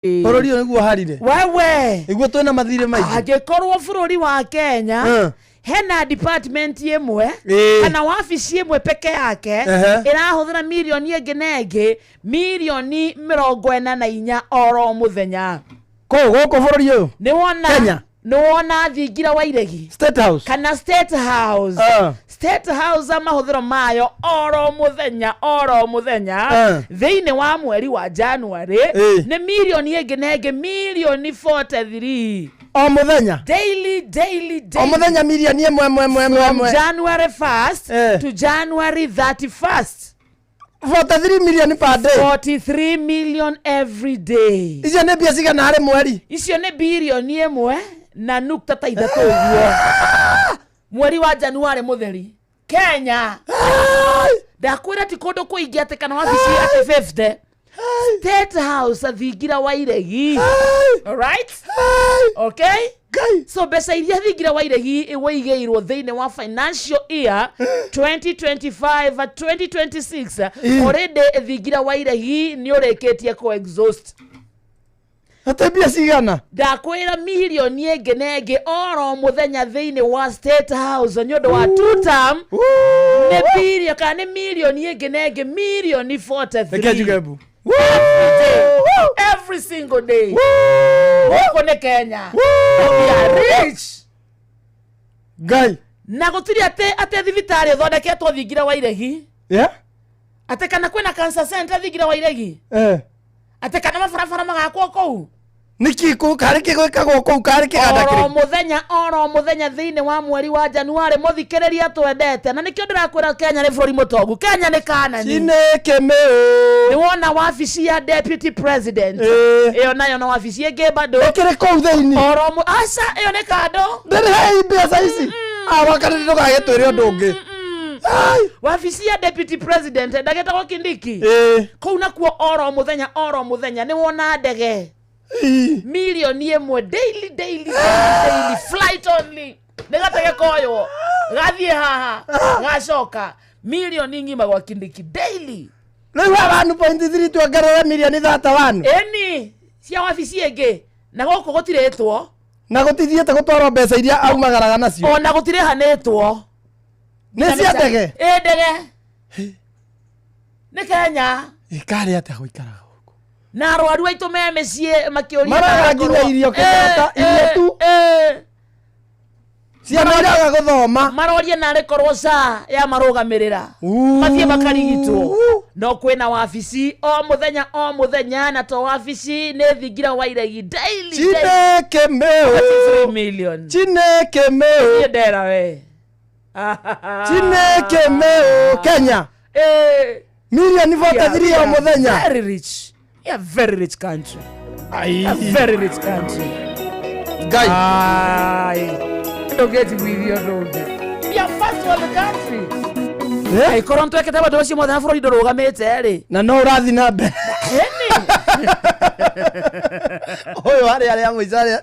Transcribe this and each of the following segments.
Bũrũri ũyũ nĩguo harire. Wewe. Nĩguo twĩna mathirĩ maingĩ. Angĩkorwo bũrũri wa Kenya hena department ĩmwe kana wabici ĩmwe peke yake ĩrahũthĩra mirioni ĩngĩ na ĩngĩ mirioni 44 oro mũthenya. Kũu gũkũ bũrũri ũyũ. Nĩ wona? Kenya. Nĩ wona thingira wa iregi State House. Kana State House? State House mahũthĩro mayo oro mũthenya oro mũthenya thĩinĩ wa mweri wa January nĩ mirioni ĩngĩ na ĩngĩ mirioni 43. O mũthenya. Daily, daily, O daily. mũthenya mirioni ĩmwe ĩmwe ĩmwe ĩmwe From ĩmwe. January 1st to January 31st. 43 million per day. 43 million every day. Icio nĩ mbia cigana harĩ mweri? Icio nĩ birioni ĩmwe na nukta ta ithatũ ũguo mweri wa January mũtheri Kenya. Ndakwĩra ti kũndũ kũingĩ atĩ kana wabici atĩ 50 State House thingira wa iregi. Alright, okay. Ngai. So mbeca iria thingira wa iregi wĩigĩirwo thĩinĩ wa financial year 2025 2026, already thingira wa iregi nĩ ũrĩkĩtie kũ exhaust. Atĩ mbia cigana? Ndakwĩra mirioni ĩngĩ na ĩngĩ oro mũthenya thĩinĩ wa State House nĩ ũndũ wa two term nĩ billion kana nĩ mirioni ĩngĩ na ĩngĩ mirioni Reke njuge 43 mbu. every single day. Gũkũ nĩ Kenya. We are rich. Ngai. Na gũtirĩ atĩ thibitarĩ ĩthondeketwo thingira wa iregi, atĩ kana kwĩna cancer center thingira wa iregi, atĩ kana mabarabara magakwo kũu. Nĩkĩ kũu karĩ kĩ gwĩkagwo kũu karĩ kĩganda Oro kĩrĩkũ? mũthenya oro mũthenya thĩinĩ wa mweri wa January, mũthikĩrĩria twendete, na nĩkĩo ndĩrakwĩra Kenya nĩ bũrũri mũtongu. Kenya nĩ Kanani. Chineke Nĩ meu. wona wabici ya deputy president? Ĩyo nayo no wabici ĩngĩ bado. Ĩkĩrĩ kũu thĩinĩ. Oro aca, ĩyo nĩ kando. Ndĩrĩ hei mbeca ici. Awakana ndũgagĩtwĩre ũndũ ũngĩ. Ai. Wabici ya deputy president ndagĩtagwo Kindiki. Kũu nakuo oro mũthenya oro mũthenya nĩ wona ndege mirioni ĩmwe daily, daily, daily, daily flight only, nĩ gatege koywo gathiĩ haha gacoka mirioni ng'ima gwa Kindiki daily. Rĩu haha 1.3 tuongerere mirioni 31. Ĩni cia wabici ĩngĩ na gũkũ gũtirĩtwo. Na gũtithiĩte gũtwarwo mbeca iria aumagaraga nacio. Ona gũtirĩhanĩtwo. Nĩ cia ndege. Ĩ ndege nĩ Kenya. Ĩkarĩ atĩa gũikaraga gũkũ? Na arwaru aitũ me mĩciĩ makĩũria Maraga narĩ nginya irio Kenyatta, irio tu. Ciana iraga gũthoma. Maroria narĩ korwo ca ya marũgamĩrĩra mathiĩ makarigitwo, no kwĩna wabici o mũthenya o mũthenya, na to wabici nĩ thingira wa iregi daily, daily. Chineke meu. 43 million. Chineke meu. Niĩ ndera we. Chineke meu Kenya. Mirioni 43 o mũthenya. Very rich. We are very rich country. Ai. A very rich country. Ngai. Ai. Ndũngĩnjiguithia ũndũ ũngĩ. We are first world country. Angĩkorwo nĩtwekĩte maũndũ macio mothe na bũrũri ndũrũgamĩte rĩ. Na no ũrathiĩ na mbere. Ĩni. Ũyũ harĩ arĩa mũico arĩa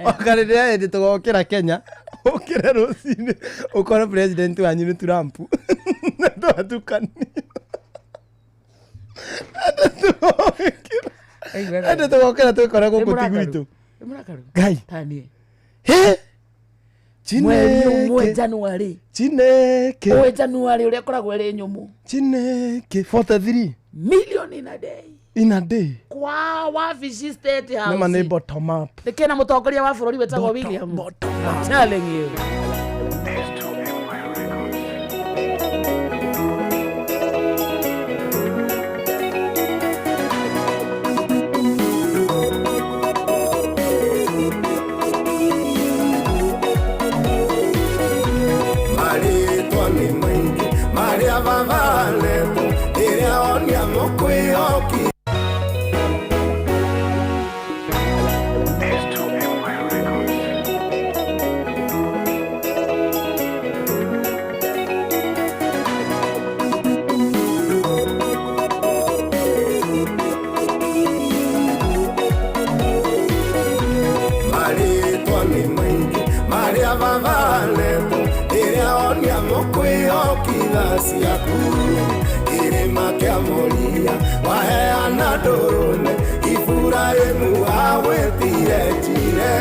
oka rĩrĩa hĩndĩ tũgokĩra Kenya ũkĩre rũcinĩ ũkore president wanyu nĩ Trump na twatukania hĩndĩ tũgokĩra twĩkore gũkũ ti gwitũ. Nĩ mũrakaru. Ngai. Taniĩ. Hĩ! Mweri ũmwe Chineke January. Chineke. Ũĩ January ũrĩa ĩkoragwo ĩrĩ nyũmũ. Chineke 43 Million in a day. In a day. Kwa wabici State Nĩma nĩ House. bottom up. Nĩkĩna mũtongoria wa bũrũri wĩtagwo William. Bottom. I'm telling you. Marĩtwa nĩ maingĩ marĩa babanetwo rĩrĩa onia mũkwĩhoki. Marĩtwa nĩ maingĩ marĩa babanetwo rĩrĩa onia mũkwĩhoki tha ciaku. Kĩrĩma kĩa Moria waheana ndũrũme Iburahĩmu agwĩtire Jire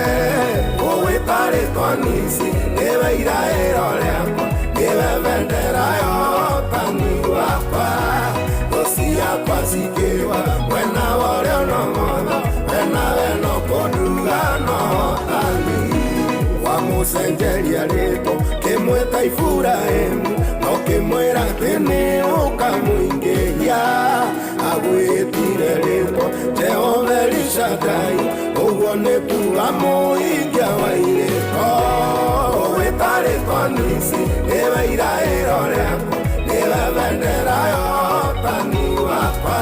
ũgwĩta rĩtwa Nisi nĩwe iraĩro rĩakwa nĩwe bendera ya ũhotani wakwa thũ ciakwa cikĩwa mwena wa ũrĩo na ũmotho wena weno kũnduga na ũhotani wamũcenjeria rĩtwa kĩmwĩta Iburahĩmu no kĩmwĩra atĩ nĩ ũkamũingĩhia agwĩtire rĩtwa Jehova Elishadai ũguo nĩ kuga mũhingia wa irĩtwa ũgwĩta rĩtwa Nisi nĩwe iraĩro rĩakwa nĩwe bendera ya ũhotani wakwa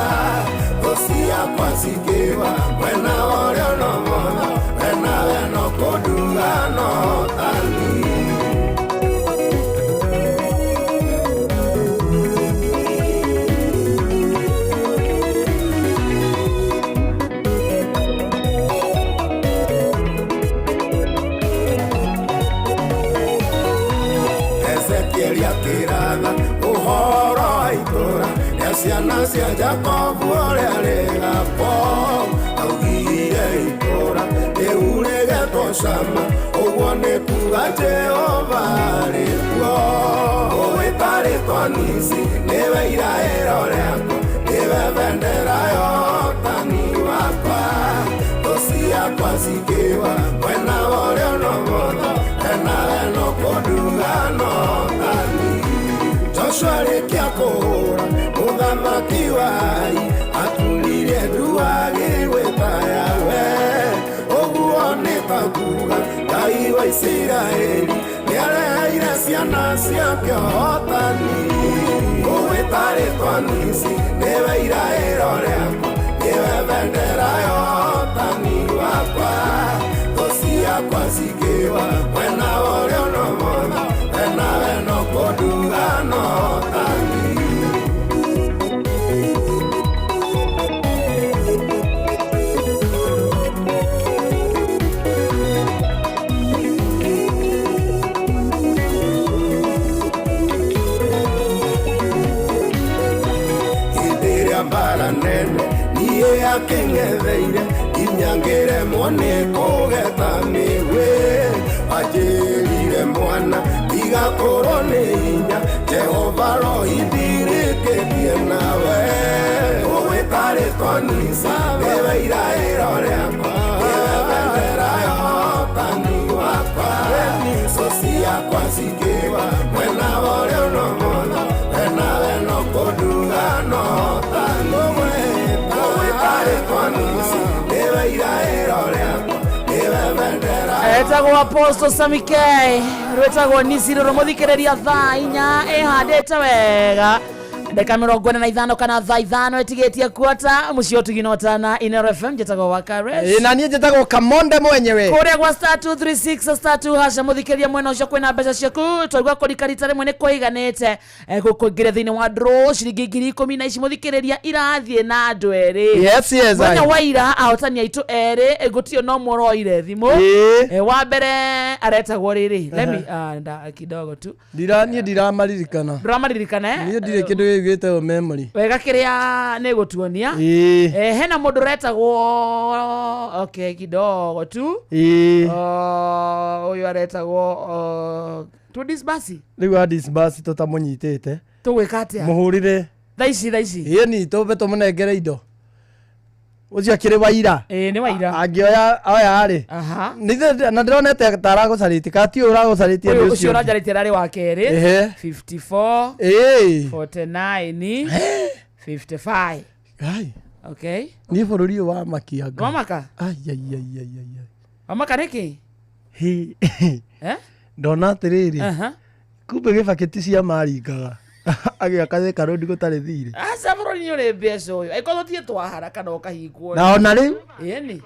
thũ ciakwa cikĩwa mwena wa ũrĩo na ũmotho wena weno kũnduga na ũhotani. Ezekieli akĩratha ũhoro wa itũũra rĩa ciana cia Jakobu ũrĩa rĩgakwo augire itũũra rĩu rĩgetwo Shama ũguo nĩ kuga Jehova arĩ kuo ũgwĩta rĩtwa Nisi nĩwe iraĩro rĩakwa nĩwe bendera ya ũhotani wakwa thũ ciakwa cikĩwa mwena wa ũrĩo na ũmotho wena weno kũnduga na ũhotani. Joshua arĩkia kũhũra mũthamaki wa Ai aturirie ndu agĩgwĩta Yahweh ũguo nĩ ta kuga Ngai wa Isiraeli nĩareheire ciana ciake ũhotani ũgwĩta rĩtwa Nisi nĩwe iraĩro rĩakwa nĩwe bendera ya ũhotani wakwa thũ ciakwa cikĩwa mwena wa ũrĩo na ũmotho wena weno kũnduga na ũhotani. Hĩndĩ ĩrĩa mbara nene niĩ akĩng'etheire nginya ngĩremwo nĩ kũgeta mĩgwĩ anjĩrire mwana tigakorwo nĩ hinya Jehova rohindirĩkĩtie nawe ũgwĩta rĩtwa Nisi nĩwe iraĩro rĩakwa nĩwe bendera ya ũhotani wakwa thũ ciakwa cikĩwa mwena wa ũrĩo na ũmotho wena weno kũnduga na ũhotani ũgwĩta rĩtwa Nisi nĩwe iraĩro rĩakwa nĩwe bendera Etagwo Apostle Sammy K rwĩtagwo Nisi rũrũ mũthikĩrĩria thaa inya ĩhandĩte wega ndagĩka 45 kana thaa 5 ĩtigĩtie kuota mũciĩ ũtugi na ũtana Inero FM njĩtagwo Wakaresh Ĩ, na niĩ njĩtagwo Kamonde mwenyewe kũrĩa gwa star 236 star 2 hasha mũthikĩrĩria mwena ũcio kwĩna mbeca ciaku twaigua kũrika rita rĩmwe nĩ kũiganĩte gũkũingĩra thĩinĩ wa draw ciringi 10,000 na ici mũthikĩrĩria irathiĩ na andũ erĩ yes yes mwena I. wa ira ahotani aitũ erĩ gũtirĩ no mũroire thimũ Ĩ. Wa mbere aretagwo rĩrĩ let me nda kidogo tu ndira niĩ ndiramaririkana ndũramaririkana eh? niĩ ndirĩ kĩndũ gĩkĩ gĩtagwo memory wega kĩrĩa nĩ gũtuonia ĩ hena mũndũ ũretagwo okay kidogo tu ĩ ũyũ aretagwo tudisbasi rĩu adisbasi tũtamũnyitĩte tũgwĩka atĩa mũhũrĩre thaa ici thaa ici ĩni tũmbe tũmũnengere indo ũcio akĩrĩ waira ĩĩ nĩ waira angĩoya oya rĩ aha na ndĩronete ta aragũcarĩtie ka ti ũyũ ũragũcarĩtie ũyũ nĩ ũcio ũcio ũngĩ. ũranjarĩtie ararĩ wa kerĩ Ehe. 54 Ĩĩ. 49 55 Ai, okay niĩ bũrũri ũyũ wa makia nga. wamaka Ai, ai, ai, ai, ai, ai. wamaka nĩkĩ Hĩ, eh ndona atĩrĩrĩ aha kumbe gĩbakĩ ti cia maringaga agĩaka Thika Road gũtarĩ thirĩ aca bũrũri nĩ ũrĩ mbeca ũyũ angĩkorwo tũthiĩ twahara kana ũkahingwo na ona rĩu ĩni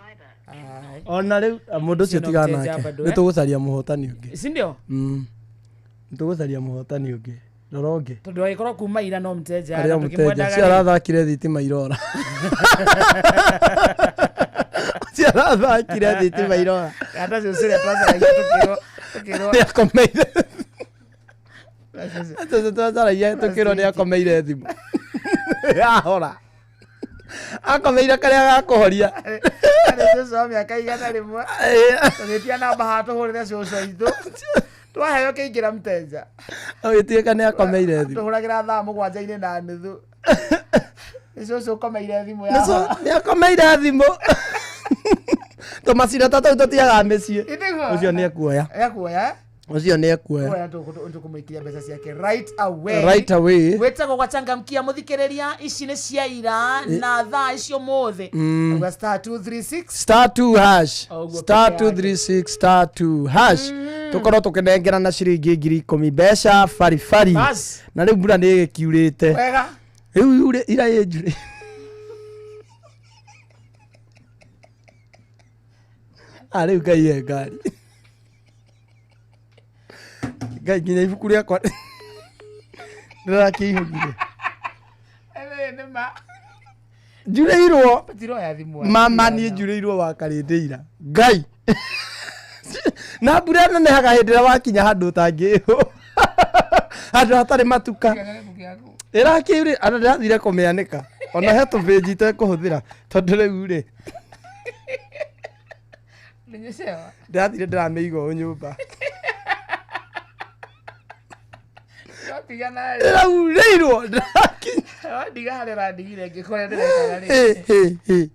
Ai. ona rĩu mũndũ ũcio Ũcio no tigana mũteja nake bado, nĩ eh? tũgũcaria mũhotani ũngĩ si ndio Nĩ tũgũcaria mũhotani ũngĩ rora ũngĩ tondũ agĩkorwo kuma ira no mteja arĩa na mũteja tũkĩmwendaga cio arathakire thitima irora cio arathakire thitima irora hata cũcũ ũrĩa twacaragia tũkĩrwo tũkĩrwo nĩ akomeire acio twacaragia tũkĩrwo nĩ akomeire thimũ Yahora akomeire karĩa gakũhoria. Arĩ cũcũ wa mĩaka 101. Tũgĩtia namba haha tũhũrĩre cũcũ aitũ. Twaheo kĩingĩra mteja. Ũgĩtuĩka nĩ akomeire thimũ. Tũhũragĩra thaa 7:30. Nĩ cũcũ ũkomeire thimũ Nĩco yahora. nĩ akomeire thimũ. Tũmacira ta tũu tũtiagaga mĩciĩ. Ĩtiguo? Ũcio nĩ ekuoya. Ekuoya? Ũcio nĩ ekuoya. Kuoya tũkũmũikiria mbeca ciake right away. Right away. Wĩtagwo gwachangamkia mũthikĩrĩria ici nĩ cia ira na thaa icio mũthĩ. Auga star 236 Star 2 hash. Ũguo Star peke yake. 236 star 2 hash. Tũkorwo tũkĩnengerana ciringi 10,000 mbeca baribari. Bas. Na rĩu mbura nĩ ĩgĩkiurĩte. Wega. Rĩu yure ira ĩ njure. Ah, rĩu Ngai e ngari. Ngai nginya ibuku rĩakwa ndĩrakĩihũgire. Ĩĩ, nĩ ma. Njurĩirwo Tiroya thimũ. mama niĩ njurĩirwo wakarĩndĩ ira. Ngai. Na mbura ĩnenehaga hĩndĩ ĩrĩa wakinya handũ ũtangĩ handũ hatarĩ matuka. Ĩrakĩurĩ ona ndĩrathire kũmĩanĩka. Ona he tũbĩnji itekũhũthĩra tondũ rĩu rĩ Nĩnyecewa. ndĩrathire ndĩramĩiga ũũ nyũmba. Watigana rĩ. Ndĩraurĩirwo ndĩrakinya. Wandiga harĩa ũrandigire ngĩkora ndĩrekaga rĩ. Hĩ, hĩ, hĩ.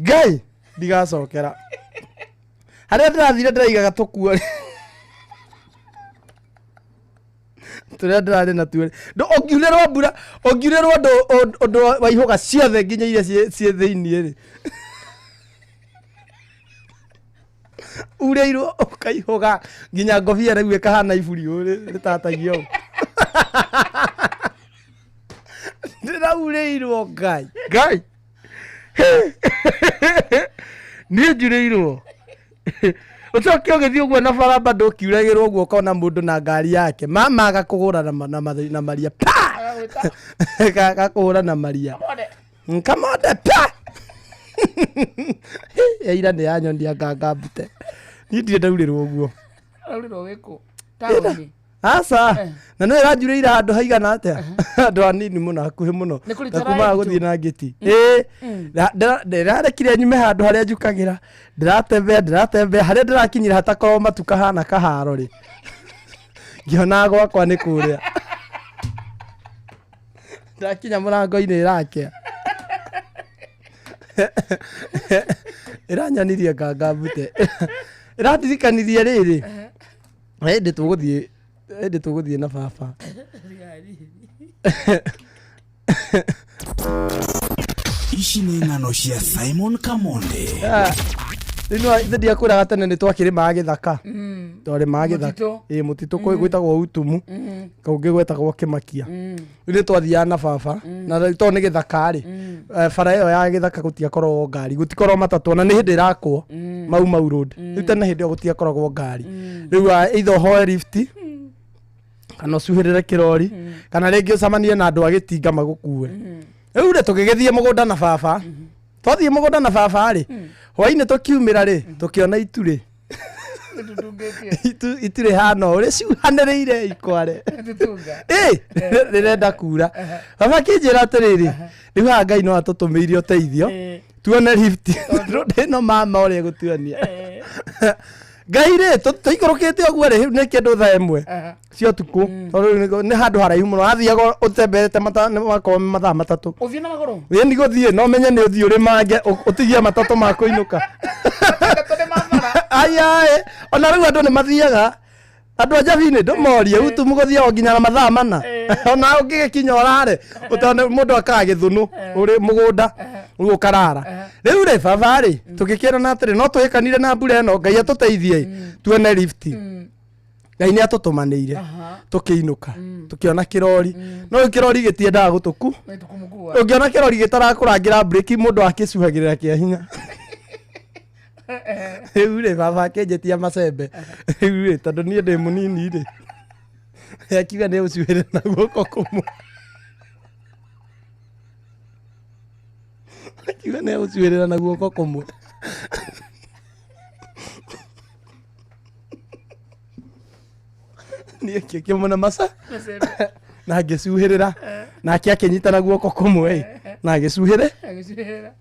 Ngai ndigacokera harĩa ndĩrathire ndĩraigaga tũkuo tũrĩa ndĩrarĩ natuo ũngiurĩrwo mbura ũngiurĩrwo ũndũ wa ihũga ciothe nginya iria ciĩ thĩiniĩ rĩ urĩirwo ũkaihũga nginya ngobia rĩu ĩkahana iburi ũũ rĩtatagio ũũ. Ndĩraurĩirwo Ngai Ngai niĩ njurĩirwo ũcoke ũgĩthiĩ ũguo na bara bado ũkiuragĩrwo ũguo ũkona mũndũ na ngari yake mama agakũgũra na maria pa Agagwĩta. Gakũhũra na maria Kamode. Kamode pa ya ira nĩ yanyonia nganga mbute niĩ ndirĩ ndaurĩrwo ũguo. Ũraurĩrwo wĩ kũ? Taũni. Aca. Eh. Na no ĩranjurĩire handũ haigana atĩa handũ hanini mũno hakuhĩ mũno Nĩ kũrita na kumaga ũrarĩtwo? gũthiĩ na ngĩti ĩĩ. Ndĩrarekire nyume handũ harĩa njukagĩra ndĩratembea harĩa ndĩrakinyire hatakorwo matu kahana kaharo rĩ ngĩona gwakwa nĩ kũrĩa ndakinya mũrango-inĩ ĩrakĩa ĩranyonirie nganga mbute ĩrandirikanirie rĩrĩ hĩndĩ tũgũthiĩ na baba. Ici nĩ ng'ano cia Simon Kamonde. Rĩu ithe ndiakwĩraga tene nĩ twakĩrĩmaga gĩthaka twarĩmaga gĩthaka. Mũtitũ. Ĩĩ mũtitũ gwĩtagwo utumu kũngĩ gwetagwo kĩmakia. Rĩu nĩ twathiaga na baba na rĩu tondũ nĩ gĩthaka rĩ bara ĩyo ya gĩthaka gũtiakoragwo ngari gũtikoragwo matatũ ona nĩ hĩndĩ ĩrakwo mau mau road. Rĩu tene hĩndĩ ĩyo gũtiakoragwo ngari rĩu either ũhoe lift kana ũcuhĩrĩre kĩrori kana rĩngĩ ũcemanie na andũ a gĩtinga magũkue. Rĩu rĩ tũgĩgĩthiĩ mũgũnda na baba twathiĩ mũgũnda na baba rĩ hwainĩ tũkiumĩra rĩ tũkĩona itu rĩ Nĩtũtungĩtie. Itu rĩhana ũũ rĩcuhanĩrĩire ikware. Nĩtũtunga. Ĩ rĩrenda kura baba akĩnjĩra atĩrĩrĩ rĩu haha Ngai no atũtũmĩire ũteithio tuone lift ĩno mama ũrĩa ĩgũtuonia Ngai rĩ tũikũrũkĩte ũguo rĩ rĩu nĩ kĩndũ thaa 1 cia ũtukũ tondũ rĩu nĩ handũ haraihu mũno wathiaga ũtembeete makorwo mathaa 3. Ũthiĩ na magũrũ? Ĩ nĩ gũthiĩ no menye nĩ ũthiĩ ũrĩmange ũtigie matatũ ma kũinũka. Matatũ nĩ ma bara. Ayae ona rĩu andũ nĩ mathiaga andũ a Njabinĩ ndũmorie utu mũgũthiaga nginya na mathaa 4 ona ũngĩgĩkinya ũrare ũtone mũndũ akaga gĩthũnũ ũrĩ mũgũnda rĩu ũkarara. Rĩu rĩ baba rĩ tũgĩkĩrana atĩrĩ no tũhĩkanire na mbura ĩno Ngai atũteithie tuone lift. Ngai nĩ atũtũmanĩire tũkĩinũka tũkĩona kĩrori no rĩu kĩrori gĩtiendaga gũtũku Nĩtũkũmũkua. ũngĩona kĩrori gĩtarakũrangĩra breki mũndũ akĩcuhagĩrĩra kĩa hinya. Rĩu rĩ baba akĩnjĩtia macembe rĩu rĩ tondũ niĩ ndĩ mũnini rĩ akiuga nĩ ũcuhĩre na guoko kũmwe akiuga nĩ ũcuhĩrĩra na guoko kũmwe niĩ ngĩkĩmũne maca Macembe. Na ngĩcuhĩrĩra, nake akĩnyita na guoko kũmwe ĩ, na agĩcuhĩrĩ. Agĩcuhĩrĩra.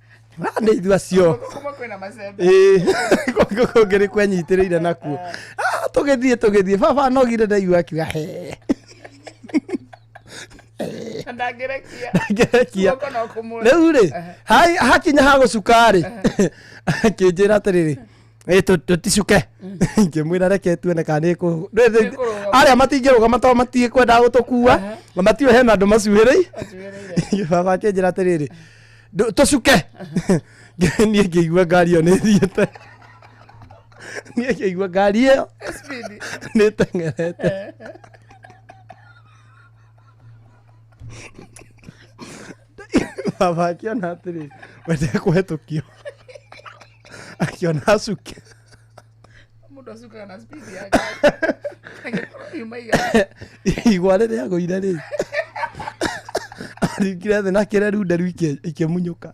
Ah, nĩ ithuĩ acio. Kuma kwĩna macembe. Ĩĩ, kũngĩ kũngĩ nĩ kwenyitĩrĩire nakuo. Ah, tũgĩthiĩ tũgĩthiĩ, baba nogire, ndaigua akiuga he. Na ndangĩrekia. Ngerekia. Guoko no kũmwe. Rĩu rĩ, hakinya ha gũcuka rĩ, akĩnjĩra atĩrĩrĩ, "Ĩ, tũticuke." Ngĩmwĩra reke tuone kana nĩ Nĩĩkũrũgama. arĩa matingĩrũgama tondũ matiĩkwendaga gũtũkua na matiũĩ hena andũ macuhĩrĩi. Acuhĩrĩire. Baba akĩnjĩra atĩrĩrĩ, "Tũcuke." Niĩ ngĩigua ngari ĩyo nĩ ĩthiĩte, niĩ ngĩigua ngari ĩyo Speed. nĩ ĩteng'erete. Baba akĩona atĩrĩ, we ndekũhetũkio, akĩona acuke. Mũndũ acukaga na speed ya ngari. Angĩkorwo yuma igana. Igwa rĩrĩa agũire rĩ, aringire thĩ na kĩreru nderu ikĩmunyũka.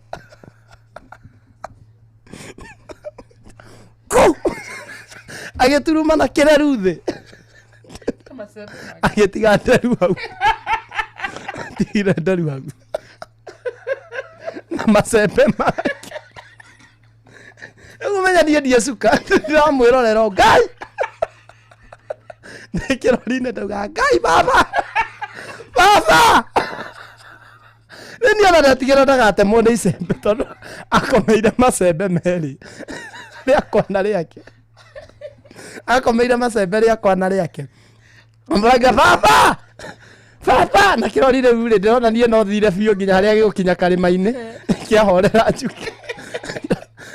Kũ! Agĩturuma na kĩreru thĩ. Macembe make. Agĩtiga nderu hau, atigire nderu hau na macembe make. Rĩu menya niĩ ndiecuka, ndĩramwĩrorera o Ngai nĩ kĩrori-inĩ, ndauga Ngai, baba, baba. Rĩu niĩ ona ndetigĩra ndagatemwo nĩ icembe, tondũ akomeire macembe merĩ, rĩakwa na rĩake, akomeire macembe rĩakwa na rĩake. Mũranga baba, baba na kĩrori. Rĩu rĩ, ndĩrona niĩ no thire biũ nginya harĩa gĩgũkinya karĩma-inĩ kĩahorera njuke.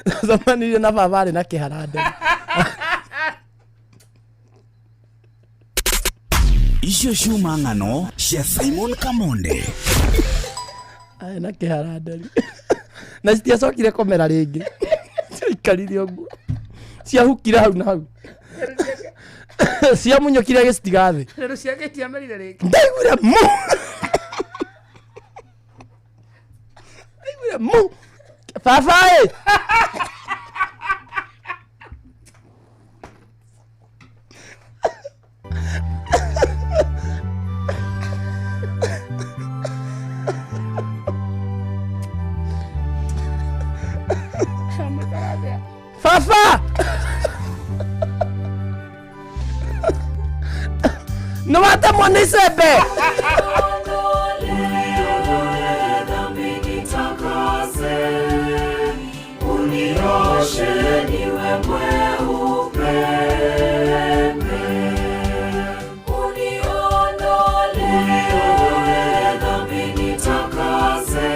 Ndacemanirie na baba arĩ na kĩhara nderu. Icio ciuma ng'ano cia Simon Kamonde. Arĩ na kĩhara nderu na citiacokire kũmera rĩngĩ, ciaikarire ũguo, ciahukire hau na hau, ciamunyũkire gĩcitiga thĩ. Nderu ciake itiamerire rĩngĩ. Ndaiguire mu, ndaiguire mu, baba ĩ. Baba nĩ watemwo nĩ icembe. Unioshe niwe mweupe, uniondole dhambi nitakase,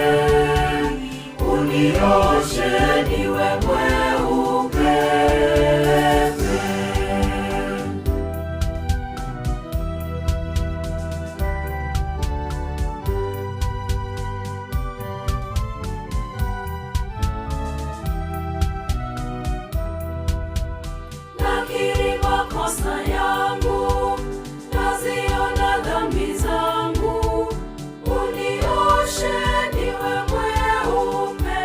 unioshe niwe mweupe. Nakiri makosa yangu, naziona dhambi zangu, unioshe niwe mweupe.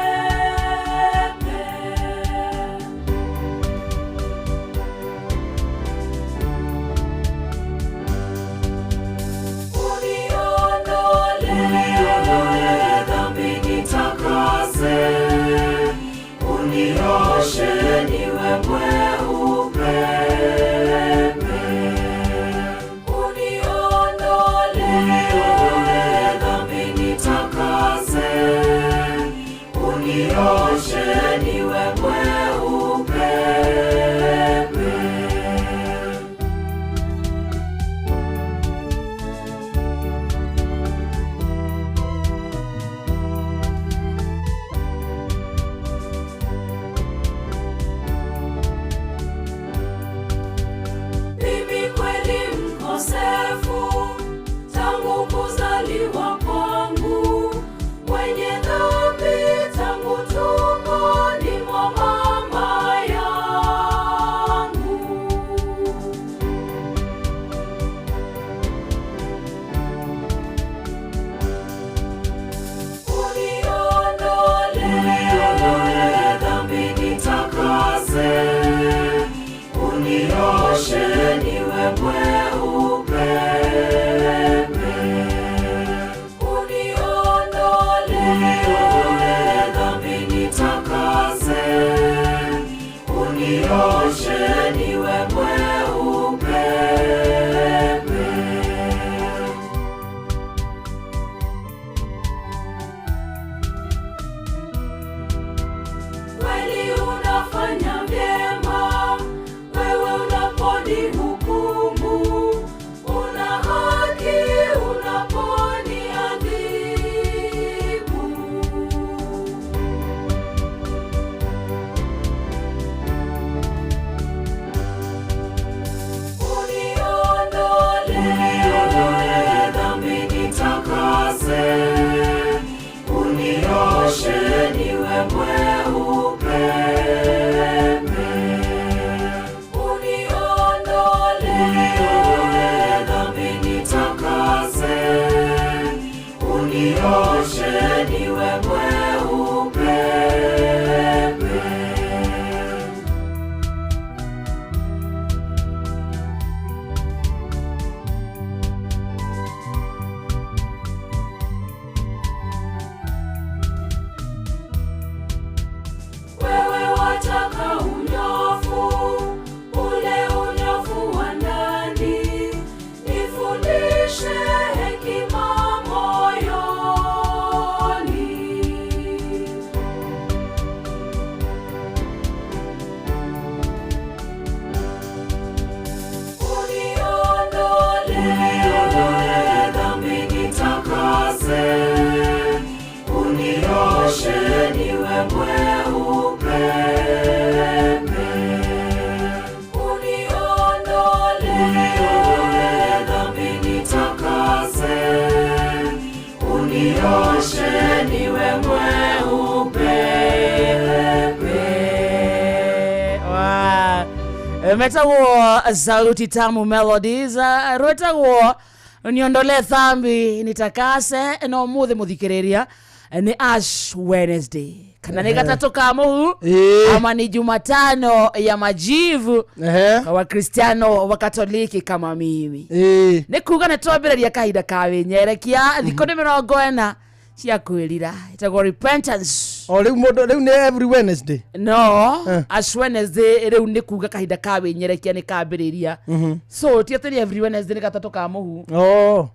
Uniondole dhambi nitakase, unioshe niwe mweupe. Uniondole dhambi nitakase, unioshe niwe mweupe. Unioshe niwe mweupe. Kweli unafanya vyema, wewe unaponihukumu, una haki unaponiadhibu. Uniondolee dhambi nitakase, unioshe niwe mweupe. Uniondolee dhambi nitakase, unioshe niwe mweupe. Wewe wataka unyofu, ule unyofu wa ndani, nifundishe hekima moyoni. Uniondolee dhambi nitakase, unioshe niwe mweupe. Uniondolee dhambi nitakase, unioshe niwe mweupe. Wa- metagwo Sauti Tamu Melodies, rwetagwo Niondole Thambi Nitakase. No muthi muthikiriria ni Ash Wednesday kana nĩ gatatũ ka mũhu ama ni Jumatano ya majivu kwa Wakristiano wa Katoliki kama mimi. Nĩ kuga nĩ twambĩrĩria kahinda ka wĩnyerekia, thikũ nĩ 40 cia kwĩrira, ĩtagwo repentance. O rĩu mũndũ rĩu nĩ every Wednesday? No, Ash Wednesday rĩu nĩ kuga kahinda ka wĩnyerekia nĩ kambĩrĩria, so ti atĩ nĩ every Wednesday nĩ gatatũ ka mũhu. Oh.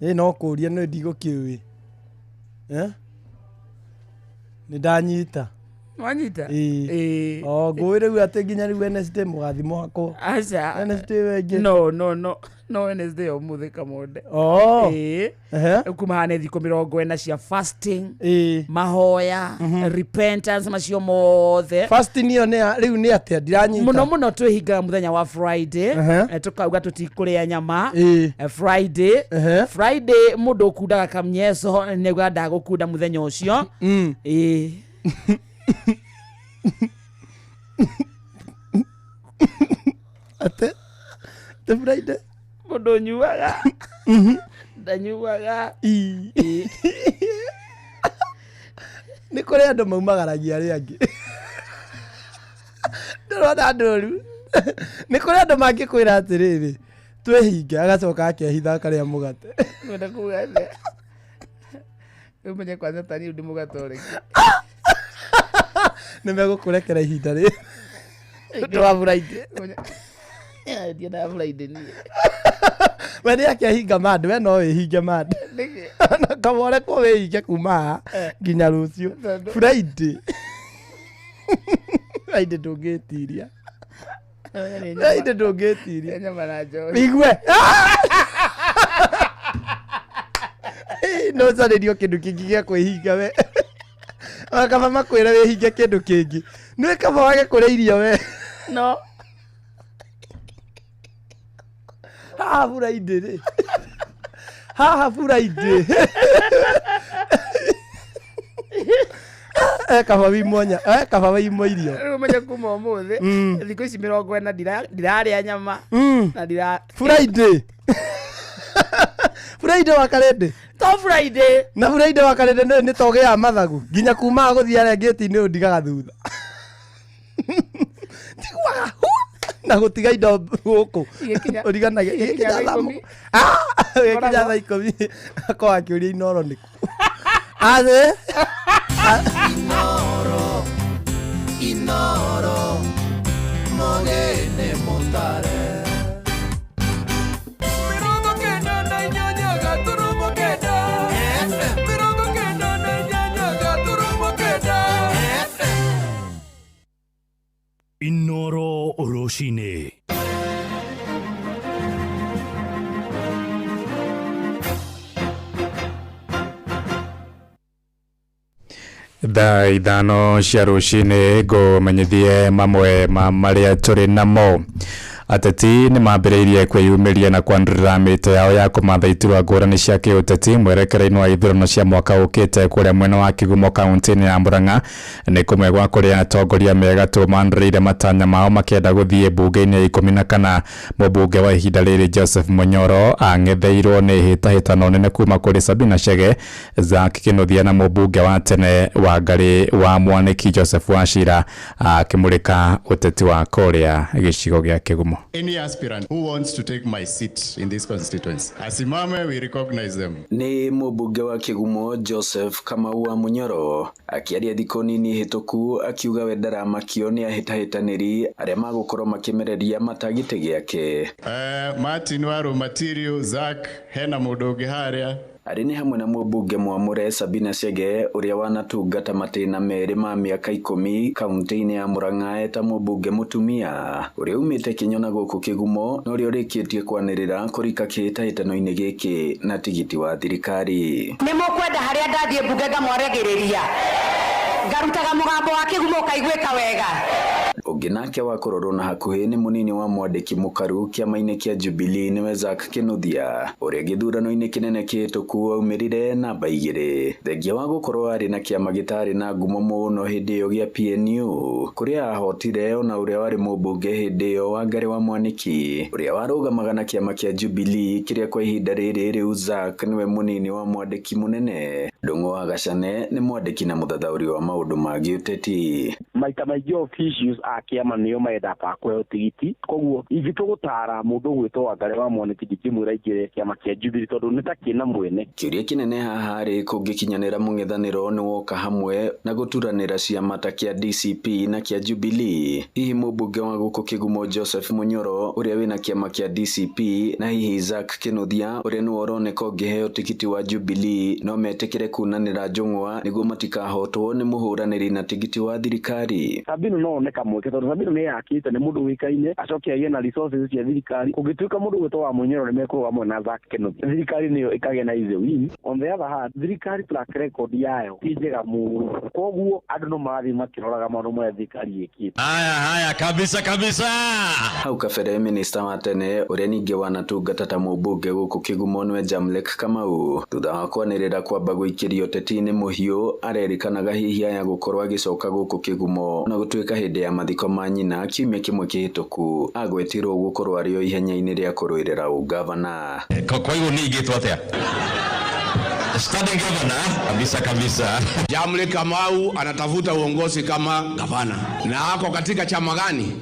Ĩ no kũria nĩ ndigũkĩũĩ. Eh? Nĩ ndanyita. Wanyita? Ĩĩ. Ĩĩ. O ngũĩ rĩu atĩ nginya rĩu Wednesday mũgathi mũhakwo. Aca. Wednesday wengĩ. No, no, no, no, Wednesday ũmũthĩ kamonde. Oh. Ĩĩ. Ehe. Rĩu kuma haha nĩ thikũ 40 cia fasting, Ĩĩ. mahoya, repentance, macio mothe. Fasting ĩyo nĩ rĩu nĩ atĩa ndiranyita. Mũno mũno twĩhingaga mũthenya wa Friday. Tũkauga tũtikũrĩa nyama. Ĩĩ. Friday. Ehe. Friday mũndũ ũkundaga kamnyeco nĩauga ndagũkunda mũthenya ũcio. Ĩĩ. Atĩ? The Friday. Mũndũ ũnyuaga ndanyuaga. Ĩĩ. Ĩĩ. Nĩ kũrĩ andũ maumagaragia arĩa angĩ. Ndĩrona andũ ũru. Nĩ kũrĩ andũ mangĩkwĩra atĩrĩrĩ, twĩhinge, agacoka akehitha akarĩa mũgate. Kwenda kuga atĩa? Ũmenye kwanza tani ndĩ mũgatoreki. Nĩ megũkũrekera ihinda rĩrĩ. Ũndũ wa Friday. Ndiendaga Friday niĩ. We nĩ akehinga mandũ, we no wĩhinge mandũ. Nĩkĩ? Na kaba ũrekwo wĩhinge kuma haha nginya rũciũ. Tondũ? Friday. Friday ndũngĩtiria. Friday ndũngĩtiria. Nyama na njohi. Igue. No carĩrio kĩndũ kĩngĩ gĩa kwĩhinga we. Ona kaba makwĩre wĩhinge kĩndũ kĩngĩ. Nĩ kaba wage kũrĩa irio we. No. Haha Friday rĩ. Haha Friday. Eh kaba wimwo eh kaba wimwo irio. Rĩu ũmenye kuma ũmũthĩ thikũ ici 40 ndirarĩa nyama na ndira Friday. Friday wa karende. To Friday. Na Friday wa karende nĩ toge ya mathagu. Nginya kuma gũthiĩ arĩa ngĩti-inĩ ũndigaga thutha. Njiguaga hu na gũtiga indo gũkũ. Igĩkinya- Ũriganage igĩkinya igĩkinya thaa thaa 10. Ah, igĩkinya thaa 10 akorwo akĩũria Inoro nĩkũ. Athĩ. Inoro, Inoro, Inoro rũcinĩ. Thaa 5 cia rũcinĩ ngũmenyithie mamwe ma marĩa tũrĩ namo. Ateti nĩ mambĩrĩirie kwĩyumĩria na kwanĩrĩra mĩto yao ya kũmatha iturwa ngũrani cia kĩũteti mwerekera-inĩ wa ithurano cia mwaka ũkĩte kũrĩa mwena wa Kigumo kaunti-inĩ ya Murang'a. Nĩ kũmwe gwa kũrĩa atongoria megatũ manĩrĩire matanya mao makĩenda gũthiĩ mbunge-inĩ ya 14. Mũmbunge wa ihinda rĩrĩ Joseph Munyoro ang'etheirwo nĩ hĩtahĩtano nene kuma kũrĩ Sabina Chege, Zack Kinuthia na mũmbunge wa tene wa Ngarĩ wa Mwaniki Joseph Wachira akĩmũrĩka ũteti wa kũrĩa gĩcigo gĩa Kĩgumo. Any aspirant who wants to take my seat in this constituency, asimame, we recognize them. Nĩ mũmbunge wa Kĩgumo Joseph Kamau wa Munyoro akĩaria thikũ nini hĩtũku akiuga we ndaramakio nĩ ahĩtahĩtanĩri arĩa magũkorwo makĩmereria mata gĩtĩ gĩake. Martin Waru Material, Zack, hena mũndũ ũngĩ harĩa. Arĩ nĩ hamwe na mũmbunge mwamũre Sabina Chege ũrĩa wanatungata matĩna merĩ ma mĩaka 10 kaunti-inĩ ya Murang'a eta mũmbunge mũtumia ũrĩa umĩte Kĩnyona gũkũ Kĩgumo na ũrĩa ũrĩkĩtie kwanĩrĩra kũrika kĩhĩtahĩtano-inĩ gĩkĩ na tigiti wa thirikari. Nĩ mũkwenda harĩa ndathiĩ mbunge ngamwaragĩrĩria, ngarutaga mũgambo wa Kĩgumo ũkaiguĩka wega. Ũngĩ nake wa kũrorwo na hakuhĩ nĩ mũnini wa mwandĩki mũkaru kĩama-inĩ kĩa Jubilee nĩwe Zack Kinuthia ũrĩa gĩthurano-inĩ kĩnene kĩhĩtũku aumĩrire namba 2 thengia wa gũkorwo arĩ na kĩama gĩtarĩ na ngumo mũno hĩndĩ ĩyo gĩa PNU kũrĩa ahotire ona ũrĩa warĩ mũmbunge hĩndĩ ĩyo Wangarĩ wa Mwaniki ũrĩa warũgamaga na kĩama kĩa Jubilee kĩrĩa kwa ihinda rĩrĩ rĩu Zack nĩwe mũnini wa mwandĩki mũnene. Ndung'u wa Gacane nĩ mwandĩki na mũthathaũri wa maũndũ ma gĩũteti. Maita maingĩ officials a kĩama nĩo mendaga kũheo tigiti, koguo ingĩtũgũtara mũndũ ũgwĩtwo Wangarĩ wa Mwaniki ndingĩmwĩra aingĩre kĩama kĩa Jubilee tondũ nĩ ta kĩna mwene. Kĩũria kĩnene haha rĩ kũngĩkinyanĩra mũng'ethanĩro nĩ woka hamwe na gũturanĩra ciama ta kĩa DCP na kĩa Jubilee. Hihi mũmbunge wa gũkũ Kĩgumo Joseph Munyoro ũrĩa wĩna kĩama kĩa DCP na hihi Zack Kinuthia ũrĩa nĩwe ũroneka ũngĩheo tigiti wa Jubilee no metĩkĩre kunanĩra njũng'wa nĩguo matikahotwo nĩ mũhũranĩri na tigiti wa thirikari. Sabina no one kamweke tondũ Sabina nĩ yakĩte nĩ mũndũ ũĩkaine acoke agĩe na resources cia thirikari. Kũngĩtuĩka mũndũ ũgwĩtwo wa Munyoro nĩ mekũrũga hamwe na Zack Kinuthia, thirikari nĩyo ĩkagĩa na easy win. On the other hand, thirikari track record yayo ti njega mũno, koguo andũ no marathiĩ makĩroraga maũndũ marĩa thirikari ĩkĩte. Haya haya kabisa kabisa. Hau kabere minista wa tene ũrĩa ningĩ wanatungata ta mũmbunge gũkũ Kĩgumo nĩwe Jamlek Kamau thutha wa kwanĩrĩra kwamba gũikĩrio ũteti-inĩ mũhiũ arerĩkanaga hihi aya gũkorwo agĩcoka gũkũ Kĩgumo na gũtuĩka hĩndĩ ya mathiko ma nyina kiumia kĩmwe kĩhĩtũku agwetirwo gũkorwo arĩ o ihenya-inĩ rĩa kũrũĩrĩra ũgavana. Kwa hivyo ni ingĩtwo atĩa? Standing governor kabisa kabisa. Jamlek Kamau anatafuta uongozi kama gavana na ako katika chama gani?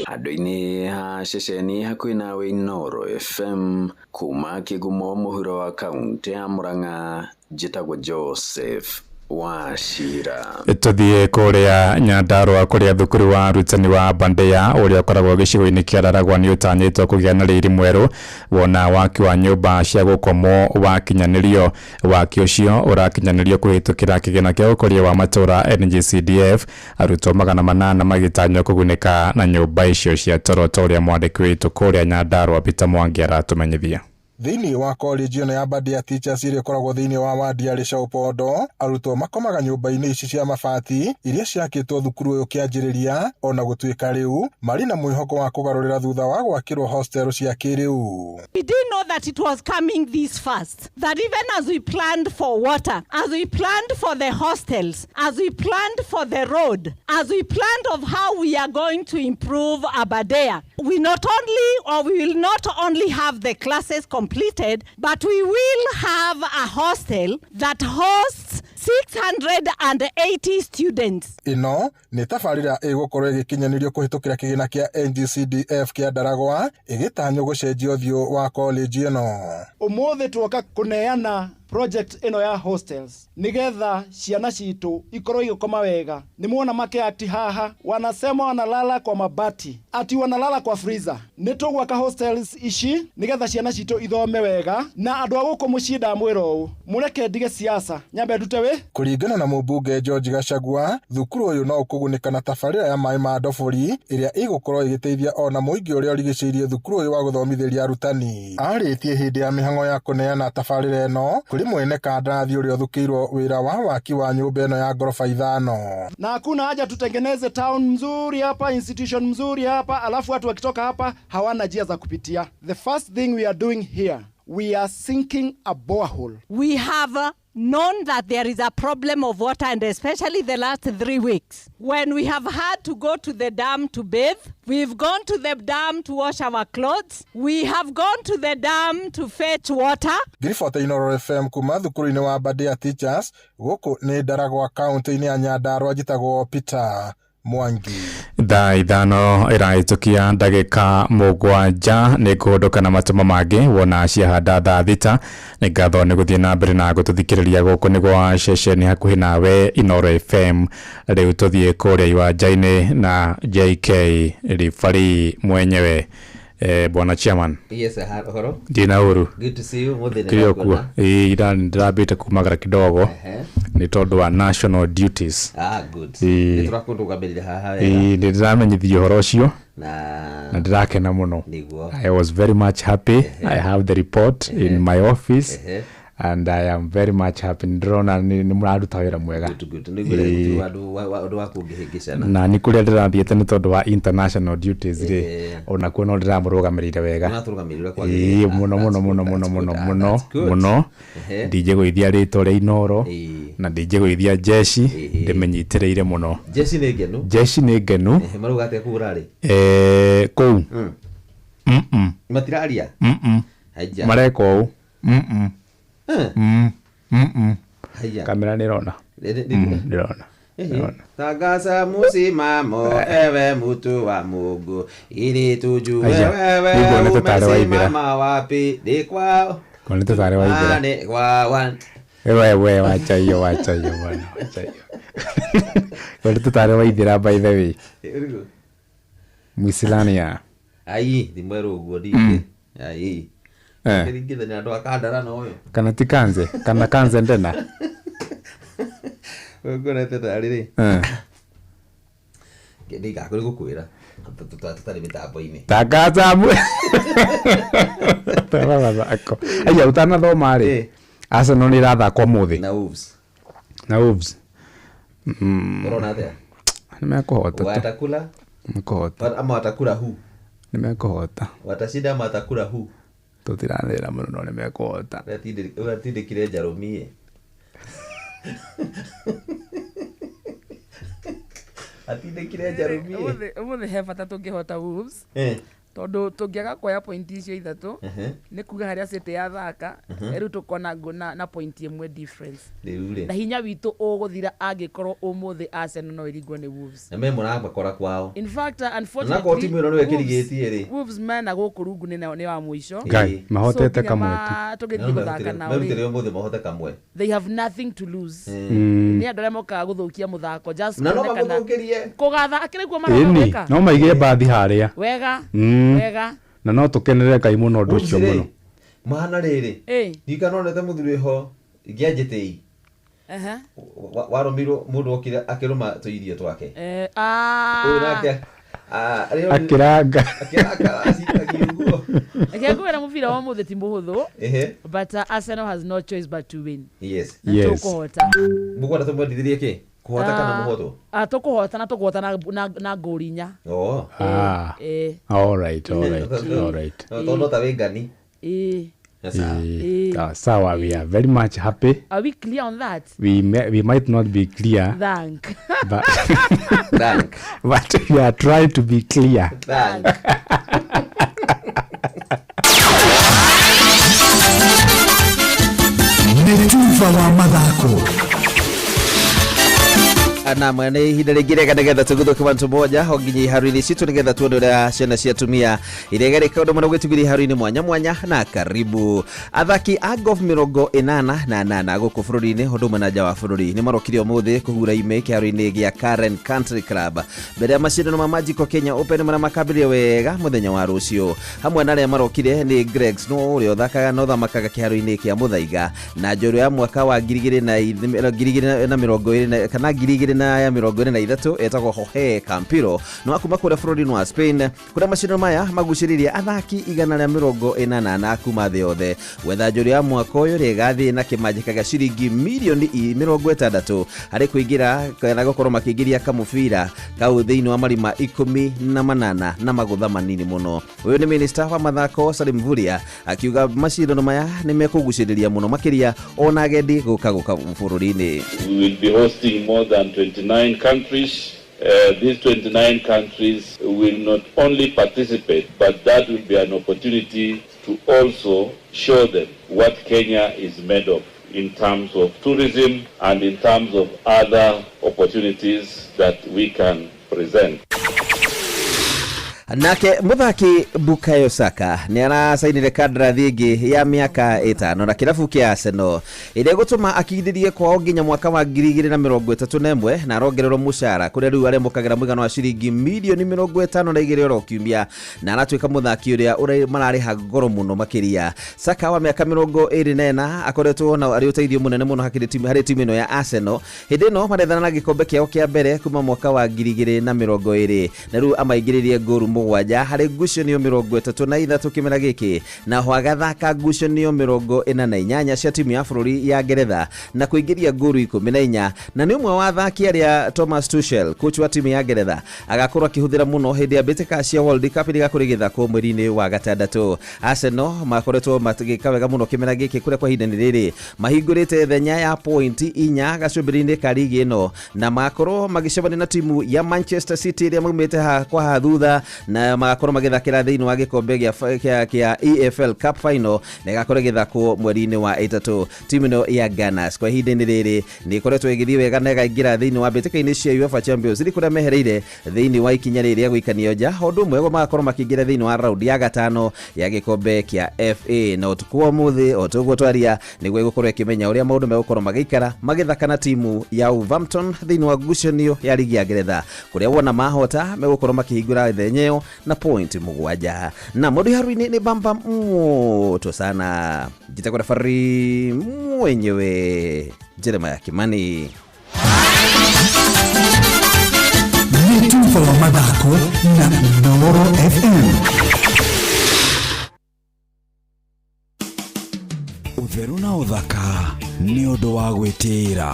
Handũ-inĩ ha ceceni hakuhĩ nawe Inooro FM kuma Kĩgumo mũhuro wa kaunti ya Murang'a njĩtagwo Joseph Wachira. Tũthiĩ kũrĩa Nyandarũa kũrĩa thukuru wa arutani wa Bandea ũrĩa ũkoragwo gĩcigo-inĩ kĩa Raragwa nĩ ũtanyĩtwo kũgĩa na riri mwerũ wona waki wa nyũmba cia gũkomwo wakinyanĩrio. Waki ũcio ũrakinyanĩrio kũhĩtũkĩra kĩgĩna kĩa ũkũria wa matũũra NGCDF, arutwo 800 magĩtanywo kũgunĩka na nyũmba icio cia toro ta ũrĩa mwandĩki witũ kũrĩa Nyandarũa Peter Mwangi aratũmenyithia. Thĩinĩ wa college ĩno ya Bandea Teachers ĩrĩa ĩkoragwo thĩinĩ wa wadi ya Rĩcaũ arutwo makomaga nyũmba-inĩ ici cia mabati iria ciakĩtwo thukuru ũyũ kĩanjĩrĩria ona gũtuĩka rĩu marĩ na mwĩhoko wa kũgarũrĩra thutha wa gwakĩrwo hostel cia kĩrĩu. We didn't know that it was coming this fast, that even as we planned for water, as we planned for the hostels, as we planned for the road, as we planned of how we are going to improve Aberdare, we not only or we will not only have the classes completed, but we will have a hostel that hosts 680 students. Ĩno nĩ tabarĩra ĩgũkorwo ĩgĩkinyanĩrio kũhĩtũkĩra kĩgĩna kĩa NGCDF kĩa Ndaragwa ĩgĩtanywo gũcenjia ũthiũ wa college ĩno. Ũmũthĩ tuoka kũneana Project ĩno ya hostels nigetha ciana citũ ikorwo igĩkoma wega. Nĩ muona makeati haha wanasema wanalala kwa mabati, ati wanalala kwa freezer. Nĩ tũgwaka hostels ici nigetha ciana citũ ithome wega, na andũ a gũkũ mũciĩ ndamwĩra ũũ, mũreke ndige siasa nyambe ndute wĩ. Kũringana na mũmbunge George Gachagua, thukuru ũyũ no ũkũgunĩka na tabarĩra ya maĩ ma ndobori ĩrĩa ĩgũkorwo ĩgĩteithia ona mũingĩ ũrĩa ũrigicĩirie thukuru ũyũ wa gũthomithĩria arutani. Arĩtie hĩndĩ ya mĩhang'o ya kũneana tabarĩra ĩno kũrĩ mwene kandarathi ũrĩa ũthukĩirwo wĩra wa waki wa nyũmba ĩno ya ngoroba 5. Na hakuna haja tutengeneze town mzuri hapa, institution mzuri hapa, alafu watu wakitoka hapa hawana njia za kupitia. The first thing we are doing here, we are sinking a borehole. We have known that there is a problem of water, and especially the last 3 weeks when we have had to go to the dam to bathe, we've gone to the dam to wash our clothes, we have gone to the dam to fetch water. Ngiribota Inooro FM kuma thukuru-inĩ wa Aberdare Teachers gũkũ nĩ Ndaragwa kaunti-inĩ ya Nyandarua, njĩtagwo Peter Mwangi. Thaa 5 ĩrahĩtũkia ndagĩka 7 nĩ kũhũndũka na matũma mangĩ wona ciahanda thaa 6. Nĩ ngatho nĩ gũthiĩ na mbere na gũtũthikĩrĩria gũkũ nĩ gwa ceceni hakuhĩ nawe Inooro FM. Rĩu tũthiĩ kũrĩa iwanja-inĩ na JK Ribari mwenyewe. Bwana chairman. Yes, horo. Ndina uru. Good to see you. Muthenya Kĩrĩ okuo. Ira ndĩrambĩte kumagara kidogo. Nĩ tondũ wa national duties. Ah, good. Nĩ tũrakũrũgamĩrĩra haha wega. Nĩ ndĩramenyithio ũhoro ũcio. Na ndĩrakena mũno. Nĩguo. I was very much happy. I have the report in my office. And I am very much happy. Ndĩrona nĩ mũraruta wĩra mwega. Good, good. Nĩguo ũndũ wa kũngĩhĩngĩcana. Na nĩ kũrĩa ndĩrathiĩte nĩ tondũ wa international duties rĩ, onakuo no ndĩramũrũgamĩrĩire wega. Ũratũrũgamĩrĩra kwagĩrĩire. Mũno mũno mũno mũno mũno mũno mũno. Ndingĩgũithia rĩtwa rĩa Inooro na ndingĩgũithia jeshi, ndĩmĩnyitĩrĩire mũno. Jeshi nĩ ngenu. Jeshi nĩ ngenu. Marauga atĩa kũu rarĩ? Kũu. Matiraria? Mareka ũũ. Kamera nĩrona. Nĩrona. Tangaza musimamo ewe mutu wa Mungu ili tujue wewe umesimama wapi. Ni kwao. Kuonete tarĩ waithĩra. Ni kwa one. Wewe wacha hiyo bwana, wacha hiyo. Kuonete tarĩ waithĩra by the way. Mwisilania. Ai, thi mwerũ ũguo ndingĩ. Ai. Kĩringithania andũ a Kandara na ũyũ. Kana ti kanze, kana kanze ndena. Nguonete tarĩ rĩ. Ndigakũrĩ gũkwĩra tũtarĩ mĩtambo-inĩ. Tangaza mu. Mathako. Aya ũtanathoma rĩ. Arsenal nĩ ĩrathaka ũmũthĩ. Na Wolves. Na Wolves. Ũrona atĩa? Nĩ mekũhota. Watakula? Mekũhota. Ama watakula hu? Nĩ mekũhota. Watashinda ama watakula hu? Tũtiranĩra mũno no nĩ mekũhota. Ũratindĩkire njarũmie. Atindĩkire njarũmie. Ũmũthĩ he bata tũngĩhota Wolves. Tondũ tũngĩaga kuoya point icio 3 nĩ kuga harĩa City yathaka rĩu tũkona na point 1 difference. Na hinya witũ ũgũthira angĩkorwo ũmũthĩ Arsenal no ĩringwo nĩ Wolves. Na me mũramakora kwao. In fact, unfortunately, na kwa timu ĩno nĩwe ĩkĩrigĩtie rĩ. Wolves mena gũkũ rungu nĩ wa mũico. Ngai, mahotete kamwe tu. Tũgĩthiĩ gũthaka nao. Merutĩre ũmũthĩ mahote kamwe. They have nothing to lose. Nĩ andũ arĩa mokaga gũthũkia mũthako just na no magũthũkĩrie. Kũgatha akĩrĩ kuo maroka. No maigire mbathi harĩa. Wega. Wega. Na no tũkenerere Ngai mũno ũndũ ũcio mũno. Mahana rĩrĩ. Ndikanonete mũthuri ho ngĩanjĩtĩi. Warũmirwo mũndũ okire akĩrũma tũirio twake. Ũyũ nake akĩranga. Akĩranga acikagia ũguo. Reke ngwĩre mũbira wa ũmũthĩ ti mũhũthũ. But Arsenal has no choice but to win. Yes. Na tũkũhota. Mũkwenda tũmwendithĩrie kĩ? Kũhota kana mũhotwo? Tũkũhota na tũkũhota na ngũri 4. Oh. All right, all right, all right. Tondũ ta wĩ ngani. Sawa, we are very much happy. Are we clear on that? We might not be clear. Thank. But, Thank. But we are trying to be clear. Thank. Nĩ tuba wa mathako. Naam, nĩ ihinda rĩngĩ rĩega nĩgetha tũgũthũke wantu moja o nginya iharo-inĩ citũ nĩgetha tuone ũrĩa ciana cia atumia iregereka ũndũ mũno gwĩtugĩria iharo-inĩ mwanya mwanya na karibu. Athaki a golf 88 gũkũ bũrũri-inĩ ũndũ ũmwe na nja wa bũrũri nĩ marokire ũmũthĩ kũhura ime kĩharo-inĩ gĩa Karen Country Club mbere ya macindano ma Magical Kenya Open marĩa makambĩrĩria wega mũthenya wa rũciũ. Hamwe na arĩa marokire nĩ Greg Snow ũrĩa ũthakaga na ũthamakaga kĩharo-inĩ kĩa Mũthaiga na njorua ya mwaka wa 2020 kana 2023 etagwo Jorge Campillo no akuma kũrĩa bũrũri-inĩ wa Spain kũrĩa macindano maya magucĩrĩirie athaki 180 kuma thĩ yothe. Gwetha njorua ya mwaka ũyũ ĩrĩa ĩgathiĩ na kĩmanjĩka gĩa ciringi mirioni 60 harĩ kũingĩra kana gũkorwo makĩingĩria kamũbira kau thĩinĩ wa marima 18 na magũtha manini mũno. Ũyũ nĩ minista wa mathako Salim Mvurya akiuga macindano maya nĩ mekũgucĩrĩria mũno makĩria ona agendi gũka bũrũri-inĩ. We will be hosting more than 29 countries. These 29 countries will not only participate, but that will be an opportunity to also show them what Kenya is made of in terms of tourism and in terms of other opportunities that we can present. Nake muthaki Bukayo Saka nĩ aracainire kandarathi ĩngĩ ya mĩaka 5 na kĩrabu kĩa Arsenal ĩrĩa ĩgũtũma akindĩrie kwao nginya mwaka wa 2031 na arongererwo mũcara kũrĩa rĩu aremũkagĩra mũigana wa ciringi mirioni 52 oro kiumia na aratuĩka mũthaki ũrĩa mararĩha goro mũno makĩria. Saka wa mĩaka 24 akoretwo na arĩ ũteithio mũnene mũno harĩ timu ĩno ya Arsenal hĩndĩ ĩno marethana na gĩkombe kĩao kĩa mbere kuma mwaka wa 2020 na rĩu amaingĩrĩrie ngũru 7 harĩ ngucanio 33 kĩmera gĩkĩ na ho agathaka ngucanio 48 cia timu ya bũrũri ya Ngeretha na kũingĩria ngũru 14 na nĩ ũmwe wa athaki arĩa Thomas Tuchel coach wa timu ya Ngeretha agakorwo akĩhũthĩra mũno hĩndĩ ya mbĩtĩka cia World Cup ĩrĩa ĩgakorwo ĩgĩthakwo mweri-inĩ wa gatandatũ. Arsenal makoretwo magĩka wega mũno kĩmera gĩkĩ kũrĩa kwa ihinda-inĩ rĩrĩ mahingũrĩte thenya ya pointi 4 gacũmbĩrĩ-inĩ ka ligi ĩno na magakorwo magĩcemania na timu ya Manchester City ĩrĩa maumĩte kwa haha thutha na magakorwo magĩthakĩra thĩinĩ wa gĩkombe kĩa EFL Cup final na ĩgakorwo ĩgĩthakwo mweri-inĩ wa 3. Timu ĩno ya Gunners kwa ihinda-inĩ rĩrĩ nĩ ĩkoretwo ĩgĩthiĩ wega na ĩkaingĩra thĩinĩ wa mbĩtĩka-inĩ cia UEFA Champions League kũrĩa mehereire thĩinĩ wa ikinya rĩrĩ rĩa gũikanio nja ũndũ ũmwe magakorwo makĩingĩra thĩinĩ wa raundi ya gatano ya gĩkombe kĩa FA na ũtukũ wa ũmũthĩ o toguo twaria nĩguo ĩgũkorwo ĩkĩmenya ũrĩa maũndũ megũkorwo magĩikara magĩthaka na timu ya Wolverhampton thĩinĩ wa ngucanio ya ligi ya Ngeretha kũrĩa wona mahota megũkorwo makĩhingũra thenya ĩyo na point 7 na mũndũ haruinĩ nĩ bamba moto sana. Njĩtagwo referee mwenyewe Jeremiah Kimani. Nĩ tuba wa mathako na Inooro FM. Ũtheru na ũthaka nĩ ũndũ wa gwĩtĩĩra.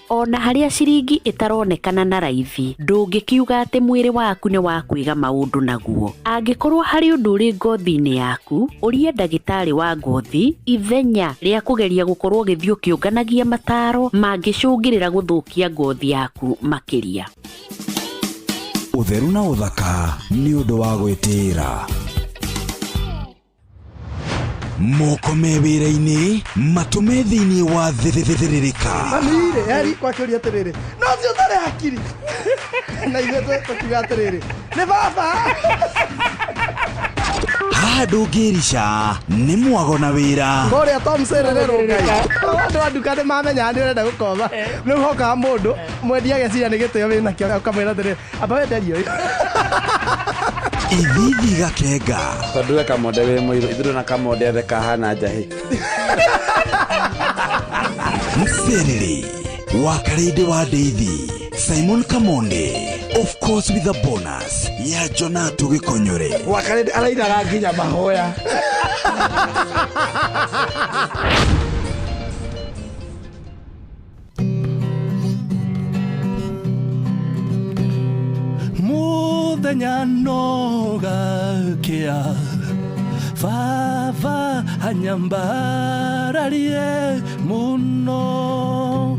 Ona harĩa ciringi ĩtaronekana na raithi ndũngĩkiuga atĩ mwĩrĩ waku nĩ wa kwĩga maũndũ naguo. Angĩkorwo harĩ ũndũ ũrĩ ngothi-inĩ yaku ũrie ndagĩtarĩ wa ngothi ithenya rĩa kũgeria gũkorwo ũgĩthiĩ ũkĩũnganagia mataro mangĩcũngĩrĩra gũthũkia ngothi yaku makĩria. Ũtheru na ũthaka nĩ ũndũ wa gwĩtĩĩra. Moko me wĩra-inĩ matũme thĩinĩ wa thĩrĩrĩka. Mami-rĩ eri kwakĩũria atĩrĩrĩ no ũcio ũtarĩ hakiri na ithuĩ tũkiuga atĩrĩrĩ nĩ baba. Haha ndũngĩrica nĩ mwago na wĩra. Kũrĩa Tom Serere Ngai. Andũ a nduka nĩ mamenyaga nĩ ũrenda gũkoma. Rĩu hokaga mũndũ mwendia ageciria nĩ gĩtĩo wĩnakĩo ũkamwĩra atĩrĩrĩ amba wenderie ũyũ. Ithithi gakenga. Tondũ we kamonde wĩ mũirũ ithuĩ na kamonde othe kahana njahĩ. Mserere wa Karĩndĩ wa Ndeithi Simon Kamonde of course with a bonus ya Jonatu Gĩkonyore. Wa Karĩndĩ arainaga nginya mahoya. Muthenya no gakĩa baba anyambararie mũno.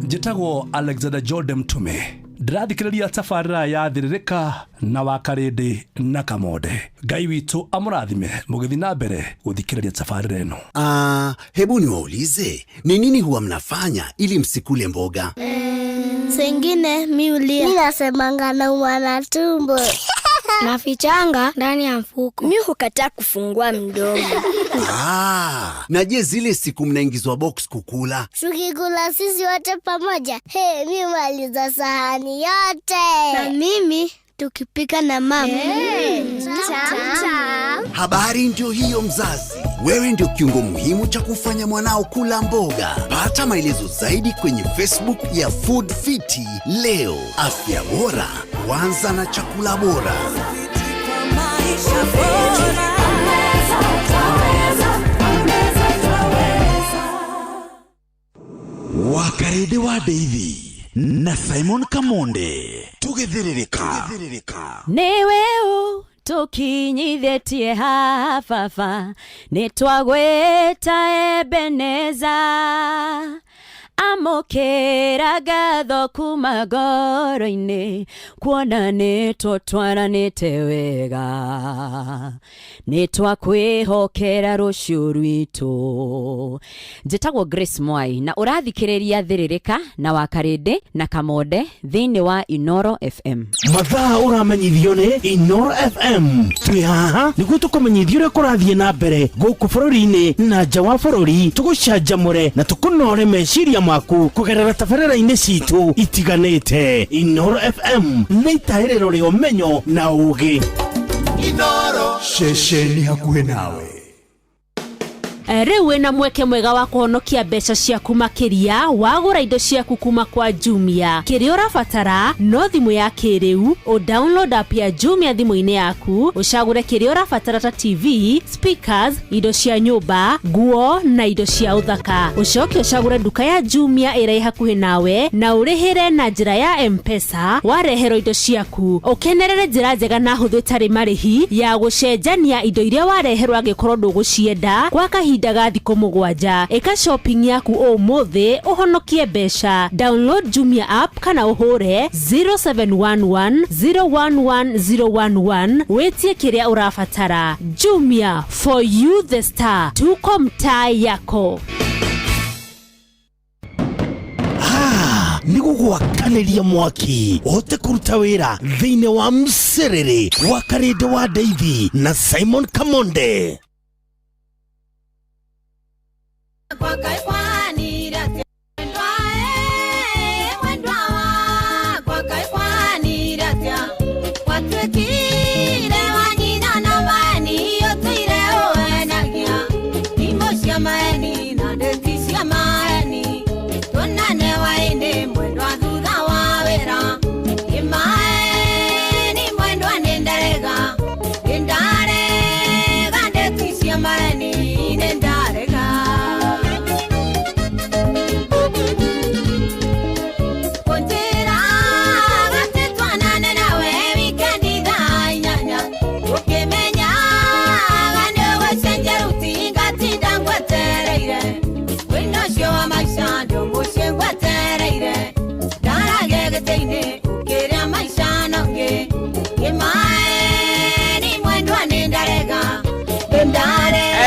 Njĩtagwo Alexander Jordan Mtume ndĩrathikĩrĩria tabarĩra ya Thĩrĩrĩka na wa Karĩndĩ na Kamonde. Ngai witũ amũrathime mũgĩthiĩ na mbere gũthikĩrĩria tabarĩra ĩno. Hebu niwaulize ni nini huwa mnafanya ili msikule mboga? Sengine mi ulia. Mi nasemanga naumwa na tumbo. Nafichanga ndani ya mfuko. Mi hukataa kufungua mdomo. Ah, na je zile siku mnaingizwa box kukula? Tukikula sisi wote pamoja, hey, mi maliza sahani yote. Na mimi tukipika na mama. Hey, tam. Habari ndio hiyo mzazi. Wewe ndio kiungo muhimu cha kufanya mwanao kula mboga. Pata maelezo zaidi kwenye Facebook ya Food Fiti leo. Afya bora huanza na chakula bora. Wakarede wa Deithi na Simon Kamonde tugithiririka. Niwe u tukinyithĩtie haha baba nĩ twagwĩta Ebeneza amũkĩra ngatho kuma ngoro-inĩ kuona nĩ tũtwaranĩte wega nĩ twakwĩhokera rũciũ rwitũ. Njĩtagwo Grace Mwai na ũrathikĩrĩria Thĩrĩrĩka na Wakarĩndĩ na Kamonde thĩinĩ wa Inoro FM. Mathaa ũramenyithio nĩ Inoro FM. Twĩ haha nĩguo tũkũmenyithie ũrĩa kũrathiĩ na mbere gũkũ bũrũri-inĩ na nja wa bũrũri, tũgũcanjamũre na tũkũnore meciria maku kũgerera tabarĩra-inĩ citũ itiganĩte. Inoro FM nĩ itahĩrĩro rĩa ũmenyo na ũũgĩ. Inoro ceceni hakuhĩ nawe. Rĩu wĩna mweke mwega wa kũhonokia mbeca ciaku makĩria wagũra indo ciaku kuma kwa Jumia. Kĩrĩa ũrabatara no thimũ ya kĩrĩu, ũ download app ya Jumia thimũ-inĩ yaku, ũcagũre kĩrĩa ũrabatara ta TV, speakers, indo cia nyũmba, nguo na indo cia ũthaka. Ũcoke ũcagũre nduka ya Jumia ĩrĩa ĩ hakuhĩ nawe na ũrĩhĩre na njĩra ya M-Pesa wareherwo indo ciaku. Ũkenerere njĩra njega na hũthũ ĩtarĩ marĩhi ya gũcenjania indo iria wareherwo angĩkorwo ndũgũcienda kwa kahinda ga thikũ 7. Ĩka shopping yaku ũmũthĩ ũhonokie mbeca. Download Jumia app kana ũhũre 0711 011 011 wĩtie kĩrĩa ũrabatara. Jumia, for you the star, tuko mtaa yako. Nĩ gũgwakanĩria mwaki ũhote kũruta wĩra thĩinĩ wa mcerere wa Karĩndĩ wa Ndeithi na Simon Kamonde.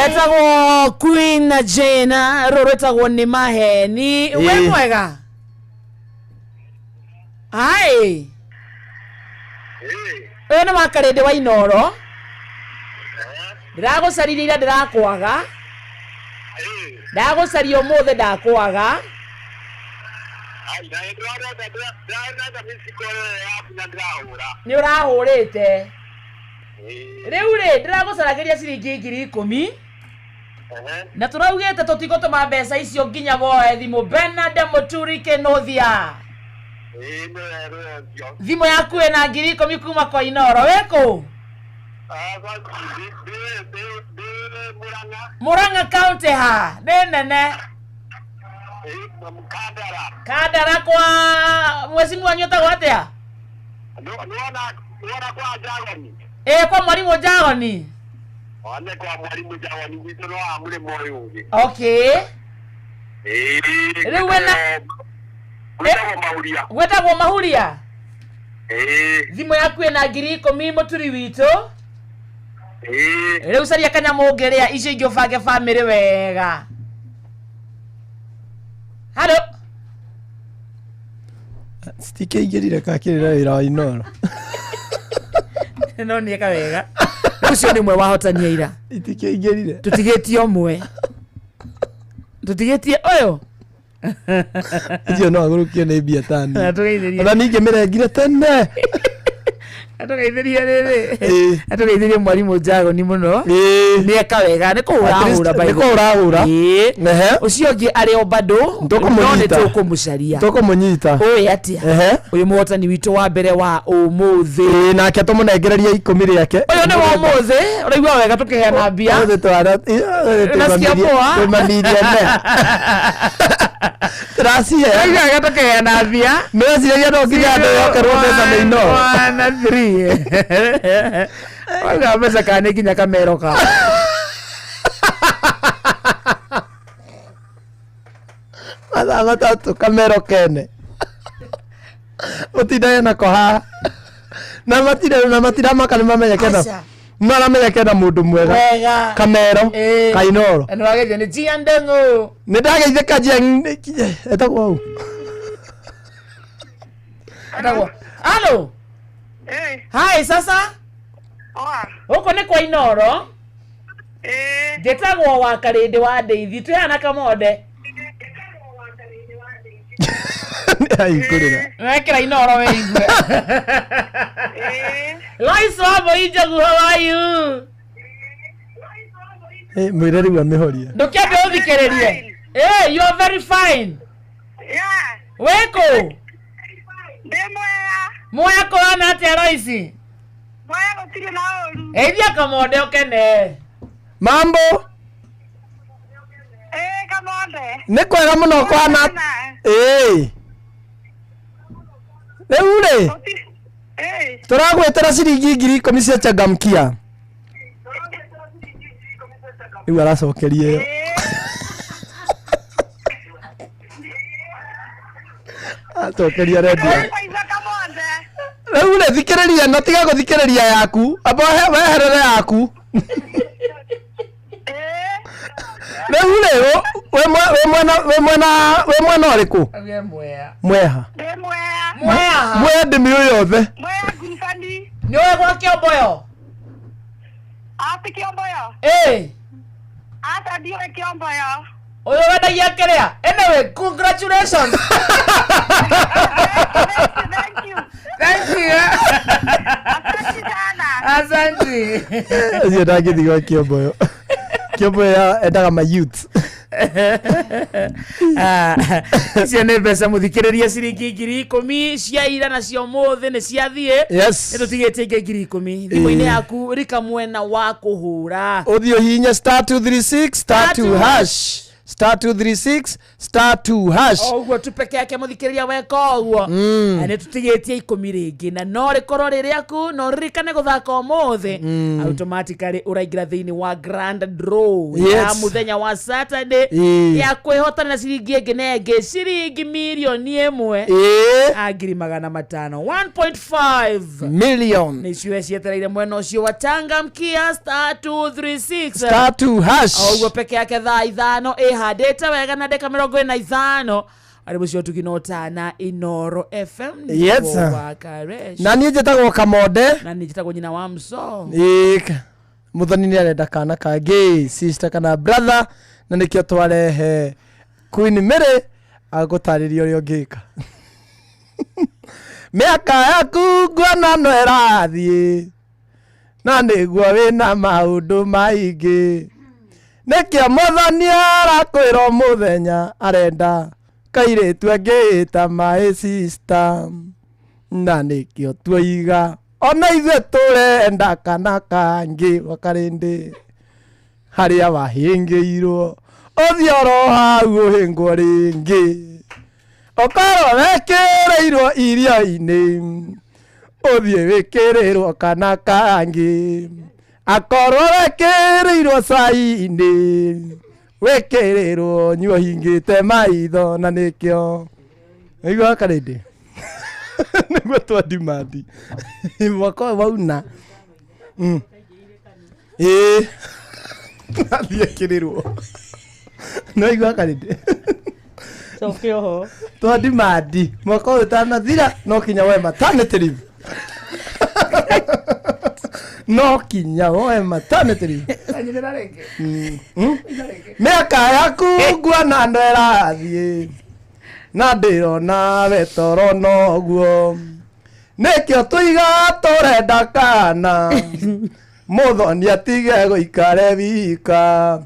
Etagwo Queen Jane rũrũ etagwo nĩ maheni. We mwega? Ai. Ũyũ nĩ Wakarĩndĩ wa Inoro. Ndĩragũcaririe ira ndĩrakwaga. Ndagũcaria ũmũthĩ ndakwaga. Nĩ ũrahũrĩte. Rĩu rĩ ndĩragũcaragĩria ciringi 10,000 na tũraugĩte tũtigũtũma mbeca icio nginya woe thimũ. Bernard Mũturi Kĩnũthia, thimũ yaku ĩna 10,000 kuma kwa Inoro. Wĩkũ? Murang'a County ha nĩ nene. Kandara kwa mwecimu wanyu etagwo atĩa? Kwa mwarimu Jagoni. One kwa mwarimu Jagoni gwitũ no wa mũrĩmo ũyũ ũngĩ. Okay. Rĩu wĩna gwĩtagwo Mahuria. Gwĩtagwo Mahuria? Thimũ yaku ĩna 10,000 mũturi witũ. Rĩu caria kanyamũ ũngĩrĩa icio ingĩ ũbange bamĩrĩ wega. Halo. Citikĩingĩrire kakĩrĩra wĩra wa Inoro. No nĩ eka wega. Ũcio nĩ ũmwe wahotania ira. Itikĩingĩrire. Tũtigĩtie ũmwe. Tũtigĩtie ũyũ. Ũcio no agũrũkio nĩ mbia tani. Na tũgeithĩrie. Ona ningĩ mĩrengire tene. Atũgeithĩrie rĩrĩ. Atũgeithĩrie mwarimũ Njagoni mũno. Nĩ eka wega nĩ kũhũra At least ahũra by nĩ the way. kũhũra ahũra. Ĩĩ. Ehe. Ũcio ũngĩ arĩ o bado no nĩ Tũkũmũnyita. tũkũmũcaria. Tũkũmũnyita. Ũĩ atĩa? Ehe. Ũyũ mũhotani witũ wa mbere wa ũmũthĩ. Ĩĩ nake tũmũnengererie ikũmi rĩake. Ũyũ nĩ wa ũmũthĩ ũraigua wega tũkĩheana mbia. Ũmũthĩ twara Unasikia poa? twĩmamirione. Tũracihe. Ũraigua wega tũkĩheana mbia. Nĩweciragia no nginya andũ yokerwo mbeca nĩ Inoro. One, three. Wauga mbeca kana nĩ nginya kamero ka. Mathaa matatũ kamero kene. Mũtindage nako haha. Na matira na matiramaka nĩ mamenya kena. Aca. Maramenya kena mũndũ mwega. Wega. Kamero Ĩĩ. ka Inoro. Na nĩwageithio nĩ Gian Ndeng'ũ. Nĩ ndageithĩka Jiang etagwo au. Etagwo. Halo. Hi sasa. Gũkũ nĩ kwa Inoro. Njĩtagwo wa Karĩndĩ wa Ndeithi twĩ haha na Kamonde. Ahingũrĩra. Wekĩra Inoro wĩigue. Lois wa Njogu, how are you? Eh, mwĩre rĩu amĩhorie. Ndũkĩambe ũthikĩrĩrie. Eh, you are very fine. Wĩkũ? Mwea kũhana atĩa Lois? Geithia Kamonde ũkene. Mambo. Nĩ kwega mũno kwana. Ĩĩ. Rĩu rĩ. Tũragwĩtĩra ciringi 10,000 cia changamkia. Rĩu aracokeria ĩyo. Acokeria redio. Rĩu rĩ thikĩrĩria na tiga gũthikĩrĩria yaku. Amba weherere yaku. Rĩu rĩ wĩ mwena wĩ mwena wĩ mwena ũrĩkũ? Mwea. Mweha. Mwea. Mwea ndĩmĩũĩ yothe. Nĩ ũĩ gwa Kĩomboyo? Ĩĩ. Ũyũ wendagia kĩrĩa? Anyway, congratulations. Thank you. Asante. Ũcio ndangĩthiĩ gwa Kĩomboyo. Kĩomboyo endaga ma youth. Icio nĩ mbeca mũthikĩrĩria ciringi 10,000 cia ira nacio mũthĩ nĩ ciathiĩ. Yes. Nĩ tũtigĩtie ingĩ 10,000 thimũ-inĩ Ĩĩ. yaku rika mwena wa kũhũra. Ũthiĩ ũhihinye star 236 star 2 hash. Star 236 star 2 hash. O ũguo tu peke yake mũthikĩrĩria weka ũguo. Na nĩ tũtigĩtie ikũmi rĩngĩ na no rĩkorwo rĩ rĩaku no ririkane gũthaka ũmũthĩ. Automatically ũraingĩra thĩinĩ wa grand draw ya Yes. mũthenya wa Saturday Ĩĩ. ya kwĩhotanĩra ciringi ĩngĩ na ĩngĩ ciringi 1,500,000 Ĩĩ. a 500,000 1.5 Million. nĩ cio cietereire mwena ũcio wa changamkia star 236 Star 2 hash. o ũguo peke yake thaa ithano ĩhandĩte wega na ndĩka 45 arĩ mũcio tugina ũtana Inoro FM Yes. nĩguo wa Karesh. Na niĩ njĩtagwo Kamonde. Na niĩ njĩtagwo nyina wa Mso. Ĩĩ. Mũthoni nĩ arenda kana kangĩ sister kana brother na nĩkĩo twarehe Queen Mary agũtarĩria ũrĩa ũngĩka. Mĩaka yaku nguona no ĩrathiĩ na nĩguo wĩna maũndũ maingĩ nĩkĩo mũthoni arakwĩra o mũthenya arenda kairĩtu angĩĩta my sister na nĩkĩo tuoiga ona ithuĩ tũrenda kana kangĩ wakarĩndĩ harĩa wahĩngĩirwo ũthiĩ oro hau ũhĩngwo rĩngĩ ũkorwo wekĩrĩirwo irio-inĩ ũthiĩ wĩkĩrĩrwo kana kangĩ akorwo wekĩrĩirwo cai-inĩ wĩkĩrĩrwo nyuo hingĩte maitho na nĩkĩo Aigua karĩndĩ nĩguo twa demand mwaka ũyũ wauna. Ĩĩ athiĩ ekĩrĩrwo no aigua karĩndĩ. Coke oho. Twa demand mwaka ũyũ ũtanathira no kinya woe maternity leave. No kinya woe maternity leave. Anyitĩra rĩngĩ. Mĩaka yaku nguona ndo ĩrathiĩ na ndĩrona we toro noguo nĩkĩo tũiga tũrenda kana mũthoni atige gũikare wika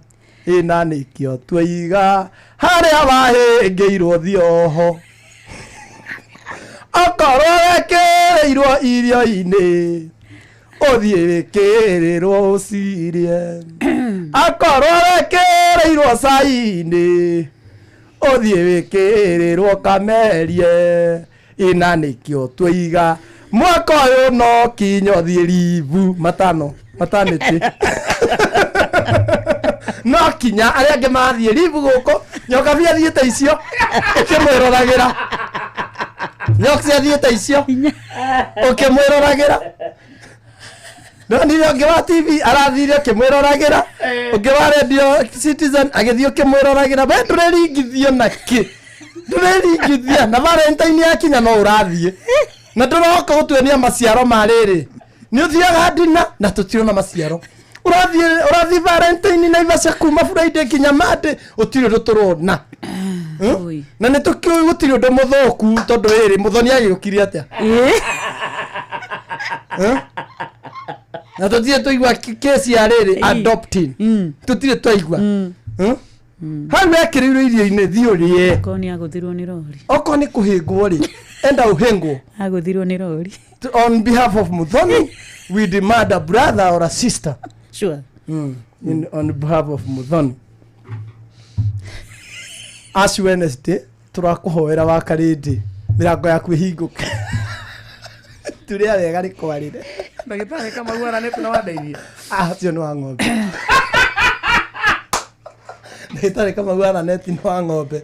ĩna nĩkĩo tũiga harĩa wahĩngĩirwo thioho okorwo wekĩrĩirwo irio-inĩ ũthiĩ wĩkĩrĩrwo ũcirie akorwo wekĩrĩirwo cai-inĩ ũthiĩ wĩkĩrĩrwo kamerie ĩna nĩkĩo tũiga mwaka ũyũ no kinya ũthiĩ ribu matano matanĩtĩ no kinya arĩa angĩ mathiĩ ribu gũkũ nyokabi athiĩte icio ũkĩmwĩroragĩra nyoksi athiĩte icio ũkĩmwĩroragĩra ndonire ũngĩ wa TV arathire ũkĩmwĩroragĩra ũngĩ wa radio Citizen agĩthiĩ ũkĩmwĩroragĩra we ndũreringithio na kĩ ndũreringithia na Valentine yakinya no ũrathiĩ na ndũroka gũtuonia maciaro ma rĩrĩ nĩ ũthiaga ndina na tũtirona maciaro ũrathiĩ Valentine Naivasha kuma Friday nginya Monday gũtirĩ ũndũ tũrona. Na nĩ tũkĩũĩ gũtirĩ ũndũ mũthũku tondũ rĩrĩ mũthoni agĩũkire atĩa? Na tũtirĩ twaigua kesi ya rĩrĩ adopting tũtirĩ twaigua. Hau wekĩrĩirwo irio-inĩ thiĩ ũrĩe. Okorwo nĩ agũthirwo nĩ rori. Okorwo nĩ kũhĩngwo rĩ enda ũhĩngwo. Agũthirwo nĩ rori. On behalf of Muthoni we demand a brother or a sister. Sure. On behalf of Muthoni. Ash Wednesday tũrakũhoera wa Karĩndĩ mĩrango yaku ĩhingũke. Tũrĩa wega rĩkwarĩre. Ndagĩtarĩ Kamau aranĩte na wandeithia. Ah, ũcio nĩ wa ng'ombe. Ndagĩtarĩ Kamau araneti nĩ wa ng'ombe.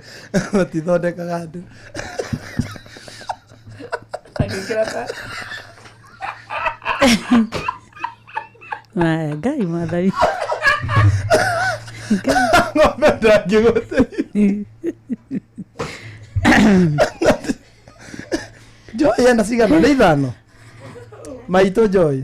Matithondekaga andũ. Agĩkĩra ta Ngai mwathani. Ng'ombe ndangĩgũteithia. Joy ena cigana nĩ ithano. Maitũ Joy.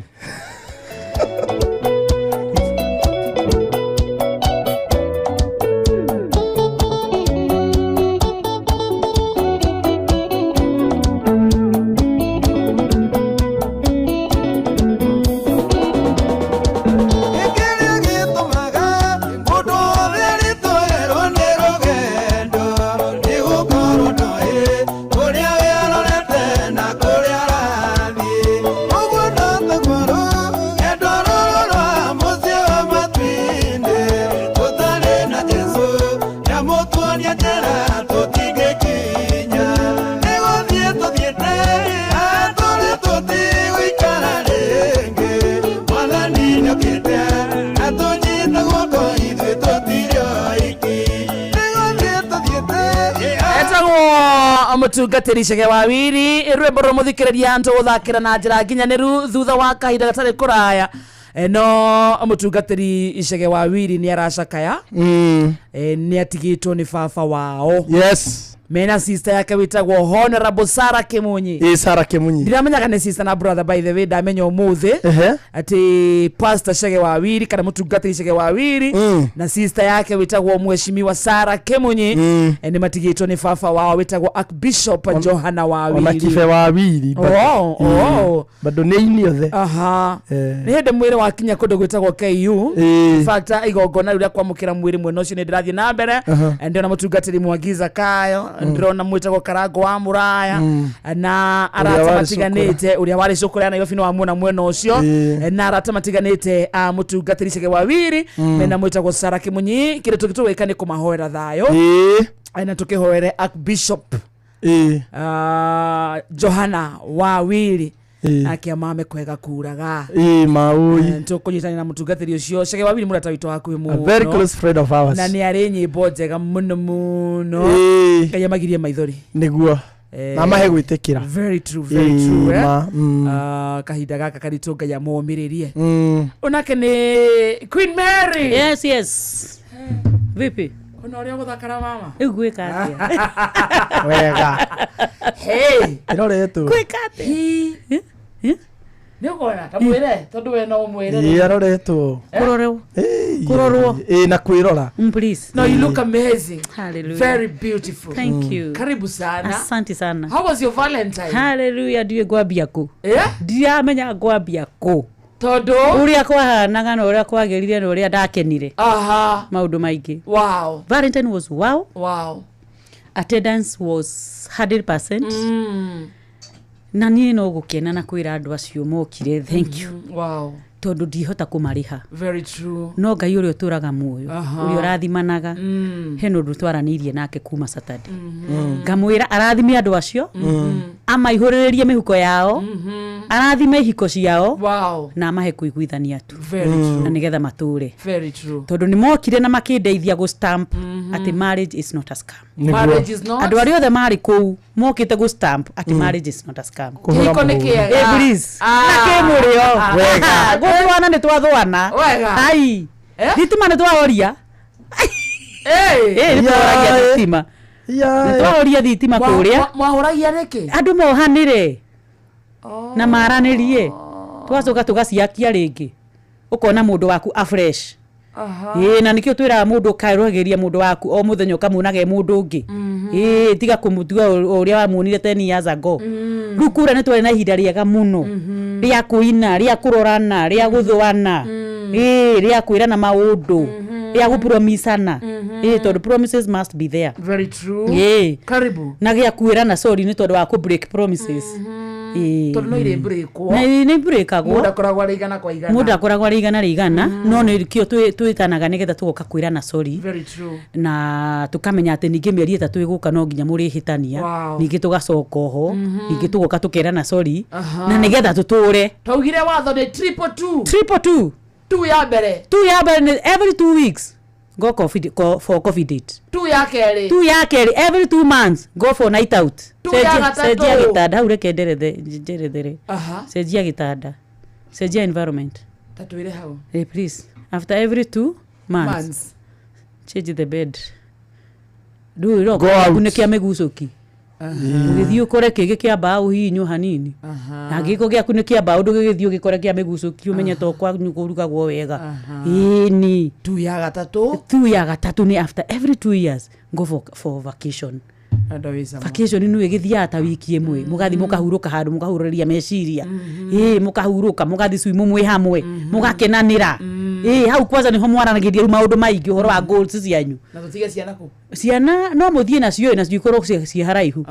Mũtungatĩri Chege wa Wiri rwĩmbo rũmũthikĩrĩria tũgũthakĩra na njĩra nginyanĩru thutha wa kahinda gatarĩ kũraya. No mũtungatĩri Chege wa Wiri nĩ aracakaya. Nĩ atigĩtwo nĩ baba wao. Yes. Mena sister yake wĩtagwo Honorable Sarah Kimunyi. Ĩ Sarah Kimunyi. Ndiramenyaga nĩ sister na brother by the way ndamenya ũmũthĩ atĩ Pastor Chege wa Wiri kana mũtungatĩri Chege wa Wiri na sister yake wĩtagwo Mheshimiwa Sarah Kimunyi nĩ matigĩtwo nĩ baba wao wĩtagwo Archbishop Johana wa Wiri. Ona kibe wa Wiri. Oh. Bado nĩ ini othe. Aha. Nĩ hĩndĩ mwĩrĩ wakinya kũndũ gwĩtagwo KU. In fact igongona rĩu rĩa kwamũkĩra mwĩrĩ mwena ũcio nĩ ndĩrathiĩ na mbere. Ndĩrona mũtungatĩri Mwangi Zakayo, ndĩrona mwĩtagwo Karango wa Mũraya na arata matiganĩte ũrĩa warĩ cũkũra ya Nairobi nĩ wamuona mwena ũcio na arata matiganĩte a mũtungatĩri Chege wa Wiri mena mwĩtagwo Sarah Kimunyi. Kĩrĩa tũgĩka nĩ kũmahoera thayũ na tũkĩhoere Archbishop Johana wa Wiri ake mame kwega kuraga maui tũkũnyitanĩra na mũtungatĩri ũcio Chege wa Wiri mũrata witũ hakuhĩ mũno, a very close friend of ours, na nĩ arĩ nyĩmbo njega mũno mũno. Ngai amagirie maithori nĩguo na mahe gwĩtĩkĩra. Very true, very true. Kahinda gaka karitũ Ngai amomĩrĩrie. Onake nĩ Queen Mary. Yes, yes. Vipi? Ona ũrĩa ũgũthakara mama. Rĩu gwĩka atĩa? Wega. Hey. Ĩroretwo. Gwĩka atĩa? Nĩ ũkona ta mwĩre tondũ we no ũmwĩre. Ĩĩ aroretwo. Kũrorwo. Kũrorwo. Ĩĩ na kwĩrora. Please. No, you look amazing. Hallelujah. Very beautiful. Thank you. Karibu sana. Asante sana. How was your Valentine? Hallelujah, ndiũĩ ngwambia kũ. Eh? Ndiramenya ngwambia kũ. Tondũ Ũrĩa kwahanaga na ũrĩa kwagĩrire na ũrĩa ndakenire. Aha. Maũndũ maingĩ. Wow. Valentine was wow. Wow. Attendance was 100%. Na niĩ no gũkena na kwĩra andũ acio mokire thank you. Wow. Tondũ ndihota kũmarĩha. Very true. No Ngai ũrĩa ũtũraga muoyo, Aha. ũrĩa ũrathimanaga, hena ũndũ twaranĩirie nake kuma Saturday. Ngamwĩra arathime andũ acio, amaihũrĩrĩrie mĩhuko yao, arathime ihiko ciao, wow. na amahe kũiguithania tu Very true. na nĩgetha matũre. Very true. Tondũ nĩ mokire na makĩndeithia gũ stamp atĩ marriage is not a scam. Nĩguo. Marriage is not? Andũ arĩa othe marĩ kũu mokĩte gũ stamp atĩ marriage is not a scam. Kĩhiko nĩ kĩega. Eh, please. Ah. Na kĩmũrĩo. Wega. Gũthũana nĩ twathũana. Wega. Ai. Thitima nĩ twahoria. Eh, nĩ twahoragia thitima. Nĩ twahoria thitima kũrĩa. Mwahoragia nĩkĩ? Andũ mohanĩre na maranĩrie. Tũgacoka tũgaciakia rĩngĩ. Ũkona mũndũ waku afresh. Aha. Ĩĩ na nĩkĩo twĩraga mũndũ ũkarũagĩria mũndũ waku o mũthenya ũkamuonaga e mũndũ ũngĩ. Ĩĩ tiga kũmũtua o ũrĩa wamuonire 10 years ago. Rĩu kũrĩa nĩ twarĩ na ihinda rĩega mũno rĩa kũina, rĩa kũrorana, rĩa gũthũana, ĩĩ rĩa kwĩrana maũndũ, rĩa gũpromisana. Ĩĩ tondũ promises must be there. Very true. Ĩĩ. Karibu. Na gĩa kwĩrana sorry nĩ tondũ wa kũ break promises. Ĩĩ. Tondũ no irĩ breakwo. Na nĩ breakagwo. Mũndũ akoragwo arĩ igana kwa igana. Mũndũ akoragwo arĩ igana rĩ igana no nĩ kĩo twĩtanaga nĩgetha tũgoka kwĩrana sorry Very true. na tũkamenya atĩ ningĩ mĩeri ĩtatũ ĩgũka no nginya mũrĩhĩtania. Wow. Ningĩ tũgacoka oho, ningĩ tũgoka tũkerana sorry Aha. na nĩgetha tũtũre. Twaugire watho nĩ triple two. Triple two. Two ya mbere. Two ya mbere nĩ every 2 weeks go coffee, go for coffee date. Two ya kerĩ. Two ya kerĩ every 2 months go for night out. Two ya gatatũ. Cenjia gĩtanda hau, reke njerethere. Aha. Cenjia gĩtanda, cenjia environment. Ta twĩre hau. Hey, please, after every 2 months, Months. change the bed. Ndũĩ Go out. nĩ kĩa mĩgucũki ũgĩthiĩ ũkore kĩngĩ kĩa mbaũ hihinywo hanini, na angĩkorwo gĩaku nĩ kĩa mbaũ ndũgĩgĩthiĩ ũgĩkore kĩa mĩgucũki ũmenye to kwanyu kũrugagwo wega. Ĩni. Tu ya gatatũ. Tu ya gatatũ nĩ after every 2 years go for vacation. Andũ wĩ cama. Vacation nĩ ĩgĩthiaga ta wiki ĩmwe, mũgathiĩ mũkahurũka handũ, mũkahurũrĩria meciria, ĩĩ mũkahurũka, mũgathiĩ swimu mwĩ hamwe, mũgakenanĩra. Ĩĩ hau kwanza nĩho mwaranagĩria rĩu maũndũ maingĩ ũhoro wa goals cianyu. Na tũtige ciana kũ? Ciana no mũthiĩ nacio ĩ, nacio ikorwo ciĩ haraihu.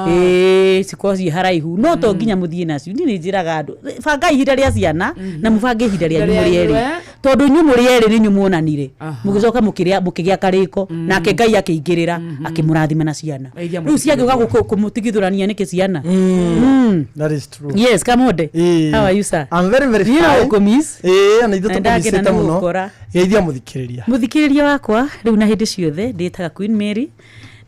Ĩĩ cikorwo ciĩ haraihu, no to nginya mũthiĩ nacio. Niĩ nĩ njĩraga andũ, bangai ihinda rĩa ciana na mũbange ihinda rĩanyu Ihinda mũrĩ rĩanyu, erĩ, eh? tondũ inyuĩ mũrĩ erĩ nĩ inyuĩ muonanire, mũgĩcoka mũkĩgĩa karĩko, nake Ngai akĩingĩrĩra akĩmũrathima na ciana. Geithia Rĩu ciangĩũka kũmũtigithũrania nĩkĩ ciana? Mm. That is true. Yes, Kamonde. Ĩĩ. How are you, sir? I'm very very Niĩ no fine. gũkũmiss. Ĩĩ ona ithuĩ Na ndakena tũkũmicĩte nĩ mũno. gũgũkora. Geithia mũthikĩrĩria. Mũthikĩrĩria wakwa rĩu na hĩndĩ ciothe ndĩtaga Queen Mary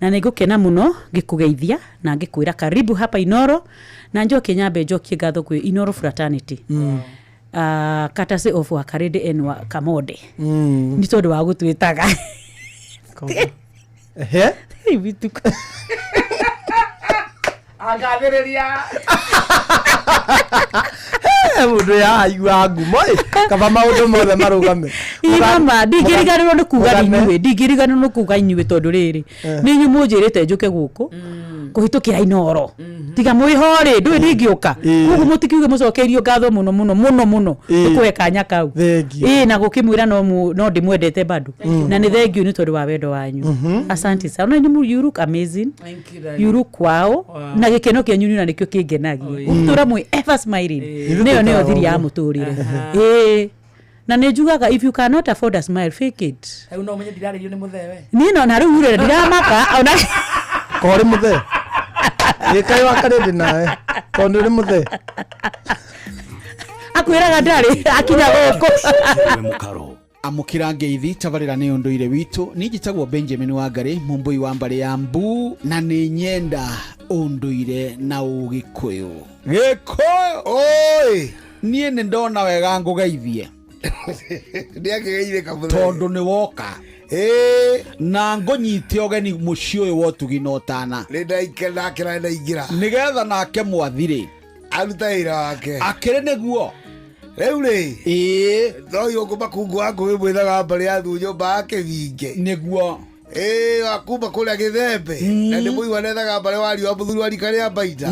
na nĩ ngũkena mũno ngĩkũgeithia na ngĩkwĩra karibu hapa Inoro, na njoke nyambe njokie ngatho kwĩ Inoro Fraternity, courtesy of Wakarĩndĩ and wa Kamonde, nĩ tondũ wa gũtwĩtaga. Ehe. Bituko. Angathĩrĩria. Mũndũ yaigua ngumo ĩ kaba maũndũ mothe marũgame. Mama, ndingĩriganĩrwo nĩ kuga Mũgane. inyuĩ, ndingĩriganĩrwo nĩ kuga inyuĩ tondũ rĩrĩ nĩ inyuĩ mũnjĩrĩte njũke gũkũ kũhĩtũkĩra Inoro, tiga mwĩho rĩ ndũĩ ndingĩũka, koguo mũtikiuge mũcokeirio ngatho mũno mũno mũno mũno nĩ kũhe kanya kau. Thengiũ. Ĩĩ na gũkĩmwĩra no ndĩmwendete bado, na nĩ thengiũ nĩ tondũ wa wendo wanyu. Asante sana. Na inyuĩ you look amazing. Thank you, darling. You look wow. Wow. Na gĩkeno kĩanyu na nĩkĩo kĩngenagia, gũtũra mwĩ ever smiling, nĩyo nĩyo thiri ya mũtũrĩre. Ĩĩ na nĩ njugaga, if you cannot afford a smile, fake it. Rĩu no ũmenye ndirarĩrio nĩ mũthee we. Niĩ no na rĩu rĩ ndiramaka ona. Korĩ mũthee gĩkaĩ wa karĩndĩ nawe tondũ nĩ mũthee. Akwĩraga ndarĩ akinya gũkũ. Amũkĩra ngeithi tabarĩra nĩ ũndũire witũ. Niĩ njĩtagwo Benjamin Wangarĩ, mũmbũi wa mbarĩ ya mbu, na nĩ nyenda ũndũire na ũgĩkũyũ. Gĩkũyũ oi, niĩ nĩ ndona wega ngũgeithie. Ndiakĩgeithĩka mũthee. Tondũ nĩ woka. Na ngũnyite ũgeni mũciĩ ũyũ wa ũtugi na ũtana. Nĩ ndakena ndaingĩra. Nĩgetha nake mwathirĩ aruta wĩra wake. Akĩrĩ nĩguo. Rĩu rĩ. Ĩĩ. No yũngũ makungu wa ngũĩ mwĩthaga mbarĩ ya thu nyũmba ya kĩbinge. Nĩguo. Ĩĩ wa kuma kũrĩa gĩthembe. Na nĩ mũigua nethaga mbarĩ wa riũa mũthuri wa rika rĩa mbaita.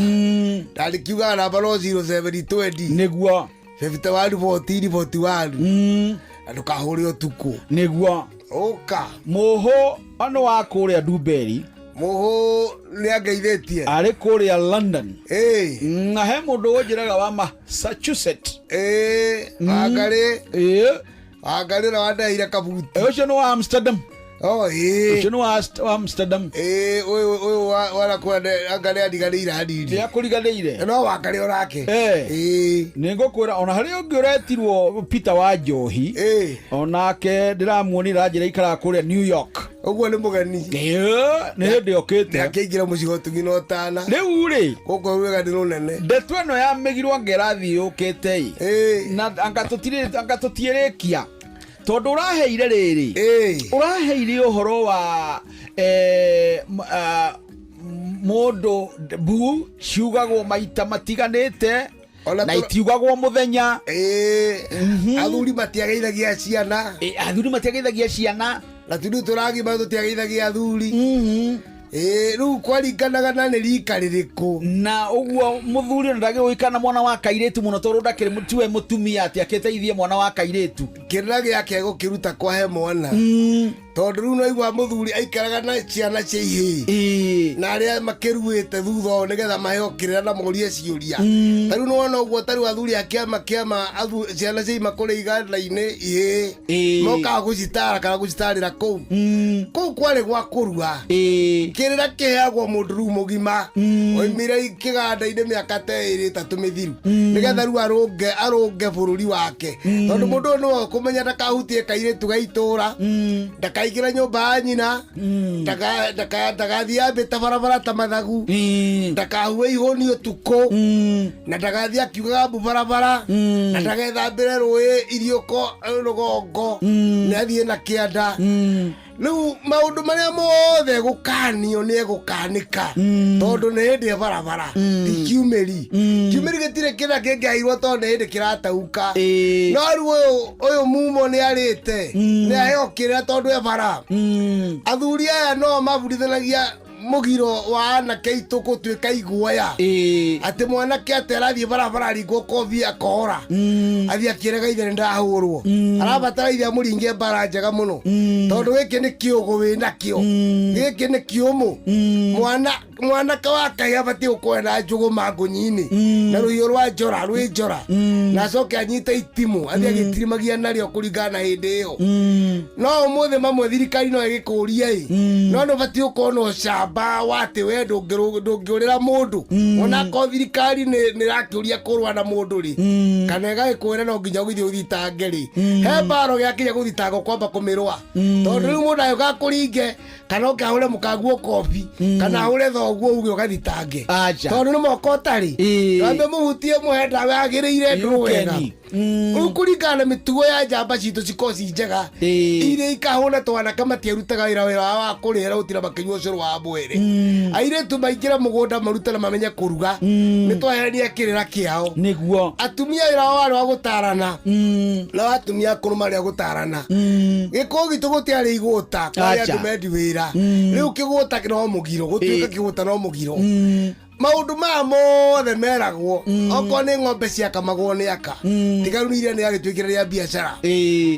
Na ndĩkiugaga namba no 0720. Nĩguo. 51 14 41. Na ndũkahũre ũtukũ. Nĩguo. Ũka. Mũhũ nĩ wa kũrĩa Ndumberi. Mũhũ nĩ angeithĩtie. Arĩ kũrĩa London. Ĩĩ. Na he mũndũ ũnjĩraga wa Massachusetts. Ĩĩ. Wangarĩ. Ĩĩ. Wangarĩ ũrĩa wandeheire kabuti. Ũcio nĩ wa Amsterdam. Oh, ĩĩ. Ũcio nĩ wa Amsterdam. Ĩĩ, ũyũ ũyũ wa wanakuwa anga nĩ andiganĩire hanini. Nĩ akũriganĩire. No wangarĩ onake. Ĩĩ. Nĩ ngũkwĩra ona harĩ ũngĩ ũretirwo Peter wa Njohi. Ĩĩ. Onake ndĩramuonire aranjĩra aikaraga kũrĩa New York. Ũguo nĩ mũgeni. Ĩĩ, nĩ hĩndĩ okĩte. Nĩ akĩingĩra mũciĩ wa ũtugi na ũtana. Rĩu rĩ. Gũkũ rwĩga nĩ rũnene. Ndeto ĩno ya mĩgiro anga ĩrathiĩ yũkĩte ĩ. Na anga tũtirĩ anga tũtiĩrĩkia. Tondũ ũraheire rĩrĩ. Ũraheire ũhoro wa mũndũ mbu ciugagwo maita matiganĩte na itiugagwo mũthenya. Athuri matiageithagia ciana. Athuri matiageithagia ciana. Na tondũ tũragima tũtiageithagia athuri. Rĩu kwaringanaga na nĩ rika rĩrĩkũ. Na ũguo mũthuri ona ndagĩrĩirwo gũikara na mwana wa kairĩtu mũno tondũ ndakĩrĩ tiwe mũtumia atĩ akĩteithie mwana wa kairĩtu. Kĩrĩra gĩake gũkĩruta kwa he mwana. Tondũ rĩu no igua mũthuri aikaraga na ciana cia ihĩĩ. Na arĩa makĩruĩte thutha ũyũ nĩgetha maheo kĩrĩra na morie ciũria. Ta rĩu nĩwona ũguo ta rĩu athuri a kĩama kĩama ciana cia ima kũrĩ iganda-inĩ ihĩĩ. Mokaga gũcitara kana gũcitarĩra kũu. Kũu kwarĩ gwa kũrua. Kĩrĩra kĩheagwo mũndũ rĩu mũgima. Oimire kĩganda-inĩ mĩaka ta ĩrĩ ĩtatũ mĩthiru. Nĩgetha rĩu arũnge bũrũri wake. Tondũ mũndũ ũyũ nĩwe ũkũmenya ndakahutie kairĩtu ga itũra. Ndakaingĩra nyũmba ya nyina. Ndagathiĩ ambĩte barabara ta mathagu. Ndakahue ihũni ũtukũ. Na ndagathiĩ akiugaga mbu barabara. Na ndagethambĩre rũĩ iriũko rũgongo. Nĩ athiĩ na kĩanda. Rĩu maũndũ marĩa mothe gũkanio nĩ egũkanĩka. Tondũ nĩ hĩndĩ ya barabara. Ti kiumĩri. Kiumĩri gĩtirĩ kĩrĩa kĩngĩairwo tondũ nĩ hĩndĩ kĩratauka. No rĩu ũyũ mumo nĩ arĩte. Nĩ aheo kĩrĩa tondũ e bara. Athuri aya no mabundithanagia mũgiro wa anake aitũ gũtuĩka iguoya. Atĩ mwanake atĩ arathiĩ barabara aringwo kobi akora. Athiĩ akĩrega ithe nĩ ndahũrwo. Arabatara ithe amũringe mbara njega mũno. Tondũ gĩkĩ nĩ kĩũgũ wĩnakĩo. Gĩkĩ nĩ kĩũmũ. Mwanake wa Ngai abatiĩ gũkorwo na njũgũma ngũnyi-inĩ. Na rũhiũ rwa njora, rwĩ njora. Na acoke anyite itimũ, athiĩ agĩtirimagia narĩo kũringana na hĩndĩ ĩyo. No ũmũthĩ mamwe thirikari no ĩgĩkũrie ĩ. No nĩ ũbatiĩ gũkorwo na ũcamba wa atĩ we ndũngĩũrĩra mũndũ. Ona akorwo thirikari nĩ ĩrakĩũria kũrũa na mũndũ rĩ. Kana ĩgagĩkwĩra no nginya ũgĩthiĩ ũthitange rĩ. He mbaro gĩakinya gũthitangwo kwamba kũmĩrũa. Tondũ rĩu mũndũ agĩũka akũringe, kana oke ahũre mũkaguo kobi, kana ahũre thoguo uge ũgathitange. Tondũ nĩ moko ũtarĩ. Wambe mũhutie mũhe ndawa yagĩrĩire ndũrũ wega. Rĩu kũringana na mĩtugo ya njamba citũ cikorwo ci njega. Iria ikahũna twanake matiarutaga wĩra wĩra wao wa kũrĩra gũtira makĩnyua ũcũrũ wa mwĩrĩ. Airĩtu maingĩra mũgũnda marute na mamenye kũruga. Nĩ twaherania kĩrĩra kĩao. Nĩguo. Atumia wĩra wao warĩ wa gũtarana. Na atumia akũrũ marĩ a gũtarana. Gĩkũyũ gitũ gũtiarĩ igũta, kwarĩ andũ mendi wĩra. Rĩu kĩgũta no mũgiro, gũtuĩka kĩgũta no mũgiro. Maũndũ maya mothe meragwo. Okorwo nĩ ng'ombe ciakamagwo nĩ aka. Tiga rĩu iria nĩ yagĩtuĩkire rĩa biacara.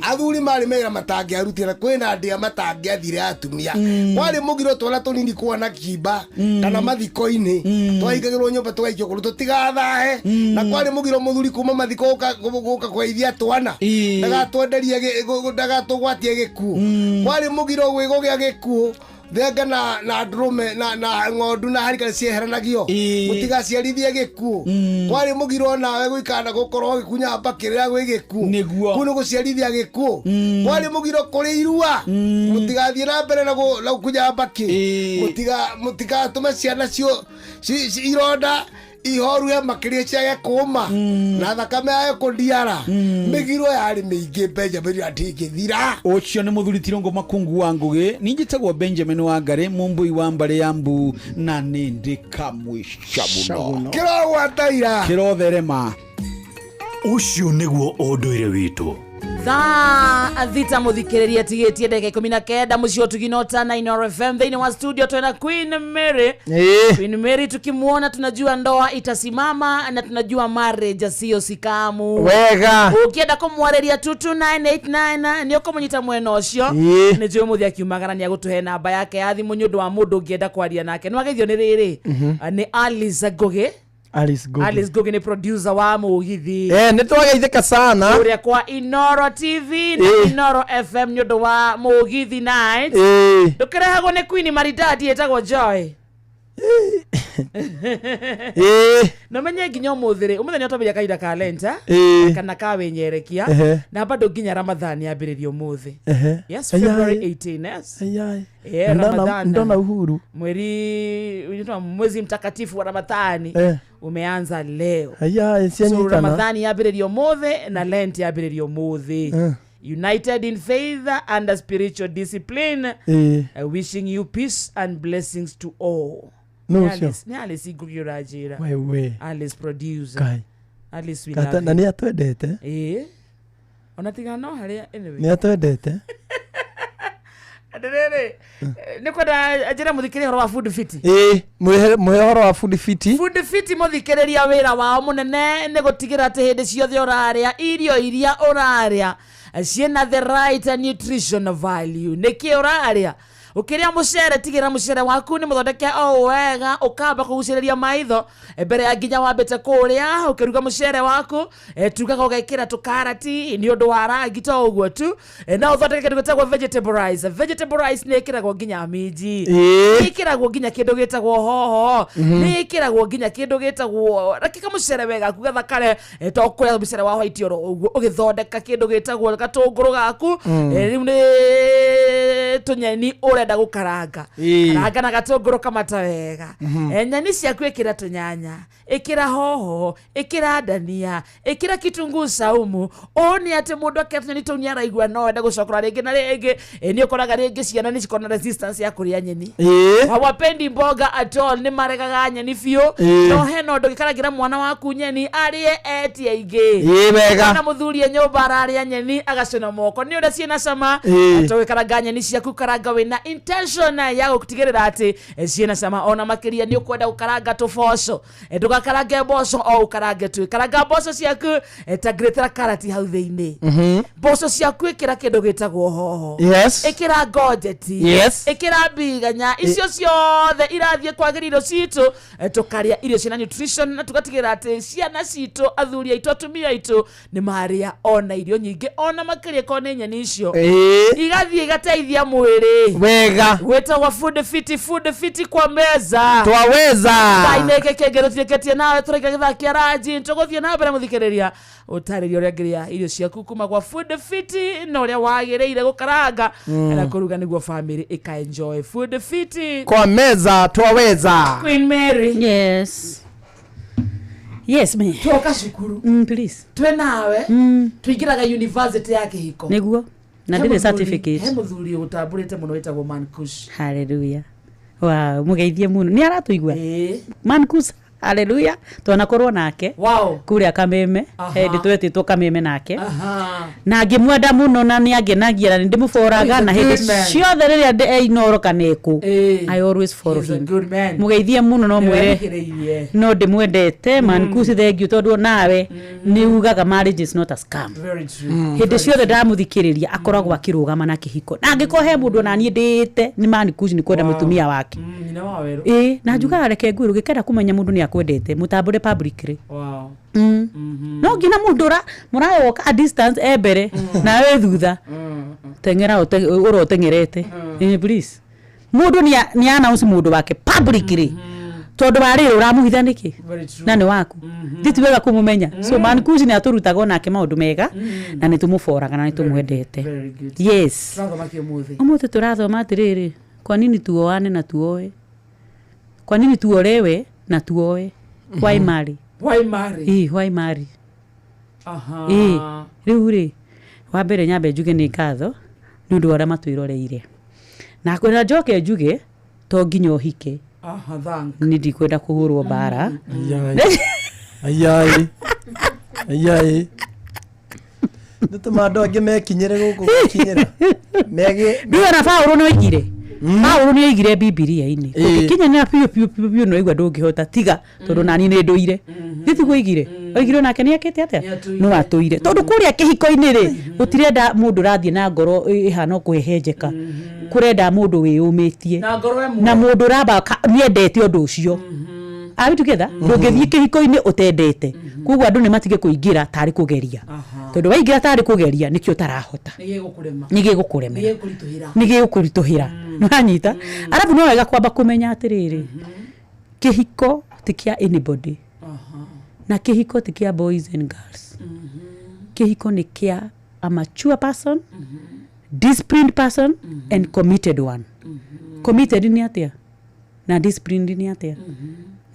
Athuri marĩ mawĩra matangĩarutire, na kwĩna ndĩa matangĩathire atumia. Kwarĩ mũgiro twana tũnini kuona kimba, kana mathiko-inĩ. Twahingagĩrwo nyũmba tũgaikio kũndũ tũtigathahe. Na kwarĩ mũgiro mũthuri kuma mathiko gũka kũgeithia twana. Ndagatwenderie ndagatũgwatie gĩkuũ. Kwarĩ mũgiro gwĩgũgĩa gĩkuũ. Thenge na ndũrũme na ng'ondu na harika cieheranagio. Mũtigaciarithie gĩkuũ. Kwarĩ mũgiro nawe gũikara na gũkorwo ũgĩkunya mbakĩ rĩrĩa gwĩ gĩkuũ. Nĩguo. Kũu nĩ gũciarithia gĩkuũ. Kwarĩ mũgiro kũrĩ irua. Mũtigathiĩ na mbere na gũkunya mbakĩ. Mũtigatũme ciana ironda Ihoru ya makĩria ciage kũma na thakame yayo kũniara. Mĩgiro yarĩ mĩingĩ, Benjamin, atingĩthira. Ũcio nĩ mũthuri Tirũngũ Makungu wa Ngũgĩ. Niĩ njĩtagwo Benjamin wa Ngarĩ, mũmbũi wa mbarĩ ya mbu, na nĩ ndĩ kamwĩca mũno. Kĩrogwataira. Kĩrotherema. Ũcio nĩguo ũndũire witũ. Thaa 6 muthikiriria tigitie ndagika 19 mucio tuginota na Inoro FM. Thĩinĩ wa studio twena Queen Mary. Queen Mary tukimuona tunajua ndoa itasimama na tunajua marriage sio sikamu. Wega. Ukienda kumwarĩria 22989 nĩ ũkũmũnyita mwena ũcio. Nĩ njũĩ mũthĩ akiumagara nĩ agũtũhe namba yake ya thimũ nĩ ũndũ wa mũndũ ũngĩenda kwaria nake. Nĩ wageithio nĩ rĩrĩ, nĩ Alice Ngugi. Alice Ngugi. Alice Ngugi nĩ producer wa mũgithi. Nĩ twageithĩka sana. Kũrĩa kwa Inoro TV na Inoro FM nĩ ũndũ wa Mũgithi Night. Ndũkĩrehagwo nĩ Queen Maridadi ĩtagwo Joy. Na menye nginya ũmũthĩ rĩ, ũmũthĩ nĩ ũtwambĩrĩria kahinda ka Lent, eh? Kana ka wĩnyerekia. Na bado nginya Ramadhani yambĩrĩria ũmũthĩ. Yes, Ayaye. February 18, yes. Ayaye. Yeah, Ramadhan. Ndona Uhuru. Mweri unaitwa mwezi mtakatifu wa Ramadhani umeanza leo. Ayaye, So cianyitana. Ramadhani yambĩrĩria ũmũthĩ na Lent yambĩrĩria ũmũthĩ. United in faith and spiritual discipline. Wishing you peace and blessings to all. Nũ Nĩ ũcio? Alice, nĩ Alice Ngugi ũranjĩra. Wewe. Alice producer. Kai. Alice, we Kata, love na you. nĩ atwendete. Ĩĩ. Ona tiga no harĩa anyway. Nĩ atwendete. Atĩrĩrĩ, nĩ kwenda njĩre mũthikĩrĩria ũhoro wa Food Fit. Ĩĩ, mwĩhe ũhoro wa Food Fit. Food Fit, mũthikĩrĩria, wĩra wao mũnene nĩ gũtigĩra atĩ hĩndĩ ciothe ũrarĩa irio iria ũrarĩa ciĩna the right nutrition value. Nĩkĩ ũrarĩa? Ũkĩrĩa mũcere, tigĩra mũcere waku nĩ mũthondeke o wega, ũkamba kũgucĩrĩria maitho mbere ya nginya wambĩte kũrĩa. Ũkĩruga mũcere waku, tugaga ũgekĩra tũkarati nĩ ũndũ wa rangi to ũguo tu. No ũthondeke kĩndũ gĩtagwo vegetable rice. Vegetable rice nĩ ĩkĩragwo nginya minji, nĩ ĩkĩragwo nginya kĩndũ gĩtagwo hoho, nĩ ĩkĩragwo nginya kĩndũ gĩtagwo rakika mũcere wega gaku gathakare, to kũrĩa mũcere wa white oro ũguo. Ũgĩthondeka kĩndũ gĩtagwo gatũngũrũ gaku, rĩu nĩ tũnyeni ũrenda gũkaranga, karanga na gatũngũrũ kamata wega. Nyeni ciaku ĩkĩra tũnyanya, ĩkĩra hoho, ĩkĩra ndania, ĩkĩra kitunguu saumu. Ũũ nĩ atĩ mũndũ akĩra tũnyeni tũu nĩ araigua no ende gũcokora rĩngĩ na rĩngĩ. Nĩ ũkoraga rĩngĩ ciana nĩ cikoragwo na resistance ya kũrĩa nyeni. Hawapendi mboga at all, nĩ maregaga nyeni biũ. No hena ũndũ ũngĩkarangĩra mwana waku nyeni arĩe etie ingĩ. Ĩĩ, wega. Na mũthuri e nyũmba ararĩa nyeni agacũna moko nĩ ũrĩa ciĩna cama. Tũgĩkaranga nyeni ciaku, karanga wĩna intention ya gũtigĩrĩra atĩ ciĩna cama ona makĩria. Nĩ ũkwenda gũkaranga tũboco, ndũgakarange mboco o ũkarange tu. Karanga mboco ciaku, ta ngĩrĩtĩra karati hau thĩinĩ. Mboco ciaku ĩkĩra kĩndũ gĩtagwo hoho, ĩkĩra ngojeti, ĩkĩra mbiganya. Icio ciothe irathiĩ kwagĩria irio citũ. Tũkarĩa irio ciĩna nutrition na tũgatigĩrĩra atĩ ciana citũ, athuri aitũ, atumia aitũ nĩ marĩa ona irio nyingĩ ona makĩria korwo nĩ nyeni icio, igathiĩ igateithia mwĩrĩ. Gwĩtagwo Food Fit. Food Fit kwa meza. Twaweza. Thaa-inĩ gĩkĩ kĩngĩ tũtiĩkĩtie nawe tũraika gĩthaa kĩa ranji. Tũgũthiĩ na mbere, mũthikĩrĩria, ũtarĩria ũrĩa ngĩrĩa irio ciaku kuma gwa Food Fit na ũrĩa wagĩrĩire gũkaranga na kũruga nĩguo family ĩka enjoy Food Fit. Kwa meza twaweza. Queen Mary. Yes. Yes, me. Twoka cukuru. Please. Twĩ nawe tũingĩraga university ya kĩhiko. Nĩguo. Na He ndĩrĩ mũthuri- certificate. he mũthuri ũtambũrĩte mũno wĩtagwo Mankush. Hallelujah. Wow, mũgeithie mũno. Nĩ aratũigua? Mankus, hallelujah. Twanakorwo nake. Kũrĩa Kameme. Hĩndĩ twetĩtwo Kameme nake. Na ngĩmwenda mũno na nĩ angenagia na nĩ ndĩmũboraga He's a na hĩndĩ good man. ciothe rĩrĩa ndĩ e Inoro kana ĩkũ. I always follow He's a him. good man. Mũgeithie mũno no Nĩwe mwĩre thikĩrĩirie. no ndĩmwendete. Mankusi, thank you tondũ nawe nĩ ugaga marriage is not a scam. Very true. Hĩndĩ ciothe ndamũthikĩrĩria akoragwo akĩrũgama na kĩhiko, na angĩkorwo he mũndũ onaniĩ ndĩĩte nĩ Mankusi nĩ kwenda mũtumia wake. Nyina wa werũ. Ĩĩ, na njugaga reke ngwĩrwo, ũngĩkenda kũmenya mũndũ nĩ akwendete, mũtambũre publicly. No nginya mũndũ mũrayoka a distance, e mbere nawe thutha, teng'era ũrĩa ũteng'erete. Please, mũndũ nĩ announce mũndũ wake publicly tondũ wa rĩrĩ ũramũhitha nĩkĩ? Very true. Na nĩ waku, ti wega kũmũmenya. So Mankuci nĩ atũrutaga onake maũndũ mega na nĩ tũmũboraga na nĩ tũmwendete. Very good. Yes. Tũrathoma kĩ ũmũthĩ? Ũmũthĩ tũrathoma atĩrĩrĩ, kwa nini tuoane na tuoe, kwa nini tuolewe na tuoe. Why marry? Why marry? Ĩĩ, why marry? Aha. Ĩĩ, rĩu rĩ, wa mbere nyambe njuge nĩ ngatho nĩ ũndũ wa ũrĩa matwĩroreire. Na kwenda njoke njuge to nginya ũhike. Aha, thank. Niĩ ndikwenda kũhũrwo mbara. Ayai. Ayai. Ayai. Nĩ tũma andũ angĩ mekinyĩre gũkũ gũkinyĩra. Mege Ndiũĩ ona Paũlũ nĩ oigire. Paũlũ nĩ oigire Bibilia-inĩ. Ĩĩ. Ũngĩkinyanĩra biũ biũ biũ biũ nĩ waigua ndũngĩhota tiga tondũ nani nĩ ndũire. Githĩ tiguo oigire? Oigire onake nĩ ekĩte atĩa? No atũire. Tondũ kũrĩa kĩhiko-inĩ rĩ, gũtirenda mũndũ ũrathiĩ na ngoro ĩhana o kũhehenjeka. Kũrenda mũndũ wĩyũmĩtie. Na ngoro ĩmwe. Na mũndũ ũramba nĩendete ũndũ ũcio. Are we together? Ndũngĩthiĩ kĩhiko-inĩ ũtendete. Koguo andũ nĩ matige kũingĩra tarĩ kũgeria. Tondũ waingĩra tarĩ kũgeria nĩkĩo ũtarahota. Nĩ gĩgũkũrema. Nĩ gĩgũkũremera. Nĩ gĩgũkũritũhĩra. Nĩ gĩgũkũritũhĩra. Nĩwanyita? Arabu no wega kwamba kũmenya atĩrĩrĩ, kĩhiko ti kĩa anybody. Na kĩhiko ti kĩa boys and girls. Kĩhiko nĩ kĩa a mature person, disciplined person and committed one. Committed nĩ atĩa? Na disciplined nĩ atĩa?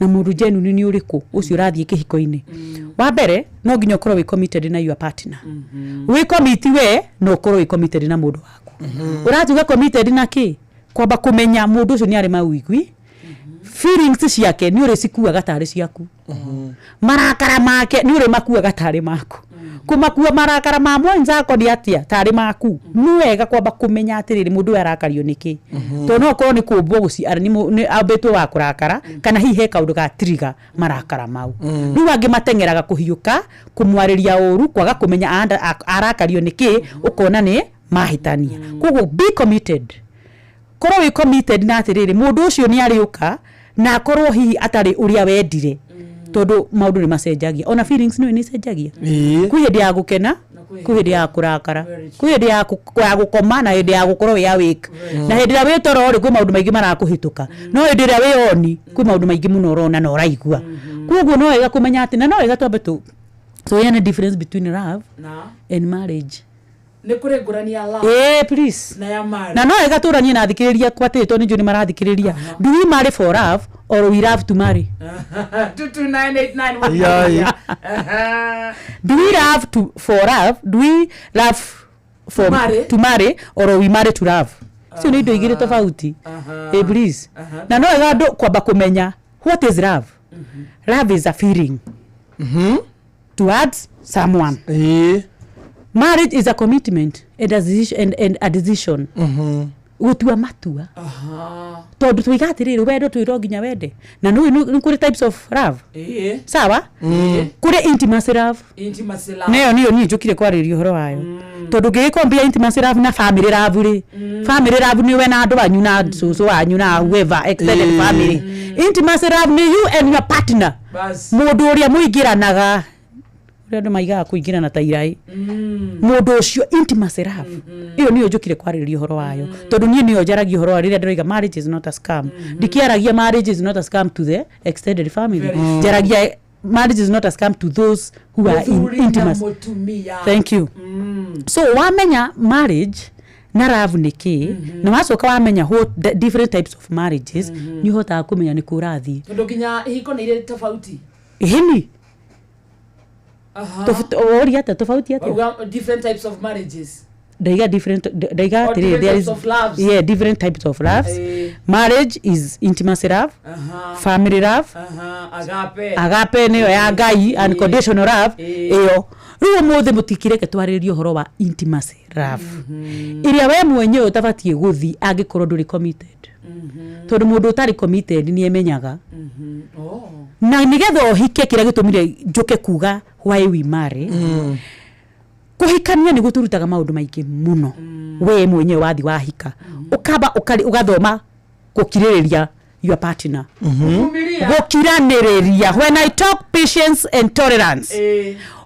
Na mũndũ genuine nĩ ũrĩkũ ũcio ũrathiĩ kĩhiko-inĩ? Wa mbere no nginya ũkorwo wĩ committed na your partner. Wĩ commit we na ũkorwo wĩ committed na mũndũ waku. Ũratuga committed na kĩ? Kwamba kũmenya mũndũ ũcio nĩ arĩ mawĩigwi, feelings ciake nĩ ũrĩcikuaga tarĩ ciaku. Marakara make nĩ ũrĩmakuaga tarĩ maku. Kũmakua marakara ma mwenzako nĩ atĩa tarĩ maku. Nĩ wega kwamba kũmenya atĩrĩrĩ mũndũ ũyũ arakario nĩkĩ. Tondũ no ũkorwo nĩ kũmbwo gũciara nĩ ambĩtwo wa kũrakara kana hihi he kaũndũ ga trigger marakara mau. Rĩu angĩ mateng'eraga kũhiũka, kũmwarĩria ũru, kwaga kũmenya arakario nĩkĩ, ũkona nĩ mahĩtania. Koguo be committed. Korwo wĩ committed na atĩrĩrĩ mũndũ ũcio nĩ arĩũka na akorwo hihi atarĩ ũrĩa wendire. Tondũ maũndũ nĩ macenjagia. Ona feelings nĩ icenjagia. Kwĩ hĩndĩ ya gũkena, kwĩ hĩndĩ ya kũrakara, kwĩ hĩndĩ ya gũkoma na hĩndĩ ya gũkorwo wĩ awake. Na hĩndĩ ĩrĩa wĩ toro rĩ, kwĩ maũndũ maingĩ marakũhĩtũka. No hĩndĩ ĩrĩa wĩ on, kwĩ maũndũ maingĩ mũno ũrona na ũraigua. Koguo no wega kũmenya atĩ, na no wega twambe tũheane difference between love Na? and marriage. Nĩ kũrĩ ngũrani ya love Ĩĩ, please. na ya marriage. Na no wega tũranie na athikĩrĩria kwa atĩrĩ, tondũ nĩ njũĩ nĩ marathikĩrĩria. Do we marry for love or we love to marry? 22989. Ayai. Do we love to for love? Do we love for To marry? to marry or we marry to love? Icio nĩ indo igĩrĩ tofauti. Ĩĩ, please. Na no wega andũ kwamba kũmenya what is love. Love is a feeling towards someone. Marriage is a commitment and a decision, and a decision. Gũtua matua. Tondũ tũiga atĩrĩrĩ wendo twĩrwo nginya wende. Na nĩ nĩ kũrĩ types of love. Ĩĩ. Sawa? Kũrĩ intimacy love. Intimacy love. Neyo niyo niĩ njũkire kwarĩria ũhoro wayo. Tondũ ngĩgĩkombia intimacy love na family love rĩ, family love nĩ we na andũ anyu na cũcũ wanyu na whoever extended family. Intimacy love nĩ you and your partner. Bas. Mũndũ ũrĩa mũingĩranaga, ũrĩa andũ maigaga kũingĩrana ta iraĩ. Mũndũ ũcio intimacy love. Ĩyo nĩyo njũkire kwarĩrĩria ũhoro wayo. Tondũ niĩ nĩyo njaragia ũhoro wayo rĩrĩa ndĩroiga marriage is not a scam. Ndikĩaragia marriage is not a scam to the extended family. Very true. Njaragia marriage is not a scam to those who are in Mũthuri na intimacy. mũtumia. Thank you. So wamenya marriage na love nĩ kĩ, na wacoka wamenya what the different types of marriages, nĩ ũhotaga kũmenya nĩ kũ ũrathiĩ. Tondũ nginya ihiko nĩ irĩ tofauti. Ĩni. Aha. Woria atĩa tofauti atĩa? Wauga different types of marriages. Ndaiga different, ndaiga Or atĩrĩrĩ, different there types is of loves. Yeah, different types of loves. Marriage is intimacy love, family love, Aha, agape. agape nĩyo ya Ngai, unconditional love ĩyo. Rĩu ũmũthĩ mũtikireke twarĩrĩrie ũhoro wa intimacy love. Ĩrĩa we mwenyewe ũtabatiĩ gũthiĩ angĩkorwo ndũrĩ committed. Tondũ mũndũ ũtarĩ committed nĩ emenyaga. Na nĩgetha ũhike kĩrĩa gĩtũmire njũke kuga why we marry. Kũhikania nĩ gũtũrutaga maũndũ maingĩ mũno. We mwenyewe wathi wahika. Ũkamba ũgathoma gũkirĩrĩria your partner. Vumilia. Gũkiranĩrĩria. When I talk patience and tolerance.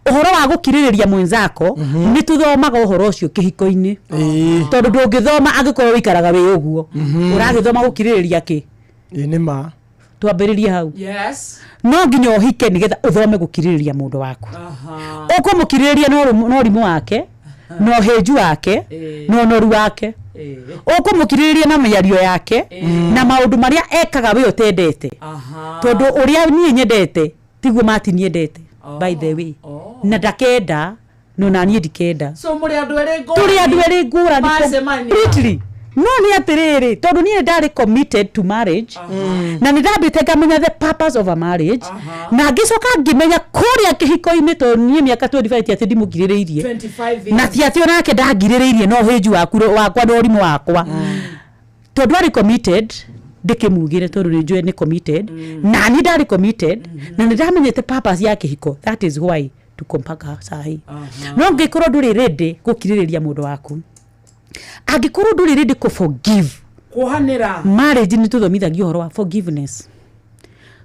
Ũhoro wa gũkirĩrĩria mwenzako, nĩ tũthomaga ũhoro ũcio kĩhiko-inĩ. Tondũ ndũngĩthoma angĩkorwo ũikaraga wĩ ũguo. Ũragĩthoma gũkirĩrĩria kĩ? Ĩĩ nĩ ma. Twambĩrĩrie hau. Yes. No nginya ũhike nĩgetha ũthome gũkirĩrĩria mũndũ waku. Ũkũmũkirĩrĩria na ũrimũ wake, na ũhĩnju wake, na ũnoru wake. Ũkũmũkirĩrĩria na mĩario yake, na maũndũ marĩa ekaga we ũtendete. Tondũ ũrĩa niĩ nyendete Tiguo Martin endete, by the way, na ndakenda no na niĩ ndikenda. So mũrĩ andũ erĩ ngũrani. Tũrĩ andũ erĩ ngũrani Macemania. Completely. No nĩ atĩrĩrĩ, tondũ niĩ ndarĩ committed to marriage na nĩ ndambĩte ngamenya the purpose of a marriage, na ngĩcoka ngĩmenya kũrĩa kĩhiko-inĩ, tondũ niĩ mĩaka 25 ti atĩ ndimũngirĩrĩirie, 25 na years. ti atĩ onake ndangirĩrĩirie no hĩnju waku wakwa na ũrimũ wakwa, tondũ arĩ committed ndĩkĩmugĩre, tondũ nĩ njũĩ nĩ committed na niĩ ndarĩ committed na nĩ ndamenyete purpose ya kĩhiko. That is why tuko mpaka sahi. No ngĩkorwo ndũrĩ ready gũkirĩrĩria mũndũ waku, angĩkorwo ndũrĩ ready kũ forgive, Kuohanĩra. Marriage nĩ tũthomithagia ũhoro wa forgiveness,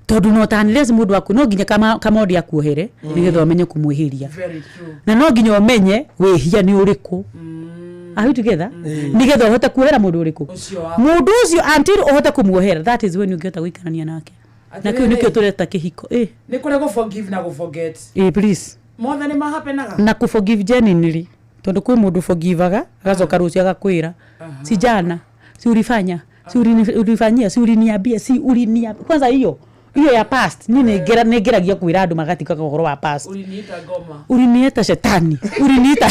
tondũ no tanless mũndũ waku no nginya kamondi akuohere nĩgetha ũmenye kũmwĩhĩria. Very true. Na no nginya ũmenye wĩhia nĩ ũrĩkũ. Are we together? Nĩgetha ũhote kuohera mũndũ ũrĩkũ? Ũcio waku. Mũndũ ũcio, until ũhote kũmuohera, that is when ũngĩhota gũikarania nake, na kĩu nĩkĩo Atĩrĩrĩ. tũreta kĩhiko. Eh, Nĩ kũrĩ gũ forgive na gũ forget. Eh, please. Mothe nĩ mahapenaga. Na kũ forgive genuinely, tondũ kwĩ mũndũ forgivaga agacoka rũciũ agakwĩra, si jana si ulifanya, si ulifanyia, si uliniambia, si uliniambia. Kwanza hiyo hiyo ya past, niĩ nĩngeragia kwĩra andũ magatikaga ũhoro wa past. Uliniita ngoma. Uliniita shetani, uliniita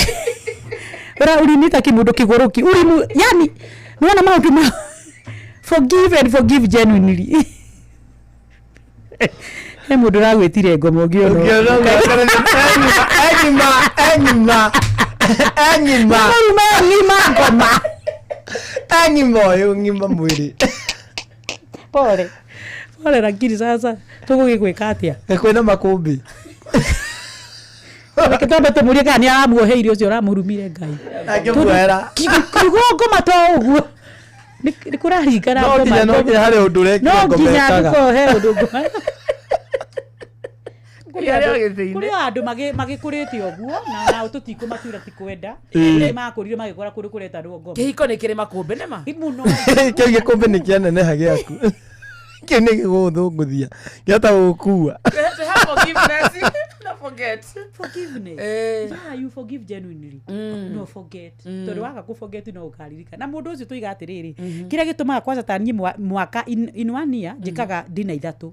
ura, uliniita kimundu kiguruki, ulimu, yani nĩwona maũndũ ma forgive and forgive genuinely. He mũndũ ũragwĩtire ngoma ũngĩona. Ũngĩona ũngĩona, engima engima engima. Mũrume ng'ima ngoma. Engima ũyũ ng'ima mwĩrĩ. Pole pole, lakini sasa tũgũgĩkwĩka atĩa? Kwĩna makũmbĩ. Reke twambe tũmũrie kana nĩ aramuoheire ũcio ũramũrumire Ngai. Akĩmuohera. Kiugo ngoma to ũguo nĩ kũraringana. No nginya, no nginya harĩ ũndũ ũrekire no ngoma nginya ĩkaga. angĩkorwo he ũndũ ngoma. Kũrĩ arĩa gĩthĩ-inĩ. Kũrĩ o andũ magĩkũrĩte ũguo na nao tũtikũmatuĩra ti kwenda. Ĩĩ. Nĩ makũrire magĩkora kũndũ kũretanwo ngoma. Kĩhiko nĩ kĩrĩ makũmbĩ nĩma. Mũno. Kĩu gĩkũmbĩ nĩ kĩaneneha gĩaku, kĩu nĩ gĩgũgũthũngũthia kĩhota gũgũkua. To have forgiveness na forget. Forgiveness. Eh. Yeah, you forgive genuinely. No forget, tondũ waga kũ forget no ũkaririkana na mũndũ ũcio. Tũiga atĩrĩrĩ, kĩrĩa gĩtũmaga kwanza ta niĩ mwaka in one year njĩkaga ndina ithatũ,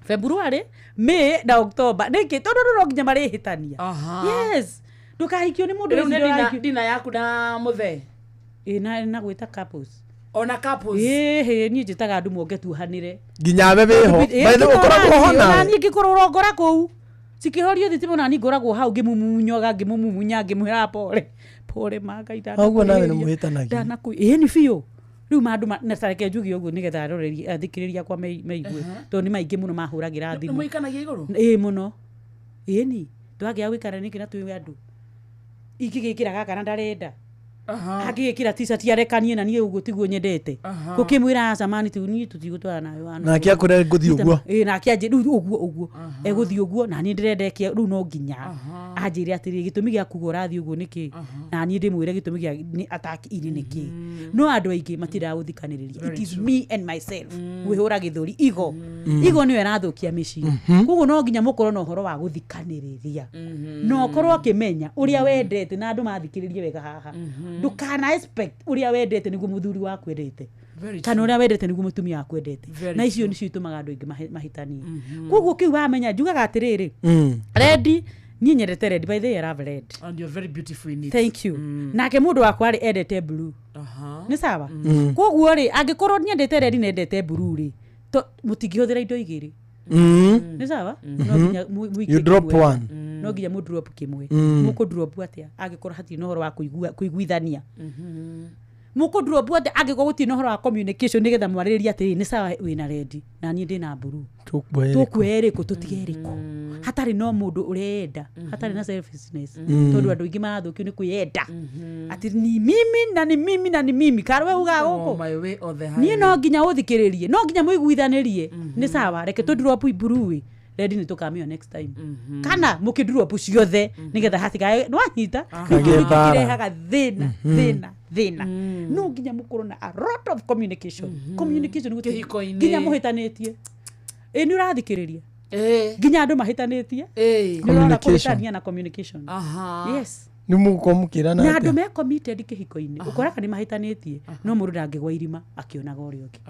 February, May na October. Nĩkĩ? Tondũ rĩu no nginya marĩhĩtania. Yes, ndũkahikio nĩ mũndũ Rĩu nĩ wĩcirĩa ũrahikio. Dina yaku na mũthee. Ĩ, na gwĩta couples. Ona couples. Ĩhĩ, niĩ njĩtaga andũ monge tuohanĩre. Nginya abe wĩho. Ĩ, By the way, ũkoragwo ho ona nawe. niĩ ngĩkorwo ũrongora kũu cikĩhorio thitima, ona niĩ ngoragwo hau ngĩmumunyoga, ngĩmũmumunya, ngĩmwĩra pole pole ma Ngai. Ũguo nawe nĩ mũhĩtanagia. Ndanakwĩ ĩĩ nĩ biũ. Rĩu mandũ na tareke njuge ũguo nĩgetha aroreri athikĩrĩria akwa meigue, tondũ nĩ maingĩ mũno mahũragĩra Nĩ thimũ. mũikanagia igũrũ. Ĩĩ mũno, ĩni twagĩa gũikara nĩkĩ na twĩ andũ ingĩgĩkĩra gaka na ndarenda, angĩgĩkĩra t-shirt arekanie na niĩ ũguo tiguo nyendete. Gũkĩmwĩra aca mani tu niĩ tũtigũtwara nawe wana. Nake akwĩra ngũthiĩ ũguo. Ĩĩ, nake anjĩ rĩu ũguo ũguo egũthiĩ ũguo na niĩ ndĩrenda ĩke rĩu no nginya anjĩre atĩrĩ, gĩtũmi gĩa kuga ũrathiĩ ũguo nĩkĩ, na niĩ ndĩmwĩre gĩtũmi gĩa nĩ ataki ini nĩkĩ. No andũ aingĩ matindaga gũthikanĩrĩria. It is me and myself, gwĩhũra gĩthũri igo. Igo nĩyo ĩrathũkia mĩciĩ. Koguo no nginya mũkorwo na ũhoro wa gũthikanĩrĩria na ũkorwo ũkĩmenya ũrĩa wendete, na andũ mathikĩrĩrie wega haha, ndũkana expect ũrĩa wendete nĩguo mũthuri waku endete Very kana true. ũrĩa wendete nĩguo mũtumia waku endete. Very Na icio true. nĩcio itũmaga andũ aingĩ mahĩtanie. Koguo kĩu wamenya, njugaga atĩrĩrĩ, red, niĩ nyendete red. By the way, I love red. And you're very beautiful in it. Thank you. Nake mũndũ wakwa rĩ endete blue. Nĩ sawa. Koguo rĩ, angĩkorwo nyendete red na endete blue rĩ, mũtingĩhũthĩra indo igĩrĩ. Nĩ sawa, no nginya mũikie You drop kĩmwe. one. No nginya mũ drop kĩmwe. Mũkũ drop atĩa angĩkorwo hatirĩ na ũhoro wa kũiguithania? Mũkũ drop atĩa angĩkorwo gũtirĩ na ũhoro wa communication, nĩgetha mwarĩrĩrie atĩrĩ, nĩ sawa, wĩna red na niĩ ndĩna blue, Tũkuoya ĩrĩkũ? tũkuoya ĩrĩkũ, tũtige ĩrĩkũ, hatarĩ no mũndũ ũrenda, hatarĩ na selfishness? Tondũ andũ aingĩ marathũkio nĩ kwĩyenda, atĩ ni mimi na ni mimi na ni mimi karwe ugaga Oh, gũkũ my way or the niĩ. highway. No nginya ũthikĩrĩrie, no nginya mũiguithanĩrie, nĩ sawa, reke tũ drop blue, red nĩ tũkamĩo next time, kana mũkĩ drop ciothe nĩgetha hatigae nĩwanyita. Kagĩe mbara. Kĩrehaga thĩna, thĩna, thĩna. No nginya mũkorwo na a lot of communication. Communication Kĩhiko-inĩ. nginya mũhĩtanĩtie, ĩ nĩ ũrathikĩrĩria, Eh. nginya andũ mahĩtanĩtie Eh. nĩ ũrona Communication. kũhĩtania na communication. Yes. Nĩ mũgũkorwo mũkĩrana Na andũ atĩa? me committed kĩhiko-inĩ, ũkoraga nĩ mahĩtanĩtie no mũndũ ndangĩgwa irima akĩonaga ũrĩa ũngĩ.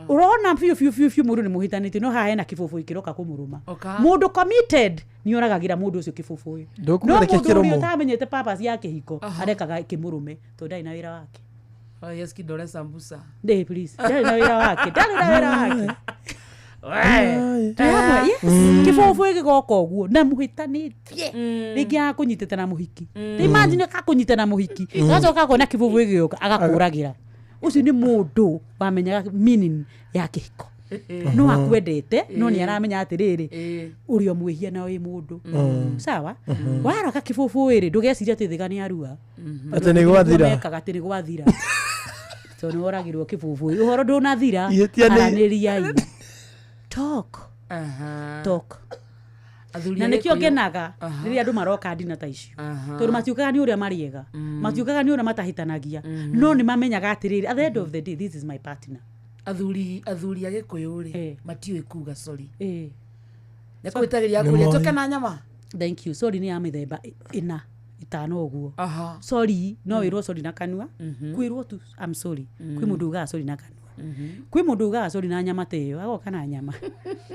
Ũrona biũ biũ biũ biũ mũndũ nĩ mũhĩtanĩtie no haha hena kĩbũbũĩ kĩroka kũmũrũma. Oka. Mũndũ committed nĩ oragagĩra mũndũ ũcio kĩbũbũĩ. Ndũkuga No nĩkĩ mũndũ ũrĩa kĩrũmũ? ũtamenyete purpose ya kĩhiko arekaga kĩmũrũme tondũ ndarĩ na wĩra wake. Oh, yes, kidole sambusa. Ndĩ please ndarĩ na wĩra wake ndarĩ na wĩra wake. We. Twĩ hamwe, yes. Kĩbũbũĩ gĩgoka ũguo na mũhĩtanĩtie rĩngĩ agakũnyitĩte na mũhiki. Imagine akakũnyita na mũhiki agacoka akona kĩbũbũĩ gĩgĩũka agakũragĩra. Ũcio nĩ mũndũ wamenyaga meaning ya kĩhiko no akwendete no nĩ aramenya atĩrĩrĩ ũrĩ o mwĩhia na wĩ mũndũ sawa waraka kĩbũbũĩ rĩ ndũgecirie atĩ thĩga nĩ arua Atĩ nĩ gwathira. mekaga atĩ nĩ gwathira tondũ nĩ woragĩrwo kĩbũbũĩ ũhoro ndũnathira Ihĩtia nĩ- aranĩriai talk talk Athuri na a nĩkĩo Gĩkũyũ. ngenaga rĩrĩa andũ maroka ndina ta icio tondũ matiũkaga nĩ ũrĩa marĩega matiũkaga nĩ ũrĩa matahĩtanagia no nĩ mamenyaga atĩrĩrĩ at the end of the day this is my partner. Athuri a Gĩkũyũ rĩ matiũĩ kuga sorry. Eh. Nĩkũhĩtagĩria Nĩ kũrĩa moĩ. tũke na nyama. Thank you. Sorry nĩ ya mĩthemba ĩna ĩtano ũguo. Sorry no wĩrwo sorry na kanua kwĩrwo tu I'm sorry. Kwĩ mũndũ ugaga sorry na kanua kwĩ mũndũ ugaga sorry na nyama ta ĩyo agoka na nyama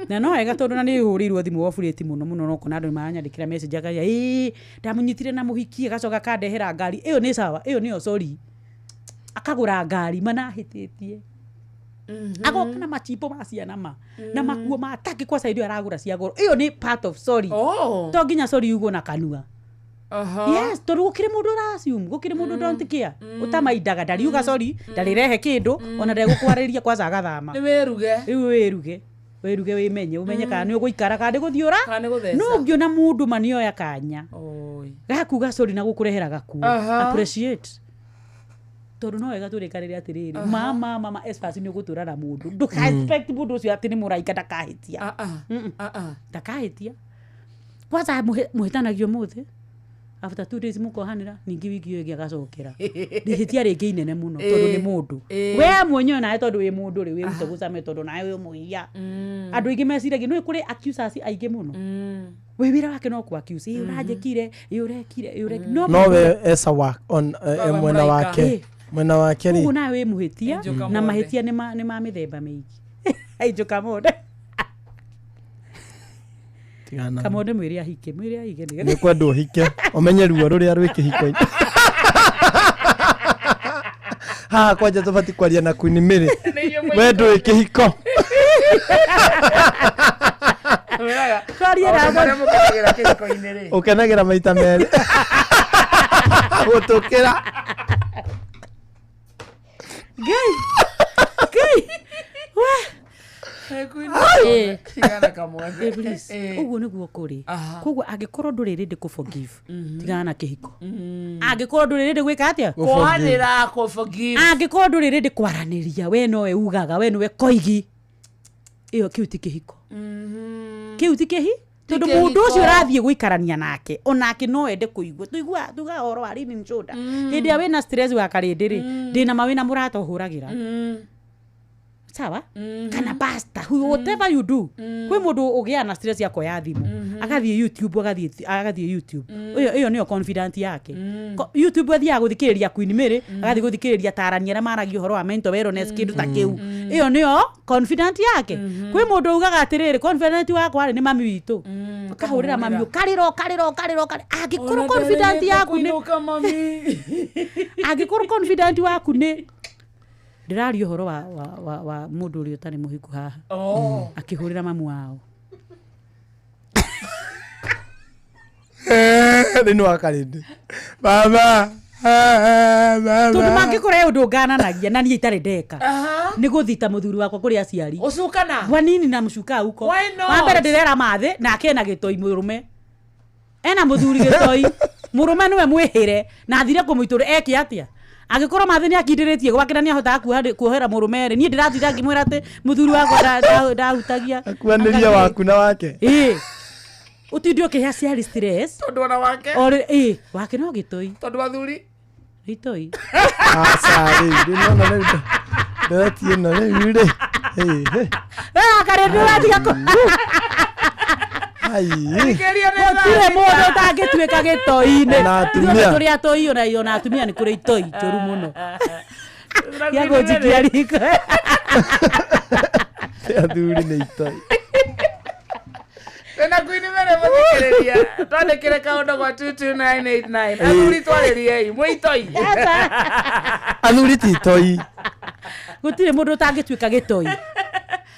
na no wega tondũ na nĩ hũrĩirwo thimũ oburĩti mũno mũno no kona andũ nĩ maranyandĩkĩra message akauga ĩĩ ndamũnyitire na mũhiki agacoka akandehera ngari ĩyo nĩ sawa ĩyo nĩyo sorry akagũra ngari manahĩtĩtie agoka na machimbo ma ciana ma na makuo ma taki kwa saidio aragũra cia goro ĩyo nĩ part of sorry oh. To nginya sorry yugwo na kanua. Yes, tondũ gũkĩrĩ mũndũ ũra assume gũkĩrĩ mũndũ don't care ũtamaindaga ndariuga sorry ndarĩrehe kĩndũ ona ndegũkwarĩria kwanza agathama. Nĩ wĩruge. Rĩu wĩruge wĩruge wĩmenye ũmenye kana nĩ ũgũikara kana nĩ gũthiũra. Kana nĩ gũtheca. No ũngĩona mũndũ ma nĩoya kanya gakuga sorry na gũkũrehera gakuo appreciate tondũ no wega tũrĩkanĩre atĩrĩrĩ mama mama espas nĩ ũgũtũra na mũndũ ndũka expect mũndũ ũcio atĩ nĩ mũraika ndakahĩtia. Ndakahĩtia kwanza mũhĩtanagia ũmũthĩ after 2 days mũkohanĩra ningĩ wiki ĩyo ĩngĩ agacokera rĩhĩtia rĩngĩ inene mũno tondũ nĩ mũndũ we mwenyewe nawe tondũ wĩ mũndũ rĩ wĩrute gũcame tondũ nawe wĩ mũiya andũ aingĩ meciragia nĩ kũrĩ accusers aingĩ mũno wĩ wĩra wake no kũ accuse ĩ ũranjĩkire ĩ ũrekire ĩ ũrekire no No we esa wa on eh, mwena wake mwena wake koguo rĩ nawe wĩ mũhĩtia Injũka na monde. mahĩtia nĩ ma mĩthemba mĩingĩ ainjũka monde. Tigana. Kamonde mwĩre ahike mwĩre ahike nĩ kwenda ũhike ũmenye ruo rũrĩa rwĩ kĩhiko-inĩ haha kwanja tũbatiĩ kwaria na Queen Mary we ndũĩ kĩhiko. Twarie na Maũndũ marĩa mũkenagĩra kĩhiko-inĩ rĩ. Ũkenagĩra maita merĩ gũtũkĩra. Ngai Ngai we. Eh. Tigana kamwethe. Eh, please. Ũguo nĩguo kũrĩ koguo angĩkorwo ndũrĩ ready kũ forgive tigana na kĩhiko angĩkorwo ndũrĩ ready gwĩka atĩa Kũhanĩra, kũ forgive. Angĩkorwo ndũrĩ ready kwaranĩria we nowe ugaga we nĩwe koigi ĩyo kĩu ti kĩhiko kĩu ti kĩhi tondũ kĩhiko. mũndũ ũcio ũrathiĩ gũikarania nake onake no ende kũigua tũigua tugaga ũhoro wa leaning shoulder hĩndĩ ĩrĩa wĩna stress wa karĩndĩ rĩ ndĩna ma wĩna mũrata ũhũragĩra sawa kana pastor who whatever you do kwĩ mũndũ ũgĩaga na stress akoya thimũ agathiĩ youtube agathiĩ youtube ĩyo ĩyo nĩyo confident yake. Youtube athiaga gũthikĩrĩria Queen Mary agathiĩ gũthikĩrĩria tarani arĩa maragia ũhoro wa mental wellness kĩndũ ta kĩu ĩyo nĩyo confident yake. Kwĩ mũndũ ugaga atĩrĩrĩ confident wakwa rĩ nĩ mami witũ ũkahũrĩra mami ũkarĩra ũkarĩra ũkarĩra ũkarĩra angĩkorwo Ona confident ndarĩrĩte yaku nĩ kũinũka mami. Angĩkorwo confident waku nĩ ndĩraria ũhoro wa mũndũ ũrĩa ũtarĩ mũhiku haha Oh. akĩhũrĩra mamu wao. Thĩinĩ wa karĩndĩ baba baba. Tondũ mangĩkora ũndũ ngananagia na niĩ itarĩ ndeka nĩ gũthita mũthuri wakwa kũrĩ aciari. Ũcukana. Gwanini na mũcuka uko. Why not? Wa mbere ndĩrera mathĩ nake ena gĩtoi mũrũme ena mũthuri gĩtoi mũrũme nĩwe mwĩhĩre na athire kũmũitũrĩ eke atĩa angĩkorwo mathĩ nĩ akindĩrĩtie gwake na nĩ ahotaga kuohera mũrũme rĩ niĩ ndĩratinda ngĩmwĩra atĩ mũthuri wakwa ndahutagia akuanĩria waku na wake. Ĩĩ ũtinde ũkĩhe aciari stress Tondũ ona wake. Ore ĩĩ wake no gĩtoi. Tondũ athuri. Gĩtoi. Aca rĩu rĩu nona rĩu ndereti ĩno rĩu rĩ. Hĩ, hĩ. Karĩndĩ ũratiga kũ Ai. Gũtirĩ mũndũ ũtangĩtuĩka gĩtoi-inĩ. Ona atumia. Ithuothe tũrĩ atoi ona atumia nĩ kũrĩ itoi njũru mũno. Gĩa kũnjikia riko. Athuri nĩ itoi. Twĩna Queen Mary mũthikĩrĩria. Twandĩkĩre kaũndũ gwa 22989. Athuri twarĩriei, mwĩ itoi. Athuri ti itoi. Gũtirĩ mũndũ ũtangĩtuĩka gĩtoi.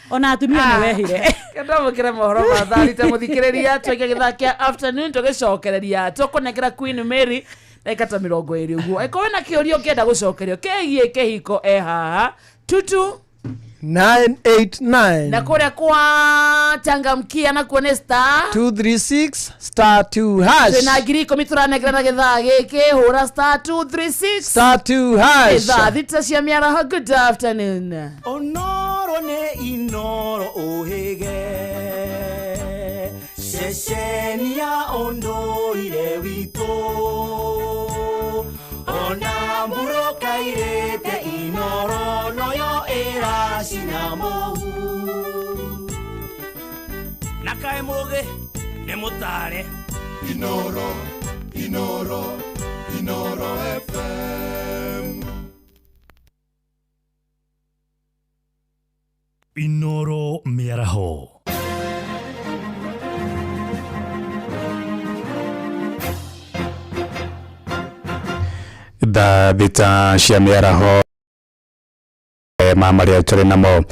Ona atumia nĩ wehire. Twamũkĩre mohoro ma thaa thita mũthikĩrĩria twaige gĩthaa kĩa afternoon tũgĩcokereria tũkũnengera Queen Mary ndagĩka ta 20 ũguo. Angĩkorwo wĩna kĩũria ũngĩenda gũcokerio kĩgiĩ kĩhiko e haha 22 989 na kũrĩa kwa changamkia nakuo nĩ star 236 star 2 hash. Twĩna 10,000 tũranengera na gĩthaa gĩkĩ hũra star 236 star 2 hash. Thaa 3 cia mĩaraho. Good afternoon. Onoro nĩ Inoro ũhĩge ceceni ya ũndũire witũ ona mbũrũkairĩte Inoro noyo ĩracina mũhu na kaĩ mũgĩ nĩ mũtare. Inoro, Inoro, Inoro FM. Inoro mĩaraho. Thaa 6 cia mĩaraho ma marĩa tũrĩ namo.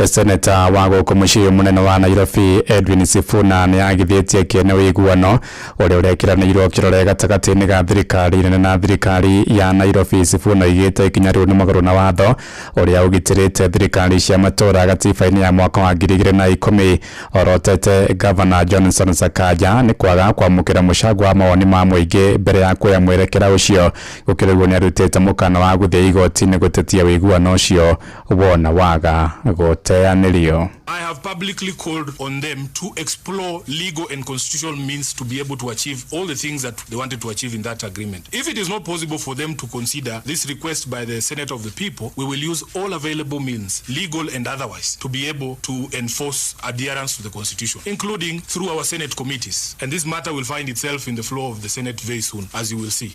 Seneta wa gũkũ mũciĩ mũnene wa Nairobi Edwin Sifuna nĩ agithĩtie kĩene ũiguano ũrĩa ũrekĩranĩirwo kĩrore gatagatĩ-inĩ ga thirikari nene na thirikari ya Nairobi. Sifuna oigĩte ikinya rĩu nĩ mũgarũ na watho ũrĩa ũgitĩrĩte thirikari cia matũũra gatiba-inĩ ya mwaka wa 2010. Orotete Gavana Johnson Sakaja nĩ kwaga kwamũkĩra mũcango wa mawoni ma mũingĩ mbere ya kuoya mwerekera ũcio. Gũkĩrĩ ũguo nĩ arutĩte mũkana wa gũthiĩ igoti-inĩ gũtetia ũiguano ũcio wona waga gũteanĩrio. I have publicly called on them to explore legal and constitutional means to be able to achieve all the things that they wanted to achieve in that agreement. If it is not possible for them to consider this request by the Senate of the People, we will use all available means, legal and otherwise, to be able to enforce adherence to the Constitution, including through our Senate committees. And this matter will find itself in the floor of the Senate very soon, as you will see.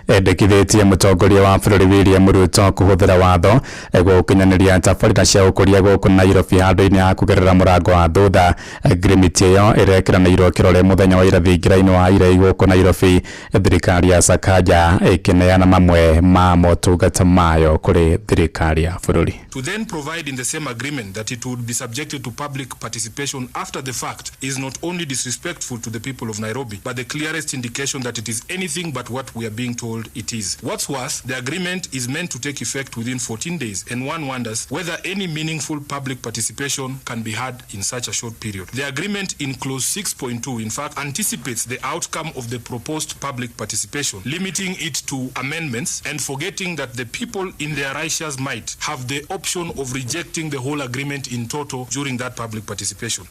Endekithĩtie mũtongoria wa bũrũri William Ruto kũhũthĩra watho gũkinyanĩria tabarĩra cia ũkũria gũkũ Nairobi handũ-inĩ ha kũgerera mũrango wa thutha. Ngirimiti ĩyo ĩrekĩranĩirwo kĩrore mũthenya wa ira thingira-inĩ wa Irei gũkũ Nairobi, thirikari ya Sakaja ĩkĩneana mamwe ma motungata mayo kũrĩ thirikari ya bũrũri. To then provide in the same agreement that it would be subjected to public participation after the fact is not only disrespectful to the people of Nairobi, but the clearest indication that it is anything but what we are being told it is. What's worse, the agreement is meant to take effect within 14 days, and one wonders whether any meaningful public participation can be had in such a short period. The agreement in clause 6.2, in fact, anticipates the outcome of the proposed public participation, limiting it to amendments and forgetting that the people in their righteous might have the option of rejecting the whole agreement in total during that public participation.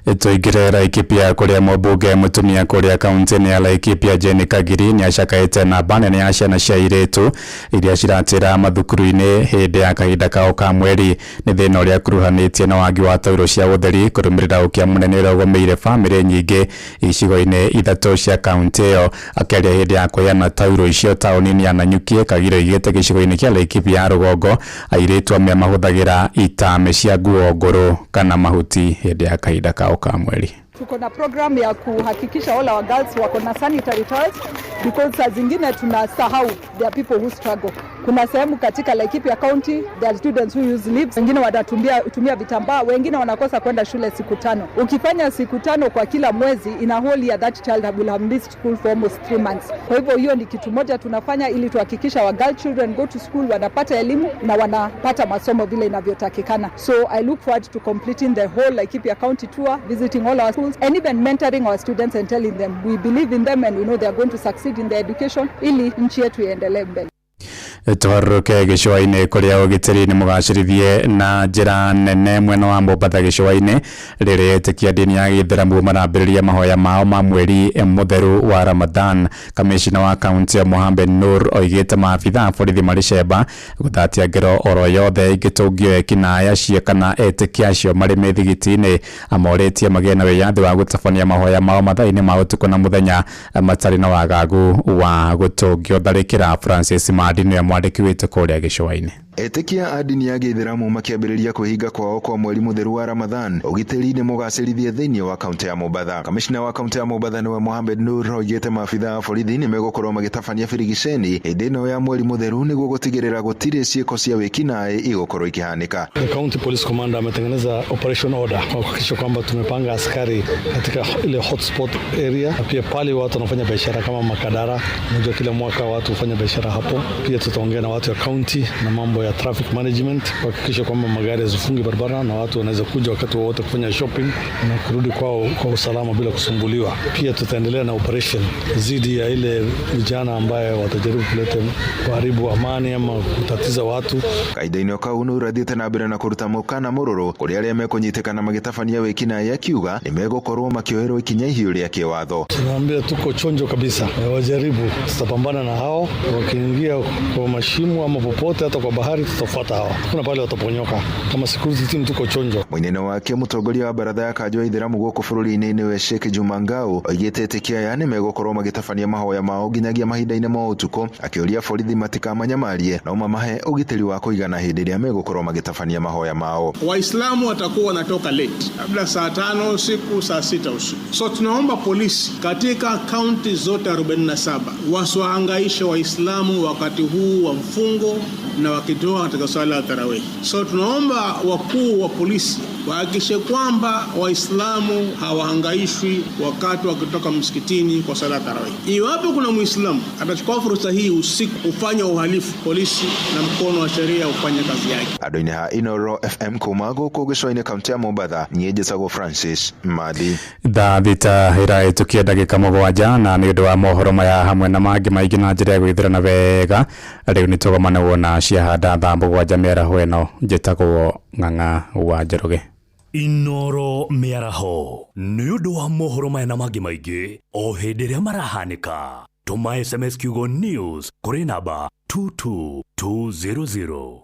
Tũingĩre Laikipia kũrĩa mũmbunge mũtumia kũrĩa kaunti-inĩ ya Laikipia Jane Kagiri nĩ acakaĩte namba nene ya ciana cia airĩtu iria ciratĩra mathukuru-inĩ hĩndĩ ya kahinda kao ka mweri. Nĩ thĩna ũrĩa ũkuruhanĩtie na wagi wa taurũ cia ũtheri kũrũmĩrĩra ũkĩa mũnene ũrĩa ũgũmĩire bamĩrĩ nyingĩ icigo-inĩ 3 cia kaunti ĩyo. Akĩaria hĩndĩ ya kũheana taurũ icio taũni-inĩ ya Nanyuki, Kagiri oigĩte gĩcigo-inĩ kĩa Laikipia ya rũgongo airĩtu amwe mahũthagĩra itame cia nguo ngũrũ kana mahuti hĩndĩ ya kahinda kao ka mweri. Tuko na program ya kuhakikisha all our girls wako na sanitary towels because saa zingine tunasahau there are people who struggle. Kuna sehemu katika Laikipia County there are students who use leaves, wengine wanatumia vitambaa, wengine wanakosa kwenda shule siku 5. Ukifanya siku 5 kwa kila mwezi, in a whole year that child will have missed school for almost 3 months. Kwa hivyo hiyo ni kitu moja tunafanya ili tuhakikisha our girl children go to school, wanapata elimu na wanapata masomo vile inavyotakikana. So I look forward to completing the whole Laikipia County tour, visiting all our schools and even mentoring our students and telling them we believe in them and we know they are going to succeed in their education ili nchi yetu iendelee mbele. Twarũke gĩcũa-inĩ kũrĩa ũgitĩri nĩ mũgacĩrithie na njĩra nene mwena wa Mombatha gĩcũa-inĩ rĩrĩa etĩkia ndini ya gĩithĩramu marambĩrĩria mahoya mao ma mweri mũtheru wa Ramadan. Kamishina wa kaunti ya Mohamed Nur oigĩte maabitha a borithi marĩ cemba gũthatia ngero oro yothe ĩngĩtũngio ekinaĩ acio kana etĩkia acio marĩ mĩthigiti-inĩ. Amorĩtie magĩe na wĩyathi wa gũtabania mahoya mao mathaa-inĩ ma ũtukũ na mũthenya matarĩ na wagagu wa gũtũngio. Tharĩkĩra Francis Mandi nĩwe Mwandĩki witũ kũrĩa gĩcũa-inĩ. Etĩkia a ndini ya gĩithĩramu makĩambĩrĩria kwĩhinga kwao kwa mweri mũtheru wa Ramadhan, ũgitĩri nĩ mũgacĩrithie thĩinĩ wa kaunti ya Mombatha. Kamishna wa kaunti ya Mombatha nĩwe Mohamed Nur oigĩte maabitha a borithi nĩ megũkorwo magĩtabania birigiceni hĩndĩ ĩno ya mweri mũtheru nĩguo gũtigĩrĩra gũtirĩ ciĩko cia wĩkinaĩ igũkorwo ikĩhanĩka. The county police commander ametengeneza operation order kwa kuhakikisha kwamba tumepanga askari katika ile hotspot area na pia pale watu wanafanya biashara kama Makadara. Unajua kila mwaka watu hufanya biashara hapo. Pia tutaongea na watu ya county na mambo ya traffic management kuhakikisha kwamba magari hazifungi barabara na watu wanaweza kuja wakati wowote kufanya shopping na kurudi kwao kwa usalama bila kusumbuliwa. Pia tutaendelea na operation dhidi ya ile vijana ambaye watajaribu kuleta kuharibu amani ama kutatiza watu. Kahinda-inĩ o kau Nur athiĩte na mbere na kũruta mũkana mũrũrũ kũrĩ arĩa mekũnyitĩkana magĩtabania wĩkinaĩ akiuga nĩ megũkorwo makĩoerwo ikinya ihiũ rĩa kĩwatho. Tunaambia tuko chonjo kabisa, wajaribu, tutapambana na hao. Wakiingia kwa mashimo ama popote, hata kwa bahari, tutafuata hawa, hakuna pale wataponyoka. Kama security team tuko chonjo. Mũinene wake mũtongoria wa baratha ya kanjũ ya ithĩramu gũkũ bũrũri-inĩ nĩwe Sheikh Juma Ngau oigĩte etĩkia aya nĩ megũkorwo magĩtabania mahoya mao nginyagia mahinda-inĩ ma ũtukũ, akĩũria borithi matikamanyamarie no mamahe ũgitĩri wa kũigana hĩndĩ ĩrĩa megũkorwo magĩtabania mahoya mao. Waislamu watakuwa wanatoka late, labda saa 5 usiku, saa 6 usiku. So tunaomba polisi katika kaunti zote 47 wasiwahangaishe Waislamu wakati huu wa mfungo na wakitoa katika swala la tarawih. So tunaomba wakuu wa polisi wahakikishe kwamba Waislamu hawahangaishwi wakati wakitoka msikitini kwa sala ya tarawih. Iwapo kuna Muislamu atachukua fursa hii usiku kufanya uhalifu, polisi na mkono wa sheria ufanye kazi yake. Andũ-inĩ ha Inoro FM kuma gũkũ gĩcũa-inĩ kaunti ya Mombatha, niĩ njĩtagwo Francis Madi. Thaa 6 ĩrahĩtũkia ndagĩka 7 na nĩ ũndũ wa mohoro maya hamwe na mangĩ maingĩ na njĩra ya gwĩthĩrana wega rĩu nĩ tũgomane wona ciahanda thaa 7 mĩaraho ĩno. Njĩtagwo Ng'ang'a wa Njoroge. Inoro mĩaraho nĩ ũndũ wa mohoro maya na mangĩ maingĩ o hĩndĩ ĩrĩa marahanĩka. Tũma SMS kiugo news kũrĩ namba 22200.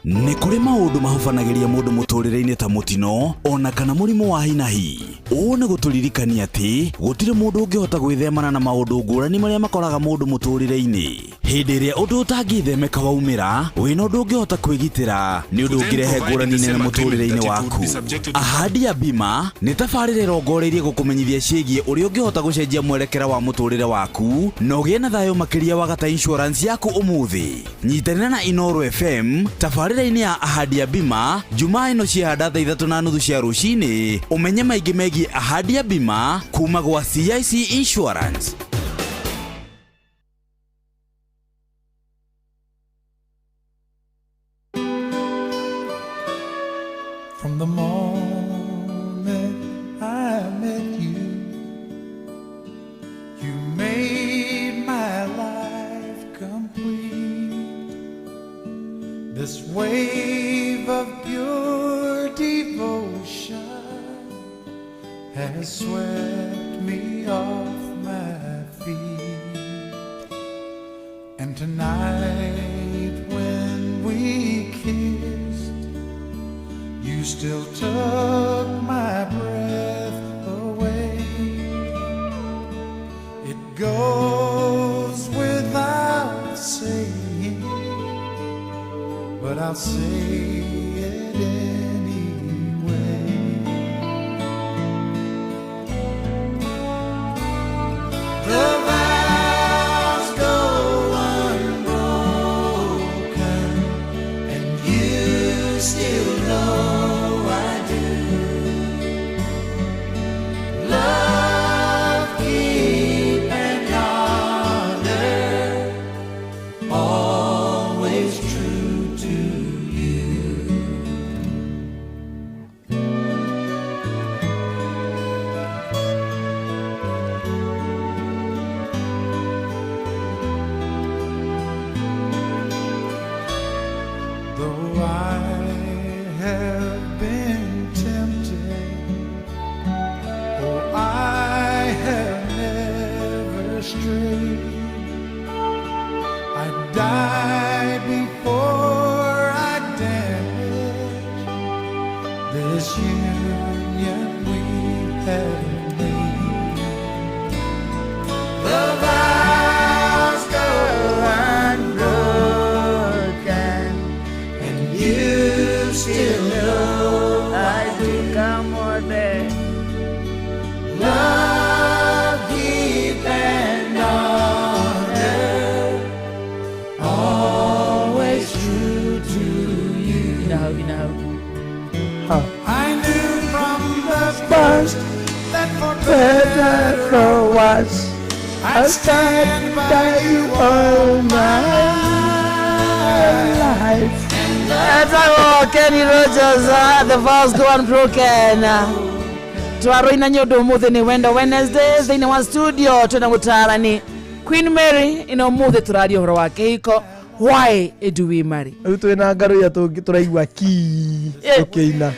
Nĩ kũrĩ maũndũ mahubanagĩria mũndũ mũtũrĩre-inĩ ta mũtino ona kana mũrimũ wa hinahi. Ũũ nĩ gũtũririkania atĩ gũtirĩ mũndũ ũngĩhota gwĩthemana na maũndũ ngũrani marĩa makoraga mũndũ mũtũrĩre-inĩ. Hĩndĩ ĩrĩa ũndũ ũtangĩthemeka waumĩra, wĩna ũndũ ũngĩhota kwĩgitĩra nĩ ũndũ ũngĩrehe ngũrani nene mũtũrĩre-inĩ waku. Ahadi ya Bima nĩ tabarĩra ĩrongoreirie gũkũmenyithia ciĩgiĩ ũrĩa ũngĩhota gũcenjia mwerekera wa mũtũrĩre waku na ũgĩe na thayũ makĩria wagata insurance yaku ũmũthĩ. Nyitanĩra na Inoro FM tabarĩra-inĩ ya Ahadi ya Bima Jumaa ĩno ciahanda thaa 3:30 cia rũcinĩ, ũmenye maingĩ megiĩ Ahadi ya Bima kuma gwa CIC Insurance. From the moment I met you, you made my life complete. This wave of pure devotion has swept me off my feet. And tonight when we kissed, you still took my breath away. It goes without saying, but I'll say it anyway. The vows go unbroken, and you still know I do. Love, keep, and honor, always true to you. This union we have made. The vows go unbroken, and you still know I do. Come on there. Love, keep and honor, always true to you. You know. I knew from the first that for Better for worse, I'd stand by you all my life. Etagwo Kenny Rogers, The Vows Go Unbroken. Twaroina nĩ ũndũ ũmũthĩ nĩ wendo Wednesday thĩinĩ wa studio twĩna mũtaarani Queen Mary ĩno ũmũthĩ tũraria ũhoro wa kĩhiko, why do we marry? Rĩu twĩna ngaruya tũraigua ki tũkĩina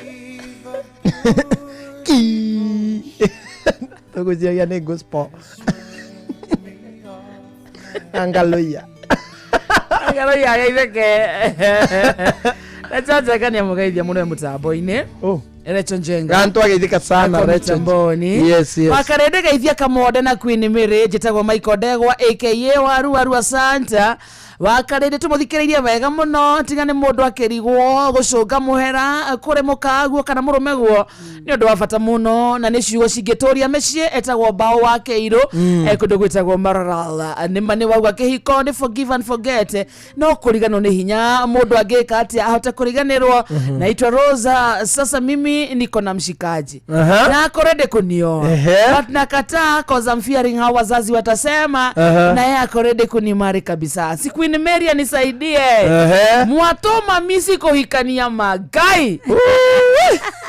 ki tũgũciagia nĩ gospel na ngaluya. Ngaluya geithĩke. Recho Njenga nĩ amũgeithia mũno e mũtambo-inĩ. Recho Njenga. Gantu ageithĩka sana. Ako Recho. mĩtamboni. Yes. Wakarende geithia Kamonde na Queen Mary. Njĩtagwo Michael Ndegwa aka Waru Waru Asanta. Wakarende tũmũthikĩrĩirie wega mũno, tiga nĩ mũndũ akĩrigwo gũcũnga mũhera kũrĩ mũkaguo kana mũrũmeguo nĩ ũndũ wa bata mũno, na nĩ ciugo cingĩtũria mĩciĩ. Etagwo Bao wa Kĩirũ. Kũndũ gwĩtagwo Maralal. Nĩma nĩ wauga kĩhiko nĩ forgive and forget, no kũriganwo nĩ hinya. Mũndũ angĩka atĩa ahote kũriganĩrwo? Naitwa Rosa. Sasa mimi niko na mshikaji na ako ready kunioa, but nakataa cause I'm fearing how wazazi watasema. Na yeye ako ready kunimarry kabisa. Si Queen Mary anisaidie. Mwatoma misi kuhikania magai.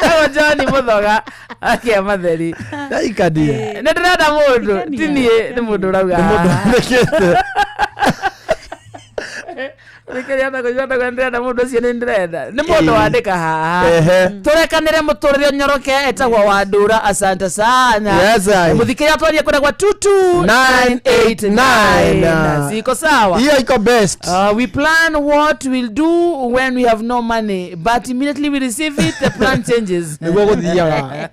Ewa John Muthoga akia matheri. Ndaikanie. Nĩ ndĩrenda mũndũ ti niĩ, nĩ mũndũ ũrauga. Nĩ mũndũ wandĩkĩte. Thikĩrĩria na kũigua ndauga ndĩrenda mũndũ ũcio, nĩ ndĩrenda nĩ mũndũ wandĩka haha. Tũrekanĩre mũtũrĩre ũnyoroke. Etagwo Wandura, asante sana. Yes, I. Mũthikĩrĩria twarie kũrĩa gwa 22989. Ziko sawa. Hiyo iko best. We plan what we'll do when we have no money, but immediately we receive it, the plan changes. Nĩguo gũthiaga.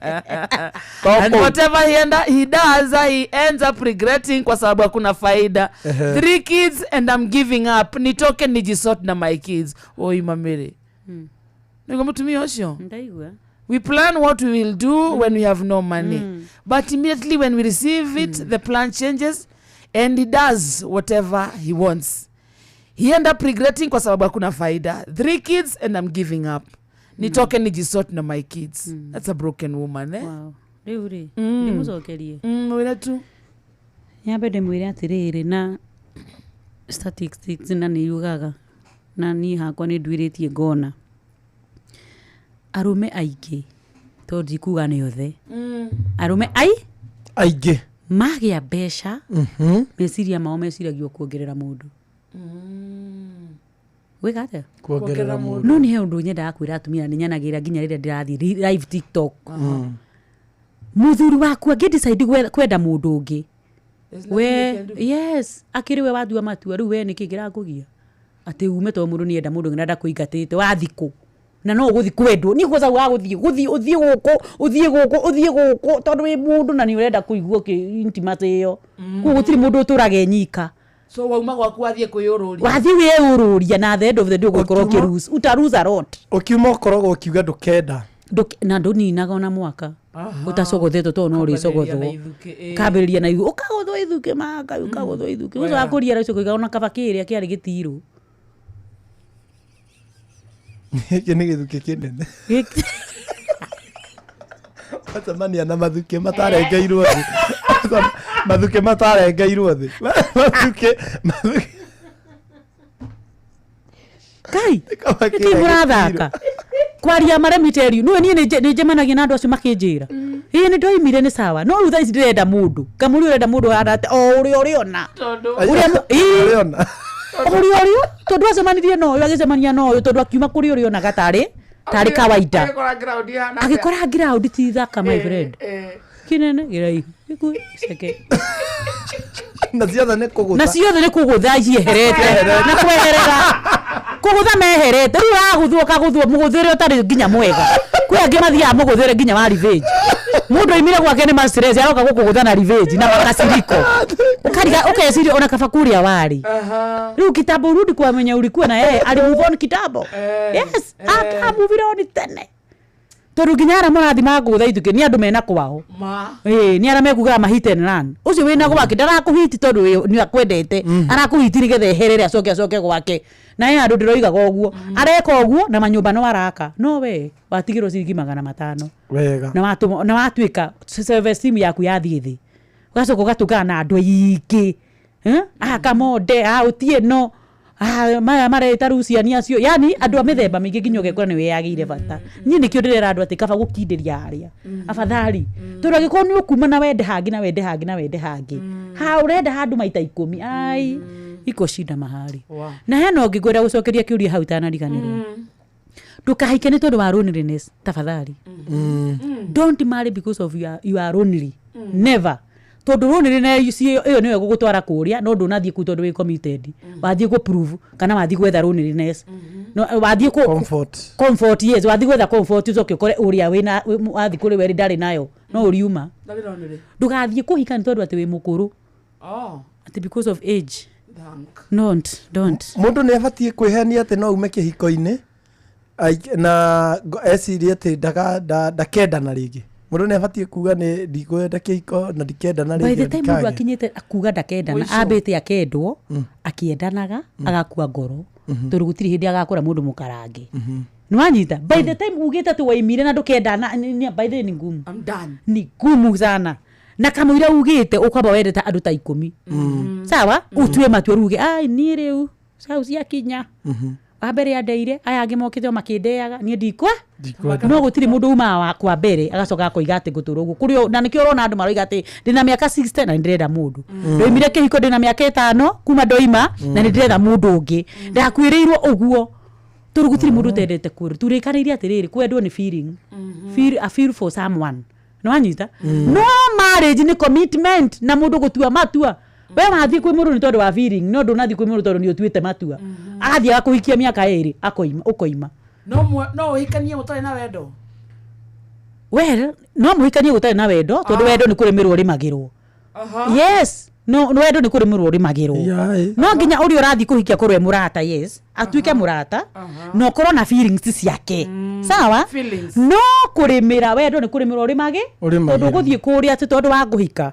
And whatever he does, he ends up regretting kwa sababu hakuna faida. Three kids and I'm giving up. Nitoke nijisort na my kids. Oi mamere. Nĩguo mũtumia ũcio. Ndaigua. We plan what we will do when we have no money. But immediately when we receive it, the plan changes and he does whatever he wants. He end up regretting kwa sababu hakuna faida. Three kids and I'm giving up. Nitoke nijisort na my kids. That's a broken woman, eh? Wow. Rĩu rĩ, ndĩmũcokerie. Mwĩre tu. Nyambe ndĩmwĩre atĩrĩrĩ, na statistics na nĩ yugaga, na niĩ hakwa nĩ nduĩrĩtie ngona arũme aingĩ, tondũ ndikuga nĩ othe, arũme ai aingĩ magĩa mbeca, meciria mao meciragio kuongerera mũndũ. Gwĩka atĩa? Kuongerera mũndũ. No nĩ he ũndũ nyendaga kwĩra atumia, na nĩ nyanagĩra nginya rĩrĩa ndĩrathiĩ live TikTok. Mũthuri waku angĩ decide kwenda mũndũ ũngĩ, we yes akĩrĩ we watua matua. Rĩu we nĩkĩ kĩrakũgia atĩ ume tondũ mũndũ nĩenda mũndũ ũngĩ na ndakũingatĩte wathikũ na no ũgũthiĩ kwendwo niĩ kwanza wa gũthiĩ gũthiĩ ũthiĩ gũkũ ũthiĩ gũkũ ũthiĩ gũkũ tondũ wĩ mũndũ na nĩ ũrenda kũigua intimacy ĩyo. Koguo gũtirĩ mũndũ ũtũraga enyika. So wauma gwaku wathiĩ kwĩyũrũria. Wathiĩ wĩyũrũria na the end of the day ũgũkorwo ũkĩ uta lose a lot. Ũkiuma ũkoragwo ũkiuga ndũkenda. Na ndũninaga ona mwaka ũtacogothetwo tondũ no ũrĩcogothwo. Kambĩrĩria na ithuĩ ũkagothwo ithukĩ maka ũkagothwo ithukĩ ũcio wakũria ũcio kũiga ona kaba kĩrĩa kĩarĩ gĩtirũ. Gĩkĩ nĩ gĩthukĩ kĩnene. Wacemania na mathukĩ matarengeirwo thĩ, mathukĩ matarengeirwo thĩ, mathukĩ mathukĩ. Kai nĩkĩ mũrathaka kwaria ma? Let me tell you, niwe niĩ nĩ njemanagia na andũ acio makĩnjĩra ĩĩ nĩ ndoimire nĩ sawa, no rĩu thaa ici ndĩrenda mũndũ kamũri ũrenda mũndũ hana o ũrĩa ũrĩona ũrĩa ĩĩ. Ũrĩona. Ũrĩa ũrĩa tondũ acemanirie na ũyũ agĩcemania na ũyũ tondũ akiuma kũrĩ ũrĩa onaga tarĩ kawaida. Agĩkora ground ihana atĩa? Agĩkora ground ti thaka, my friend, kĩnene kĩraihu gĩkuhĩ gĩceke. Na ciothe nĩ kũgũtha. Na ciothe nĩ kũgũtha cieherete na kweherera kũgũtha meherete. Rĩu ũragũthwo ũkagũthwo mũgũthĩre ũtarĩ nginya mwega. Kwĩ angĩ mathiaga mũgũthĩre nginya wa revenge. Mũndũ oimire gwake nĩ ma stress aroka gũkũgũtha na revenge na makasiriko. Ũkariga ũkeciria ona kaba kũrĩa warĩ. Rĩu kitambo urudi kwa mwenye ulikuwa na yeye ali move on kitambo. Yes, aka move on tene. Tondũ nginya arĩa mũrathi mangũtha ithukĩ nĩ andũ mena kwao. Ma. Ĩĩ, nĩ arĩa mekugaga ma hit and run. Ũcio wĩna gwake ndarakũhiti tondũ nĩ akwendete. Arakũhiti nĩgetha eherere acoke acoke gwake. Na he handũ ndĩroigaga ũguo. Areka ũguo na manyũmba no araka. No we watigĩrwo ciringi 500. Wega. Na watũma na watuĩka self esteem yaku yathiĩ thĩ. Ũgacoka ũgatũngana na andũ aingĩ. Eh? Ah, Kamonde, ah, Otieno, ah, maya mareta Luciani acio. Yani andũ a mĩthemba mĩingĩ nginya ũgekora nĩ wĩyagĩire bata. Niĩ nĩkĩo ndĩrera andũ atĩ kaba gũkindĩria harĩa. Afadhali. Tondũ angĩkorwo nĩ ũkuma na wende hangĩ na wende hangĩ na wende hangĩ. Ha ũrenda handũ maita 10. Ai, iko shida mahali. Wow. Na hena ũngĩ ngwenda gũcokeria kĩũria hau itanariganĩrwo. Ndũkahike nĩ tondũ wa loneliness tafadhali. Don't marry because of you are lonely. Never. Tondũ loneliness ĩyo nĩyo ĩgũgũtwara kũrĩa no ndũnathiĩ kũu tondũ wĩ committed. Wathiĩ gũ prove kana wathiĩ gwetha loneliness. No, wathiĩ kũ comfort. Comfort, yes, wathiĩ gwetha comfort ũcoke ũkore ũrĩa wĩna wathiĩ kũrĩ we ndarĩ nayo no ũriuma. Ndarĩ lonely. Ndũgathiĩ kũhika nĩ tondũ atĩ wĩ mũkũrũ. Oh. Atĩ because of age. Thank. Don't, don't. Mũndũ nĩ abatiĩ kwĩhenia atĩ no ume kĩhiko-inĩ na ecirie atĩ ndakendana rĩngĩ. Mũndũ nĩ abatiĩ kuga nĩ ndikwenda kĩhiko na ndikendana By rĩngĩ, the time mũndũ ndikagĩa. akinyĩte kuga ndakendana, Mũico. ambĩte akendwo, akĩendanaga, agakua ngoro. Tondũ gũtirĩ hĩndĩ agakora mũndũ mũkarange. Nĩwanyita? By the time ugĩte atĩ waimire na ndũkendana, by the way ni ngumu. I'm done. Ni ngumu sana. Na kamũira ugĩte ũkwamba wendete andũ ta 10. Sawa? Ũtue matua rĩu uge, ai niĩ rĩu cau ciakinya. Wa mbere andeire, aya angĩ mokĩte o makĩndeaga, niĩ ndikwa. Ndikwenda. No gũtirĩ mũndũ umaga wa kwa mbere agacoka akoiga atĩ ngũtũra ũguo. Kũrĩ o, na nĩkĩo ũrona andũ maroiga atĩ ndĩna mĩaka 60 na nĩndĩrenda mũndũ. Ndoimire kĩhiko ndĩna mĩaka 5 kuma ndoima na nĩndĩretha mũndũ ũngĩ. Ndakuĩrĩirwo ũguo. Tondũ gũtirĩ mũndũ ũtendete kwĩrwo. Tũrĩkanĩire atĩrĩrĩ, kwendwo nĩ feeling. Feel, a feel for someone. Nĩwanyita? No marriage nĩ commitment na mũndũ gũtua matua. We wathiĩ kwĩ mũndũ nĩ tondũ wa feeling, no ndũnathiĩ kwĩ mũndũ tondũ nĩ ũtuĩte matua. Agathiĩ agakũhikia mĩaka 2, akoima, ũkoima. No no ũhikanie ũtarĩ na wendo? Well, no mũhikanie gũtarĩ na wendo, tondũ wendo nĩ kũrĩmĩrwo ũrĩmagĩrwo. Yes, no, no wendo nĩ kũrĩmĩrwo ũrĩmagĩrwo. No nginya ũrĩa ũrathiĩ kũhikia korwo e mũrata, yes, atuĩke mũrata, na ũkorwo na feelings ciake. Sawa? Feelings. No kũrĩmĩra wendo nĩ kũrĩmĩrwo ũrĩmagĩ, Ũrĩmagĩrwo. tondũ ũgũthiĩ kũrĩa atĩ tondũ wa kũhika.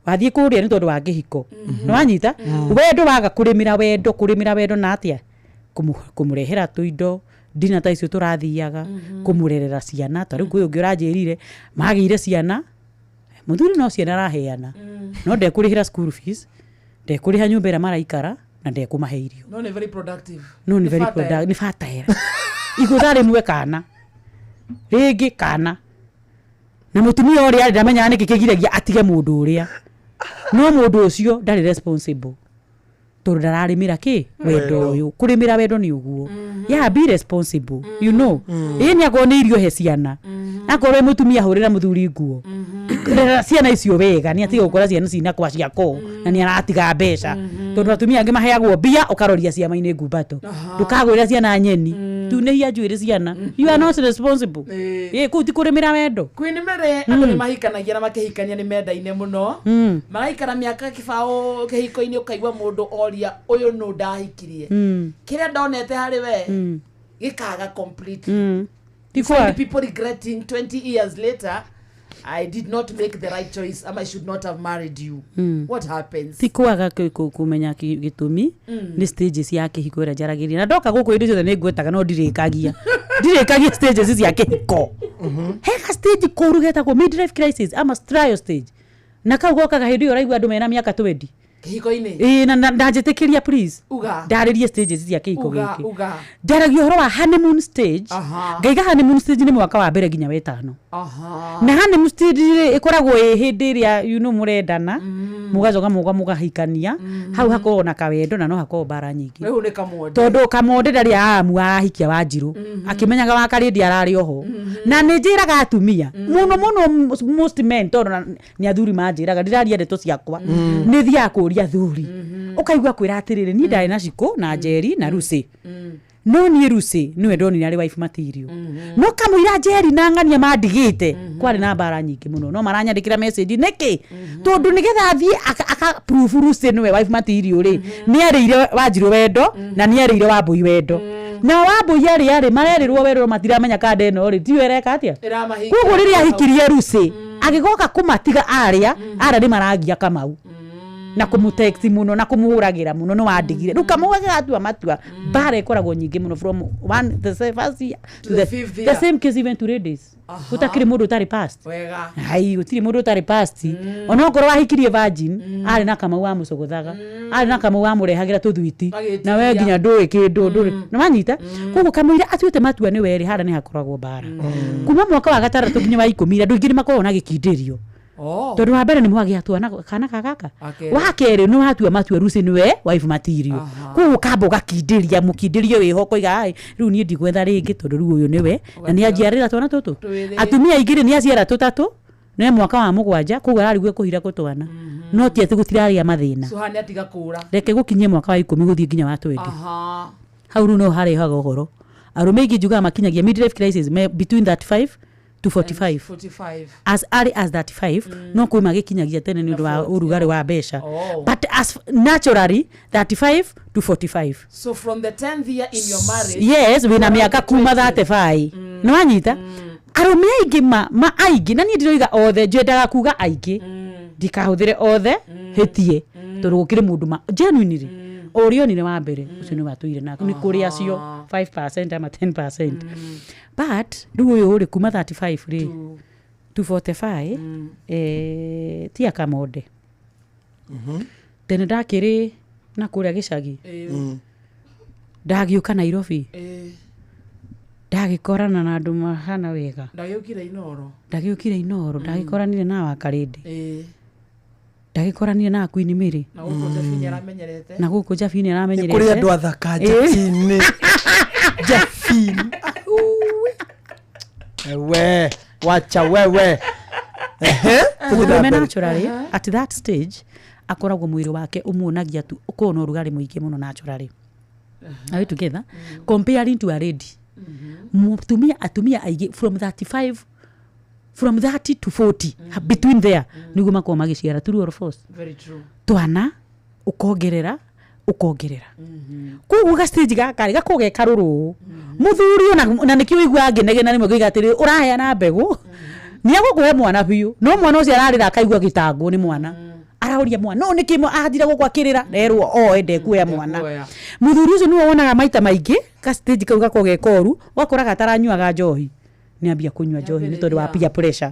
Wathiĩ kũrĩa nĩ tondũ wa kĩhiko. Nĩwanyita? Wendo waga kũrĩmĩra wendo, kũrĩmĩra wendo na atĩa? Kũmũrehera tũindo, ndina ta icio tũrathiaga, kũmũrerera ciana. Ta rĩu kwĩ ũngĩ ũranjĩrire, magĩire ciana, mũthuri no ciana araheana, no ndekũrĩhĩra school fees, ndekũrĩha nyũmba ĩrĩa maraikara, na ndekũmahe irio. No nĩ very productive. No nĩ very fertile. productive, nĩ fertile. Igũtha rĩmwe kana, rĩngĩ kana. Na mũtumia ũrĩa arĩ ndamenyaga nĩkĩ kĩgiragia atige mũndũ ũrĩa. No mũndũ ũcio ndarĩ responsible. Tondũ ndararĩmĩra kĩ? Wendo ũyũ. Kũrĩmĩra wendo nĩ ũguo. Yeah, be responsible. You know. Ĩĩ nĩ akorwo nĩ irio he ciana. Akorwo wĩ mũtumia hũrĩra mũthuri nguo. Rera ciana icio wega, nĩ atige gũkora ciana cina kwa ciako na nĩ aratiga mbeca. Tondũ atumia angĩ maheagwo mbia ũkaroria ciama-inĩ ngumbato. Ndũkagũrĩra ciana nyeni. Tunĩhia njuĩrĩ ciana. You are not responsible. Ĩĩ kũu ti kũrĩmĩra wendo. Queen Mary andũ nĩ mahikanagia na makĩhikania nĩ mendaine mũno. Magaikara mĩaka kĩbaũ kĩhiko-inĩ ũkaigua mũndũ oria ũyũ nũ ndahikirie. Kĩrĩa ndonete harĩ we gĩkaga completely. You find people regretting 20 years later, I did not make the right choice and I should not have married you. What happens? Ti kwaga kũmenya gĩtũmi nĩ stages ya kĩhiko ĩrĩa njaragĩria. Na ndoka gũkũ hĩndĩ ciothe nĩ ngwetaga no ndirĩkagia. Ndirĩkagia stages cia kĩhiko. Heka stage kũru getagwo midlife crisis ama trial stage. Na kau gokaga hĩndĩ ĩyo ũraigua andũ mena mĩaka 20. Kĩhiko-inĩ? Ĩĩ, na ndanjĩtĩkĩria please. Uga. Ndarĩrie stages cia kĩhiko Uga, gĩkĩ. uga. Ndaragia ũhoro wa honeymoon stage. Ngaiga honeymoon stage nĩ mwaka wa mbere nginya wetano. Na honeymoon stage rĩ, ĩkoragwo ĩ hĩndĩ ĩrĩa you know mũrendana, mũgacoka mũga mũgahikania, hau hakoragwo na kawendo na no hakoragwo mbara nyingĩ. Rĩu nĩ kamonde. Tondũ kamonde ndarĩ aramu arahikia Wanjirũ, akĩmenyaga wa Karĩndĩ ararĩ oho. Na nĩ njĩraga atumia, mũno mũno most men, tondũ nĩ athuri manjĩraga, ndĩraria ndeto ciakwa, nĩ thiaga kũria athuri. Ũkaigua kwĩra atĩrĩrĩ, niĩ ndarĩ na Cikũ na Njeri na Lucy. No niĩ Lucy nĩwe ndonire arĩ wife material. No kamũira Njeri na ng'ania mandigĩte kwarĩ na mbara nyingĩ mũno, no maranyandĩkĩra message nĩkĩ, tondũ nĩgetha athiĩ aka prove Lucy nĩwe wife material rĩ, nĩ arĩire Wanjirũ wendo na nĩ arĩire Wambũi wendo, na Wambũi arĩa rĩ marerĩrwo wendo matiramenya kanda ĩno rĩ tiyo ĩreka atĩa. Ĩramahingia. Koguo rĩrĩa ahikirie Lucy agĩgoka kũmatiga arĩa arĩa nĩ maragia Kamau na kũmũtext mũno na kũmũhũragĩra mũno, nĩ wandigire. Rĩu Kamau agĩgatua matua, mbara ĩkoragwo nyingĩ mũno from one the first year to the fifth the year. same case, even to ladies. Gũtakĩrĩ mũndũ ũtarĩ past. Wega. Hai, gũtirĩ mũndũ ũtarĩ past. Onokorwo wahikirie virgin, arĩ na Kamau wamũcogothaga, arĩ na Kamau wamũrehagĩra tũthwiti na we nginya ndũĩ kĩndũ ndũrĩ nĩwanyita. Koguo kamũira atuĩte matua nĩ werĩ, harĩa nĩ hakoragwo mbara kuma mwaka wa gatandatũ nginya wa 10. Andũ aingĩ nĩ makoragwo na gĩkindĩrio, tondũ wa mbere nĩ mwagĩa twana kana ka gaka. Wa kerĩ. Wa kerĩ nĩ watua matua Lucy nĩwe wife material, koguo kamba ũgakindĩria mũkindĩrio wĩho, ũkoiga ai rĩu niĩ ndigwetha rĩngĩ tondũ rĩu ũyũ nĩwe na nĩ anjiarĩra twana tũtũ. Twĩrĩ. Atumia aingĩ rĩ nĩ aciara tũtatũ nĩ mwaka wa 7, koguo ararigwo kũhira gũtwana, no ti atĩ gũtirarĩa mathĩna. Suhani atiga kũra. Reke gũkinyie mwaka wa 10 gũthiĩ nginya wa 20, hau rĩu no harehaga ũhoro. Arũme aingĩ njugaga makinyagia midlife crisis me between 35 to 45. 45. As early as 35, no kwĩ magĩkinyagia tene nĩ ũndũ wa ũrugarĩ wa mbeca, but as naturally 35 to 45. So from the 10th year in your marriage. Yes, wĩna mĩaka kuma 35, nĩ wanyita. Arũme aingĩ ma aingĩ, na niĩ ndiroiga othe, njendaga kuga aingĩ, ndikahũthĩre othe hĩtie, tondũ gũkĩrĩ mũndũ ma genuinely o ũrĩa onire wa mbere ũcio nĩ watũire nake, nĩ kũrĩ acio 5% ama 10%. But rĩu ũyũ rĩ kuma 35 rĩ to 45, ti akamonde tene ndakĩrĩ na kũrĩa gĩcagi, ndagĩũka Nairobi, ndagĩkorana na andũ mahana wega. Ndagĩũkire Inoro. Ndagĩũkire Inoro, ndagĩkoranire na Wakarĩndĩ, ndagĩkoranire na Queen Mary. Na gũkũ Jabini aramenyerete. Na gũkũ Jabini Nĩ aramenyerete. kũrĩ andũ athaka Jabini. Jabini. Ewe, wacha wewe. Ehe, tũthiĩ na Mũndũrũme mbere. naturally at that stage akoragwo mwĩrĩ wake ũmuonagia tu ũkorwo na ũrugarĩ mũingĩ mũno naturally. Are we together? Comparing to a lady, mũtumia, atumia aingĩ from 35, from 30 to 40, between there nĩguo makoragwo magĩciara. True or false? Very true. Twana ũkongerera ũkongerera, koguo ga stage gaka rĩ gakoragwo ge karũrũ mũthuri ona na nĩkĩo ũiguaga ngĩnegena rĩmwe ngoiga atĩrĩ, ũraheana mbegũ nĩ agũkũhe mwana biũ, no mwana ũcio ararĩra akaigua gĩtangwo nĩ mwana, araũria mwana no nĩkĩ athira gũkũ akĩrĩra nerwo oe ndekuoya mwana. Mũthuri ũcio nĩwe wonaga maita maingĩ ka stage kau gakoragwo ge koru, ũgakoraga ataranyuaga njohi nĩ ambia kũnyua njohi nĩ tondũ wa peer pressure,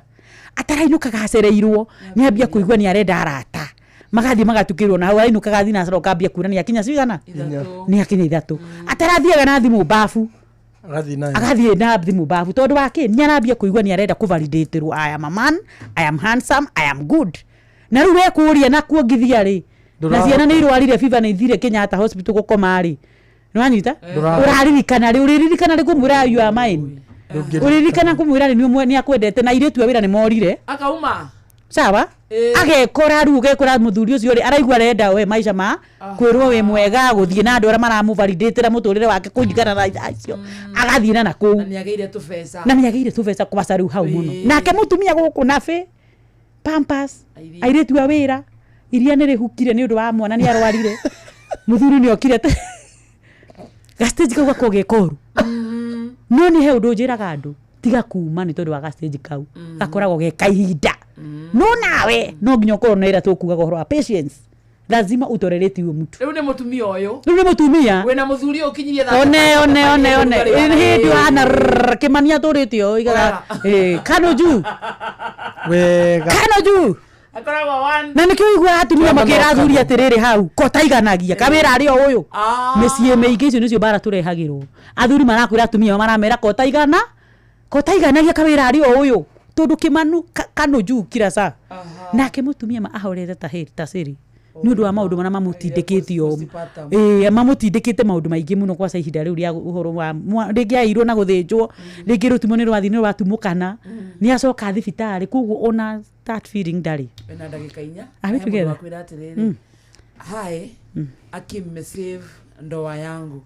atarainũkaga acereirwo nĩ ambia kũigua nĩ arenda arata magathiĩ magatukĩrwo na hau ainũkaga thinacara, ũkambia kuona nĩ akinya cigana, nĩ akinya 3, atarathiaga na thimũ babu Agathiĩ nayo. Agathiĩ na thimũ babu tondũ wa kĩ, nĩ arambia kũigua nĩ arenda kũvalidatĩrwo, I am a man, I am handsome, I am good. Na rĩu wekũria na kuongithia rĩ na Ndũrahota. ciana nĩ irwarire fever nĩ ithire Kenyatta Hospital gũkoma rĩ, nĩ wanyita. Ndũrahota. Ũraririkana rĩ, ũrĩririkana rĩ kũmwĩra you are mine? Ũririkana kũmwĩra rĩ nĩ akwendete na airĩtu a wĩra nĩ morire? Akauma. Sawa, agekora rĩu ũgekora mũthuri ũcio rĩ araigua arenda we maica ma kwĩrwo wĩ mwega, gũthiĩ na andũ arĩa maramũvalidatĩra mũtũrĩre wake kũringana na acio, agathiĩ na nakũu. Na nĩagĩire tũbeca. Na nĩagĩire tũbeca kwaca rĩu hau mũno, nake mũtumia gũkũ nabĩ pampers, airĩtu a wĩra iria nĩ rĩhukire nĩ ũndũ wa mwana nĩ arwarire, mũthuri nĩ okire gastage kau gakoragwo ge koru. No nĩ he ũndũ njĩraga andũ, tiga kuma nĩ tondũ wa gastage kau gakoragwo ge kahinda, no nawe no nginya ũkorwo na ĩrĩa tũkugaga ũhoro wa patience, lazima utolerate huyo mtu. Rĩu nĩ mũtumia ũyũ. Rĩu nĩ mũtumia. Wĩna mũthuri ũyũ ũkinyirie one one one one hĩndĩ wana kĩmania tũrĩte o igaga kano juu. Wega. Kano juu. Akoragwo one. Na nĩkĩo ũiguaga atumia makĩra athuri atĩrĩrĩ, hau kotaiganagia kawĩra arĩ o ũyũ. Mĩciĩ mĩingĩ icio nĩcio mbara tũrehagĩrwo, athuri marakwĩra atumia ao maramera kotaigana kotaiganagia kawĩra arĩ o ũyũ, tondũ kĩmanu kano juu kila saa, nake mũtumia ma ahorete ta hĩri ta cĩrĩ nĩ ũndũ wa maũndũ marĩa mamũtindĩkĩte o ĩĩ mamũtindĩkĩte maũndũ maingĩ mũno kwaca ihinda rĩu rĩa ũhoro wa rĩngĩ airwo na gũthĩnjwo, rĩngĩ rũtumo nĩ rwathiĩ nĩ rwatumũkana, nĩ acoka thibitarĩ, koguo ona that feeling ndarĩ. Wĩna ndagĩka 4. Are we He mũndũ together? wakwĩra atĩrĩrĩ, hi, aki mmesave ndoa yangu.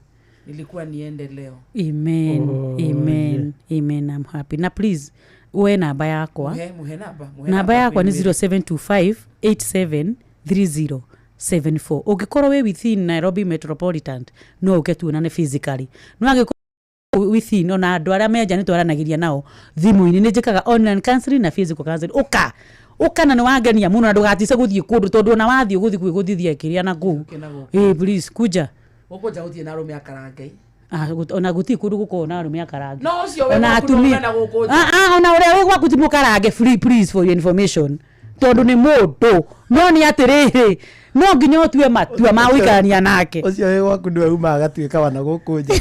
Nilikuwa niende leo. Amen. Oh, Amen. Amen. I'm happy. Na please uwe namba yakwa. Muhe, muhe namba, muhe Namba yakwa nĩ Queen 0725 8730 74. Ũngĩkorwo wĩ within Nairobi Metropolitan no ũke tuonane physically. No angĩkorwo within ona andũ arĩa menja nĩ twaranagĩria nao thimũ-inĩ, nĩ njĩkaga online counseling na physical counseling. Ũka ũka na nĩ wangenia mũno na ndũgatice gũthiĩ kũndũ tondũ ona wathiĩ ũgũthiĩ kwĩgũthithia kĩrĩa na kũu. Ũke na gũkũ. Eh, please kuja. Gũkũ nja gũtirĩ na arũme akarangai. Ah, ona gũtirĩ kũndũ gũkoragwo na arũme akarange. No ũcio wĩ Ona gwaku atumia. no ũrenda gũkũ nja. Ah, ah, ona ũrĩa wĩ gwaku ti mũkarange free, please, for your information, tondũ nĩ mũndũ no nĩ atĩrĩrĩ, no nginya ũtue matua ma gũikarania nake. Ũcio wĩ gwaku nĩwe umaga agatuĩka wana gũkũ nja.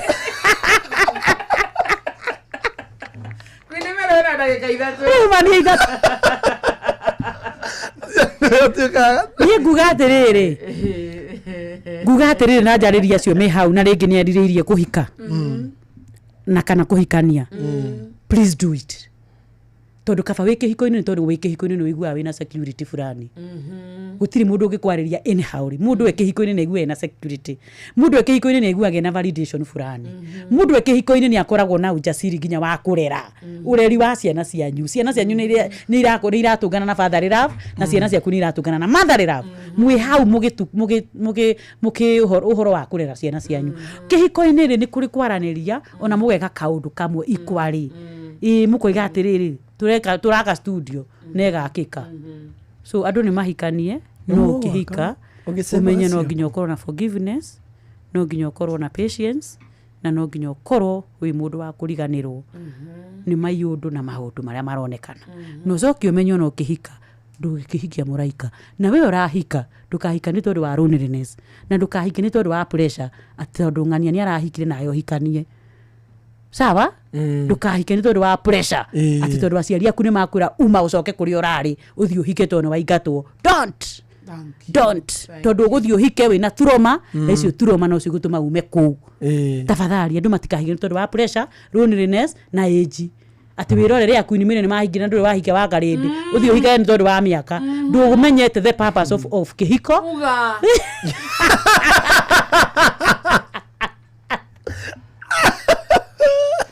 Queen Mary wĩna ndagĩka 3. Rĩu ma nĩ 3. Niĩ nguga atĩrĩrĩ, nguga atĩrĩrĩ, na njarĩria acio me hau na rĩngĩ nĩ erirĩirie kũhika na kana kũhikania, please do it, tondũ kaba wĩ kĩhiko-inĩ, nĩ tondũ wĩ kĩhiko-inĩ nĩ wĩiguaga wĩna security fulani. Gũtirĩ mũndũ ũngĩkwarĩria anyhow rĩ. Mũndũ e kĩhiko-inĩ nĩ aiguaga ena security, mũndũ e kĩhiko-inĩ nĩ aiguaga ena validation fulani, mũndũ e kĩhiko-inĩ nĩ akoragwo na ujasiri nginya wa kũrera, ũreri wa ciana cianyu. Ciana cianyu nĩ iratũngana na fatherly love, na ciana ciaku nĩ iratũngana na motherly love. Mwĩ hau mũgĩtu mũgĩ mũgĩ mũkĩ ũhoro wa kũrera ciana cianyu. Kĩhiko-inĩ rĩ, nĩ kũrĩ kwaranĩria, ona mũgeka kaũndũ kamwe ikwarĩ ĩ mũkoiga atĩrĩrĩ, tureka turaka studio na ĩgakĩka. So andũ nĩ mahikanie, no Nĩ ũkĩhika ũgĩcema ũmenye no acio. nginya ũkorwo na forgiveness, no nginya ũkorwo na patience, na no nginya ũkorwo wĩ mũndũ wa kũriganĩrwo nĩ maiũndũ na maũndũ marĩa maronekana. Na ũcoke ũmenye ona ũkĩhika ndũgĩkĩhikia mũraika, na we ũrahika ndũkahika nĩ tondũ wa loneliness, na ndũkahike nĩ tondũ wa pressure atĩ tondũ ng'ania nĩ arahikire nawe ũhikanie. Sawa, ndũkahike nĩ tondũ wa pressure atĩ tondũ aciari aku nĩ makwĩra uma ũcoke kũrĩa ũrarĩ ũthiĩ ũhike tondũ nĩ waingatwo. Don't, don't, tondũ ũgũthiĩ ũhike wĩna turoma, na icio turoma no cigũtũma ume kũu. Tafadhali andũ matikahike nĩ tondũ wa pressure, loneliness na age, atĩ wĩrorere aku nĩ nĩ mahikire na ndũrĩ wahikia wa karĩndĩ, ũthiĩ ũhikage nĩ tondũ wa mĩaka, ndũmenyete the purpose of kĩhiko. Uga.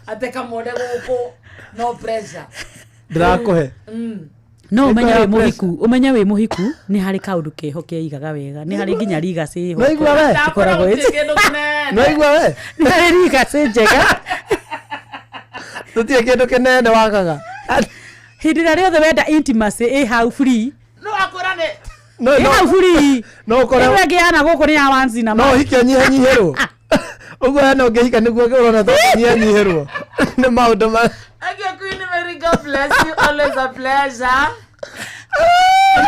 Ate kamode gũkũ no pressure. Ndĩrakũhe. No ũmenye Nĩngũheo wĩ mũhiku, ũmenye wĩ mũhiku nĩ harĩ kaũndũ keho keigaga wega, nĩ harĩ nginya legacy ĩho. Nĩwaigua we? Ĩkoragwo ĩ- Kĩndũ kĩnene. Nĩwaigua we? Nĩ harĩ legacy njega. Tũtirĩ kĩndũ kĩnene wagaga. Hĩndĩ ĩrĩa rĩothe wenda intimacy ĩ hau free. No akwĩra nĩ No, ĩ no. hau free. No ũkore- Ĩno ĩngĩ yana gũkũ nĩ ya once in a No month. ũhike ũnyihanyihĩrwo. Ũguo hena ũngĩhika nĩguo ũrona to ũnyihanyihĩrwo nĩ maũndũ ma Thank you, Queen Mary. God bless you. Always a pleasure.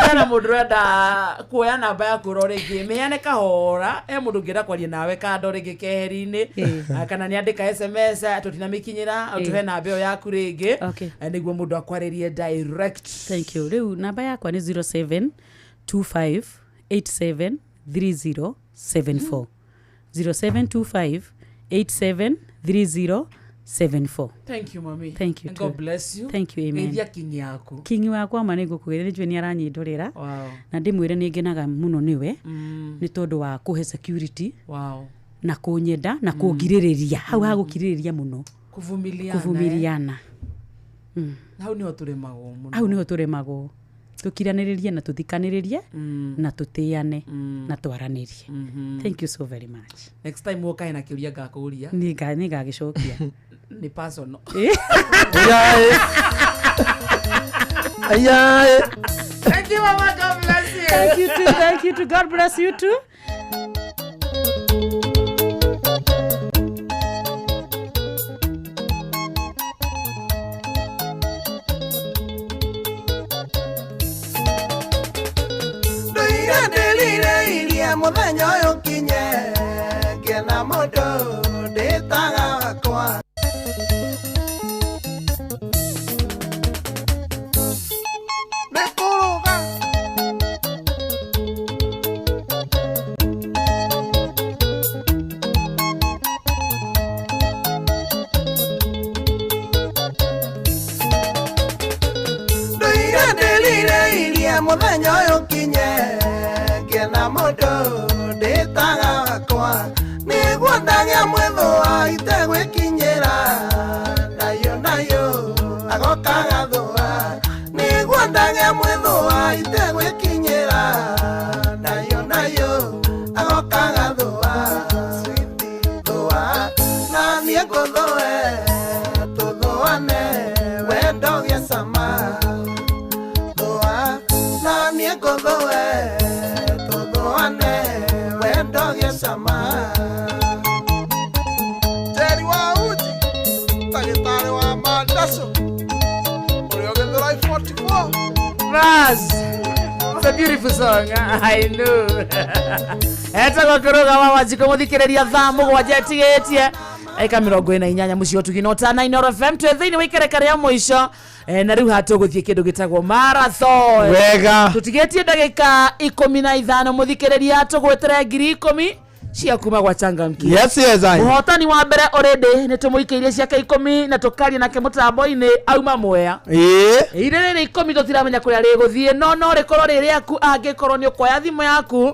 Hena mũndũ ũrenda kuoya namba yaku ro rĩngĩ mĩheane kahora, he mũndũ ũngĩenda kwaria nawe kando rĩngĩ keheri-inĩ. Ah, kana nĩ andĩka SMS tũtinamĩkinyĩra, ũtũhe namba ĩyo yaku rĩngĩ. Okay. Nĩguo mũndũ akwarĩrie direct. Thank you. Rĩu namba yakwa nĩ 0725 87 30 74, 0725 87 30 74. Thank you, mami. Thank you And too. God bless you. Thank you, amen. Geithia kingi yaku. Kingi wakwa ma nĩ ngũkũgeithia, nĩ njũĩ nĩ aranyindũrĩra. Wow. Na ndĩmwĩre nĩ ngenaga mũno nĩwe nĩ tondũ wa kũhe security Wow. na kũnyenda na kũngirĩrĩria hau ha gũkirĩrĩria mũno. Kuvumiliana. Kuvumiliana. Hau niho tũremagwo mũno. Hau niho tũremagwo, tũkiranĩrĩrie na tũthikanĩrĩrie na tũtĩane na twaranĩrie. Thank you so very much. Next time woka hena kĩũria ngakũria. Nĩ ngagĩcokia. Nĩ personal. Ayae. Thank you, mama. God bless you. Thank you too. Thank you too. God bless you too. Ndoire ndĩrirĩirie mũthenya ũyũ ũkinye ngĩona mũndũ ndĩtaga wakwa. Nĩ kũrũga. Ndoire ndĩrirĩirie mũthenya ũyũ ũkinye ngĩona mũndũ ndĩtaga wakwa. Nĩguo ndagĩa mwĩthũa itegwĩkinyĩra Nayo nayo agoka gathũa Nĩguo ndagĩa mwĩthũa itegwĩkinyĩra Nayo nayo agoka gathũa Sweetie thũa na niĩ ngũthũe Tũthũane wendo gĩa cama Thũa na niĩ ngũthũe Tũthũane wendo gĩa cama Jerry wa uji ndagĩtarĩ wa mandaco ũrĩa ũgĩthũra 44 Raz. It's a beautiful song. I know. Etagwo kũrũga wa wanjikũ mũthikĩrĩria thaa mũgwanja ĩtigĩtie eka 48 mũciĩ ũtugi na ũtana Inooro FM twĩ thĩinĩ wa ikereka rĩa mũico. Na rĩu haha tũgũthiĩ kĩndũ gĩtagwo marathon. Wega. Tũtigĩtie ndagĩka 15 mũthikĩrĩria tũgwĩtĩre 10,000 cia kuma gwa Changamki. Yes, yes, I. Mũhotani wa mbere already nĩ tũmũikĩirie ciake 10 na tũkaria nake mũtambo-inĩ auma Mwea. Ĩĩ. Irĩ rĩrĩ 10 tũtiramenya kũrĩa rĩgũthiĩ no no rĩkorwo rĩ rĩaku angĩkorwo nĩ ũkuoya thimũ yaku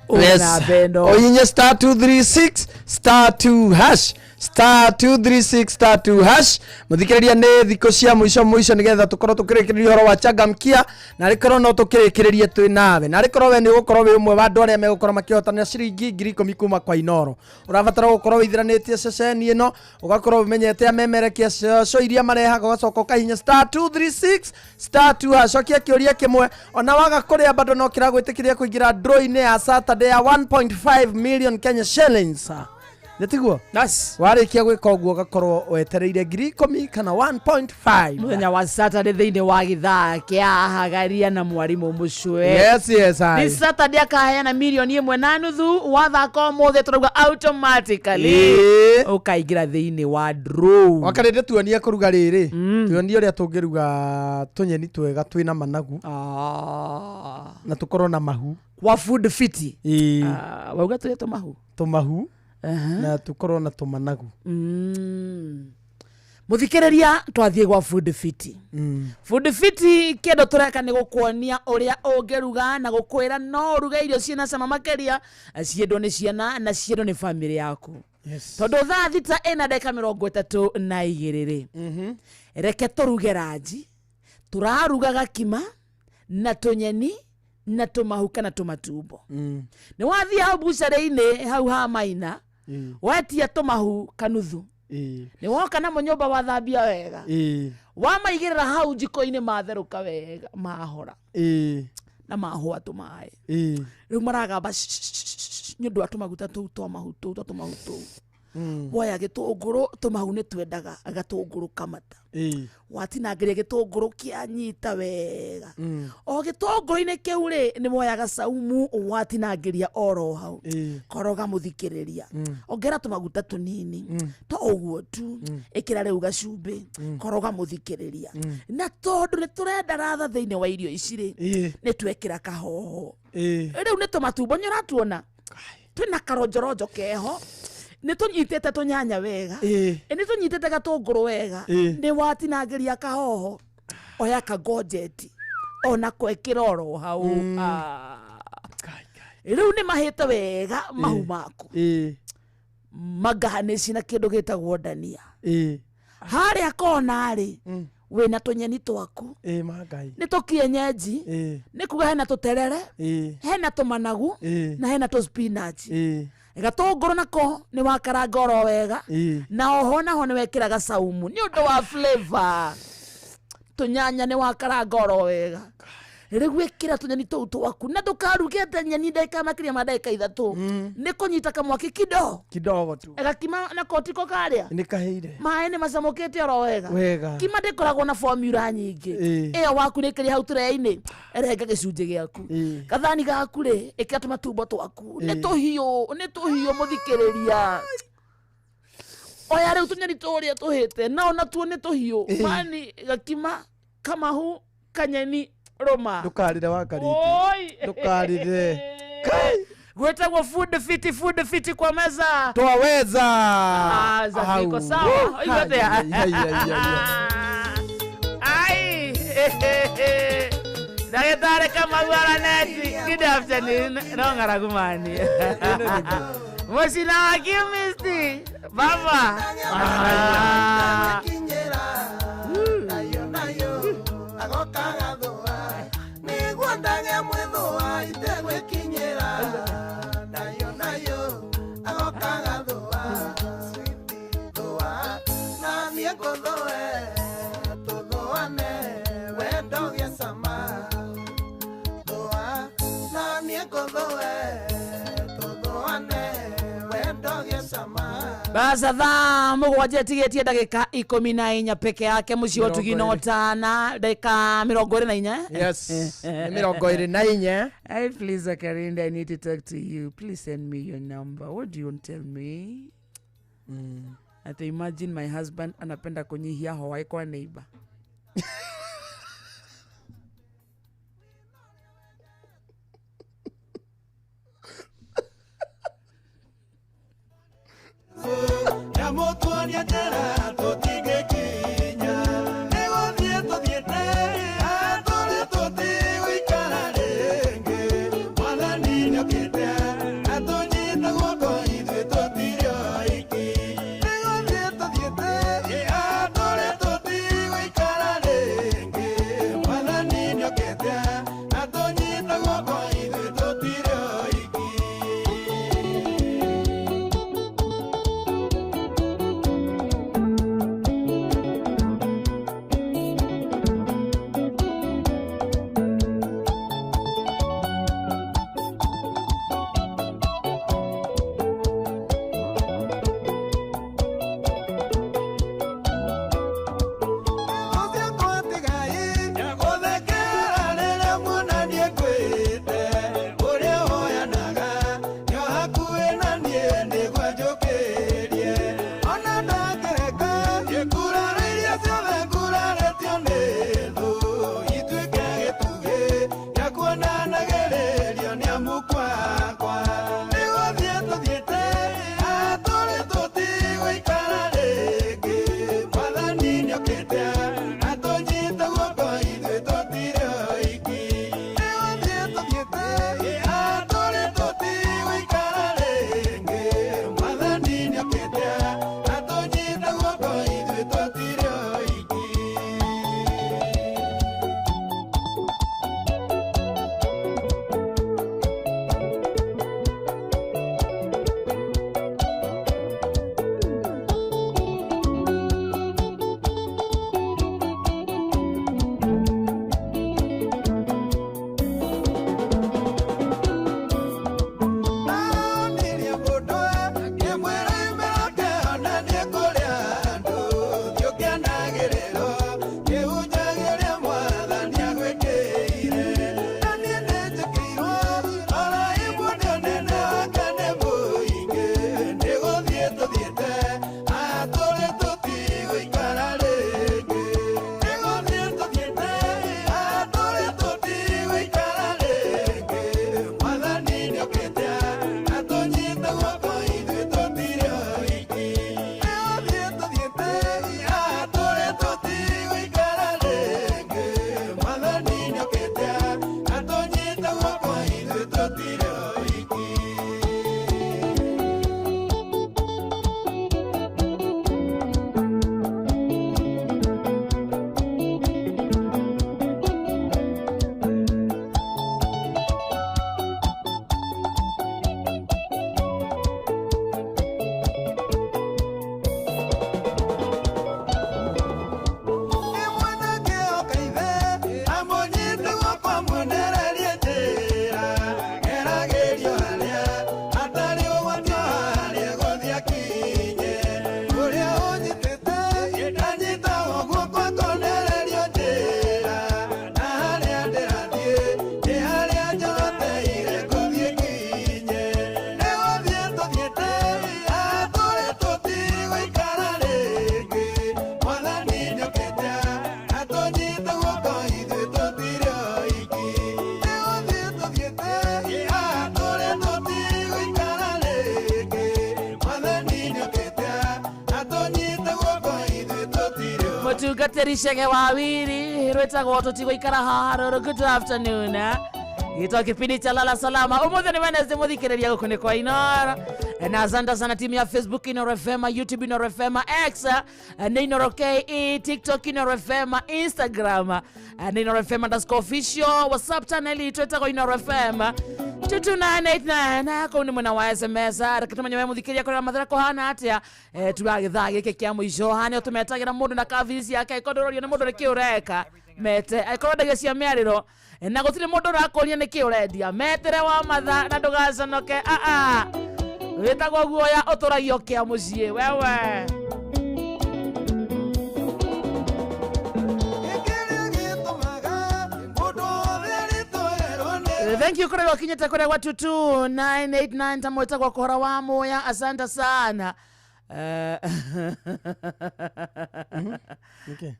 Yes. namba ĩno. Ũhihinye star 236 star 2 hash star 236 star 2 hash mũthikĩrĩria nĩ thikũ cia mũico mũico nĩgetha tũkorwo tũkĩrĩkĩrĩria ũhoro wa changamkia na rĩkorwo no tũkĩrĩkĩrĩrie twĩ nawe na rĩkorwo we nĩ ũgũkorwo wĩ ũmwe wa andũ arĩa megũkorwo makĩhotanĩra ciringi 10,000 kuma kwa Inooro ũrabatara gũkorwo wĩithĩranĩtie ceceni ĩno ũgakorwo ũmenyete amemerekia cio iria marehaga ũgacoka ũkahihinya star 236 star 2 hash cokia kĩũria kĩmwe ona waga kũrĩa bado no kĩragwĩtĩkĩria kũingĩra draw-inĩ ya Saturday ya 1.5 million Kenya shillings nĩ tiguo warĩkia gwĩka ũguo ũgakorwo wetereire 10,000 kana 1.5 Mũthenya wa Saturday thĩinĩ wa gĩthaa kĩa Hagaria na mwarimũ Mũcwe. Yes, yes, I. Nĩ Saturday akaheana 1.5 milioni wathaka ũmũthĩ tũrauga automatically Ĩĩ. ũkaingĩra thĩinĩ wa draw. Wakarĩndĩ tuonie kũruga rĩrĩ tuonie ũrĩa tũngĩruga tũnyeni twega twĩna managu na tũkorwo na mahu kwa food fit. Ĩĩ. Wauga tũrĩa tũmahu tũmahu na tũkorwo na tũmanagu. Mũthikĩrĩria twathiĩ gwa food fit. Food fit kĩndũ tũreka nĩ gũkuonia ũrĩa ũngĩruga na gũkwĩra no ũruge irio ciĩna cama makĩria ciendwo nĩ ciana na ciendwo nĩ bamĩrĩ yaku. Yes. Tondũ thaa thita ĩna ndagĩka 32 rĩ reke tũruge ranji tũraruga gakima na tũnyeni na tũmahu kana tũmatumbo. Nĩ wathiĩ hau bucarĩ-inĩ hau ha Maina wetia tũmahu kanuthu nĩ woka namo nyũmba wathambia wega wamaigĩrĩra hau jiko-inĩ matherũka wega mahora na mahũa tũmaĩ rĩu maragamba nĩ ũndũ wa tũmaguta tũu twa mahu tũu twa tũmahu tũu woya gĩtũngũrũ tũmahu nĩ twendaga gatũngũrũ kamata watinangĩria gĩtũngũrũ kĩanyita wega o gĩtũngũrũ-inĩ kĩu rĩ nĩ woyaga saumu watinangĩria oro hau koroga mũthikĩrĩria ongera tũmaguta tũnini to ũguo tu ĩkĩra rĩu gacumbĩ koroga mũthikĩrĩria na tondũ nĩ tũrenda ratha thĩinĩ wa irio ici rĩ nĩ twekĩra kahoho rĩu nĩ tũmatumbo nĩ ũratuona twĩna karonjoronjo keho nĩ tũnyitĩte tũnyanya wega nĩ tũnyitĩte gatũngũrũ wega nĩ watinangĩria kahoho oya kagonjeti ona kwekĩra oro hau. Rĩu nĩ mahĩte wega mahu maku maganĩci na kĩndũ gĩtagwo ndania harĩa kona rĩ wĩna tũnyeni twaku nĩ tũkienyenji nĩ kuga hena tũterere hena tũmanagu na hena tũ spinach gatũngũrũ nako nĩ wakaranga oro wega na oho naho nĩ wekĩraga saumu nĩ ũndũ wa flavor tũnyanya nĩ wakaranga oro wega rĩu ĩkĩra tũnyeni tũu twaku na ndũkarugĩte nyeni ndagĩka makĩria ma ndagĩka 3 nĩ kũnyita kamwaki kidogo kidogo tu gakima nako tiko karĩa nĩ kahĩire maĩ nĩ macamũkĩte oro wega Wega. kima ndĩkoragwo na formula nyingĩ ĩyo waku nĩ ĩkĩrĩ hau tũrei-inĩ renga gĩcunjĩ gĩaku gathani gaku rĩ ĩkĩra tũmatumbo twaku nĩ tũhiũ nĩ tũhiũ mũthikĩrĩria oya rĩu tũnyeni tũrĩa tũhĩte nao natuo nĩ tũhiũ mani gakima kamahu kanyeni rũma ndũkarĩre wakarĩte Oi. ndũkarĩre gwĩtagwo food fit food fit kwa meza twaweza. Safi, iko Au. sawa. Iko Ai, there. ai, ai, ai, ai. Ai. Ndagĩtarĩ Kamau Araneti good afternoon no ng'aragu mani. Mũcina wa chemist. Baba. Ah. Nayo nayo agoka gathũa nĩguo ndagĩa mwĩthũa itegwĩkinyĩra nayo nayo agoka gathũa thũa na niĩ ngũthũe tũthũane wendo gĩa cama thũa na niĩ ngũthũe tũthũane wendo gĩa cama. Basa thaa mũgwanja ĩtigĩtie ndagĩka 14 peke yake mũciĩ wa ũtugi na ũtana ndagĩka 24. Yes, nĩ 24. Hey, please, Zakarinda, I need to talk to you. Please send me your number. What do you want to tell me? Ati imagine my husband anapenda kunyihia hawai kwa neighbor. Nĩamũtuonia njĩra tũtingĩkinya nĩgũthiĩ tũthiĩte atũrĩ tũtigũikara rĩngĩ mwathani nĩokĩte atũnyite guoko ithuĩ tũtirĩ oiki nĩgũthiĩ tũthiĩte atũrĩ tũtigũikara rĩngĩ mwathani nĩokĩte atũnyite guoko ithuĩ tũtirĩ oiki. Mũtungatĩri Chege wa Wiri rwĩtagwo tũtigũikara haha rũrũ. Good afternoon. Gĩtwa kĩbindi cha lala salama. Ũmũthĩ nĩ Wednesday, mũthikĩrĩria gũkũ nĩ kwa Inoro. Na asante sana timu ya Facebook Inooro FM, YouTube Inooro FM, X nĩ Inooro KE, TikTok Inooro FM, Instagram nĩ Inooro FM underscore official, WhatsApp channel itũ ĩtagwo Inooro FM 22989. Kũu nĩ mwena wa SMS. Reke tũmenye we mũthikĩria kũrĩa mathĩra kũhana atĩa. Turagĩthaa gĩkĩ kĩa mũico haha nĩ tũmetagĩra mũndũ na kabici yake, angĩkorwo ndũrorio nĩ mũndũ nĩkĩ ũreka mete, angĩkorwo wendagia cia mĩarĩro na gũtirĩ mũndũ ũrakũria nĩkĩ ũrendia, metere wa matha na ndũgaconoke. Aa wĩtagwo guoya ũtũragio kĩa mũciĩ wewe. Thank you kũrĩa ũkinyĩte kũrĩa gwa 22989 ta mwĩtagwo kũhora wa muya, asante sana. Nĩkĩ?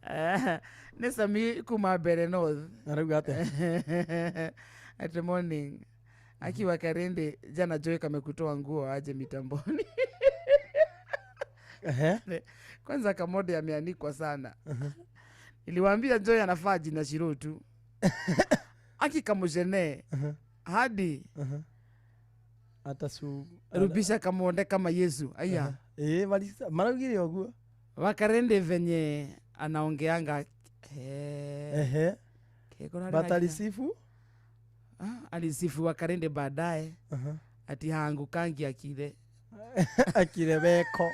Nĩ Sami kuma Mbere North. Arauga atĩa? At morning akiwa Karende jana Joy kamekutoa nguo aje mitamboni. Ehe. Kwanza Kamode ameanikwa sana. Niliwaambia Joy anafaa jina Shiro tu. Aki kamujene hadi Ata su rubisha Kamonde kama Yesu. Aya. Maraugire ũguo. Wakarende venye anaongeanga. Ehe. Kekora But alisifu? Alisifu Wakarende baadaye. Ati haangukangi akile. Akile beko.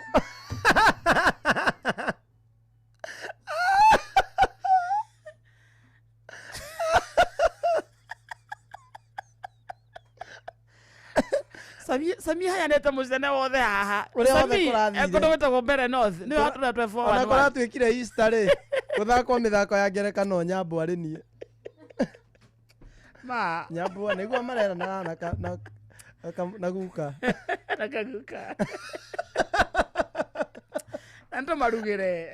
Sami haya neta mucene wothe haha. Ũrĩa wothe Sami, kũrathire. kũndũ gwĩtagwo Mbere North. Nĩwe watũra twe forward Ona one. kũratuĩkire Easter rĩ, gũthakwo mĩthako ya ngerekano Nyambwa rĩ niĩ. Ma. Nyambwa nĩguo mareranaga na guka. Na kaguka. Na nĩtũmarugĩre.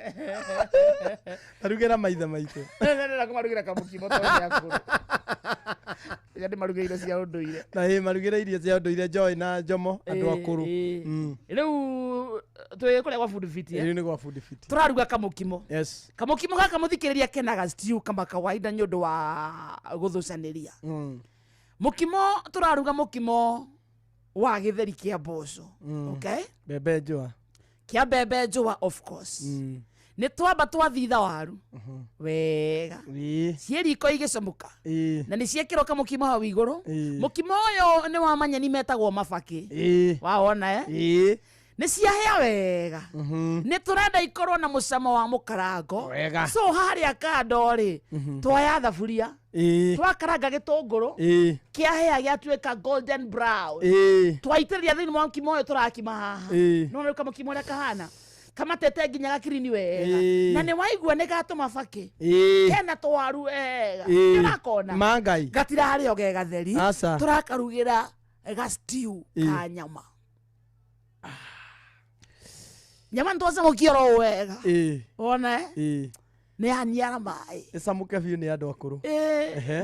Tarugĩra maithe maitũ. Nĩndĩrenda kũmarugĩra kamũkimo tondũ nĩ akũrũ. Rĩrĩa ndĩmarugĩre irio cia ũndũire. Na ĩ marugĩre irio cia ũndũire Joy na Jomo andũ akũrũ. Rĩu twĩ kũrĩa gwa Food Fit, eh? Rĩu nĩ gwa Food Fit. Tũraruga kamũkimo. Yes. Kamũkimo gaka mũthikĩrĩria kenaga stew kama kawaida nĩ ũndũ wa gũthũcanĩria. Mũkimo tũraruga mũkimo wa gĩtheri kĩa mboco. Okay? Mbembe njũa. Kĩa mbembe njũa of course. Nĩ twamba twathitha waru wega ciĩ riko igĩcamũka na nĩ ciekĩrwo kamũkimo hau igũrũ. Mũkimo ũyũ nĩ wa manyeni metagwo mabakĩ. Wawona Nĩ ciahĩa wega. Nĩ tũrenda ikorwo na mũcamo wa mũkarango. Wega. So harĩa kando rĩ, twoya thaburia, twakaranga gĩtũngũrũ kĩahĩa gĩatuĩka golden brown. Twaitĩrĩria thĩinĩ wa mũkimo ũyũ tũrakima haha. Nĩwona rĩu kamũkimo ũrĩa kahana kamatete nginya gakirini wega. Na nĩ waigua nĩ gatũma bakĩ kena twaru wega. Nĩ ũrakona Ma Ngai. gatirarĩo ge gatheri. Aca. Tũrakarugĩra ga stew ka nyama. Nyama nĩtwacamũkia oro wega. Wona Nĩ yaniara maĩ. Ĩcamũke biũ nĩ andũ akũrũ.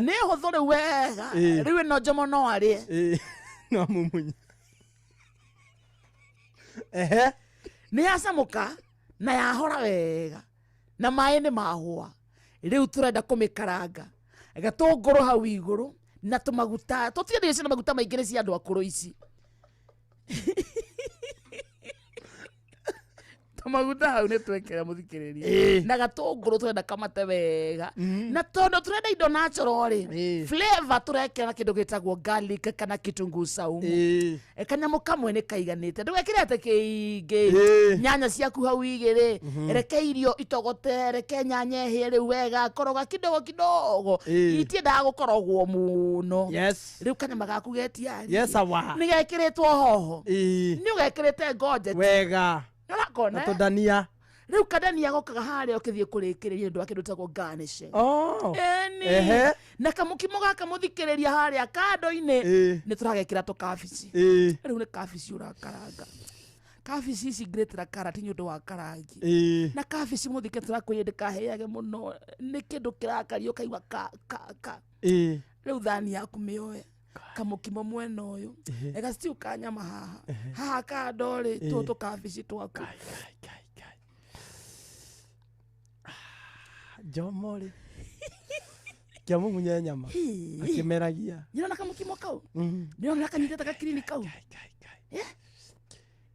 Nĩ hũthũ rĩu wega. Rĩu ĩno Jomo no arĩe. No amumunye. Nĩ yacamũka na yahora wega na maĩ nĩ mahũa. Rĩu tũrenda kũmĩkaranga gatũngũrũ hau igũrũ na tũmaguta. Tũtirĩ cia maguta maingĩ nĩ cia andũ akũrũ ici. Tũmaguta hau nĩ twekĩra mũthikĩrĩria. Na gatũngũrũ tũrenda kamate wega. Na tondũ tũrenda indo natural rĩ, flavor tũrekĩra na kĩndũ gĩtagwo garlic kana kitunguu saumu. Kanyamũ kamwe nĩ kaiganĩte. Ndũgekĩre atĩ kĩingĩ. Nyanya ciaku hau igĩrĩ. Reke irio itogote, reke nyanya ĩhĩe rĩu wega, koroga kidogo kidogo. Itiendaga gũkorogwo mũno. Rĩu kanyama gaku getiari. Yes, awa. Nĩ gekĩrĩtwo hoho. Nĩ ũgekĩrĩte ngojeti. Wega. Nĩũrakona, Na eh? tũndania. Rĩu kadania gokaga harĩa ũkĩthiĩ kũrĩkĩrĩria ũndũ wa kĩndũ gĩtagwo garnishing. Ĩni. Na kamũkimo gaka mũthikĩrĩria harĩa kando-inĩ nĩ tũragekĩra tũkabici. Rĩu nĩ kabici ũrakaranga. Kabici ici ngĩrĩtĩra karati nĩ ũndũ wa karangi. Na kabici mũthike tũrakwĩria ndĩkahĩage mũno, nĩ kĩndũ kĩrakaria ũkaigua ka ka ka. Rĩu thani yaku mĩoe kamũkimo mwena ũyũ, gaciu ka nyama haha haha kando rĩ, tũtũ kabici twaku. Jomo rĩ kĩamũmunye nyama akĩmeragia. Nĩũrona kamũkimo kau? Nĩũrona kanyitĩte gakirini kau?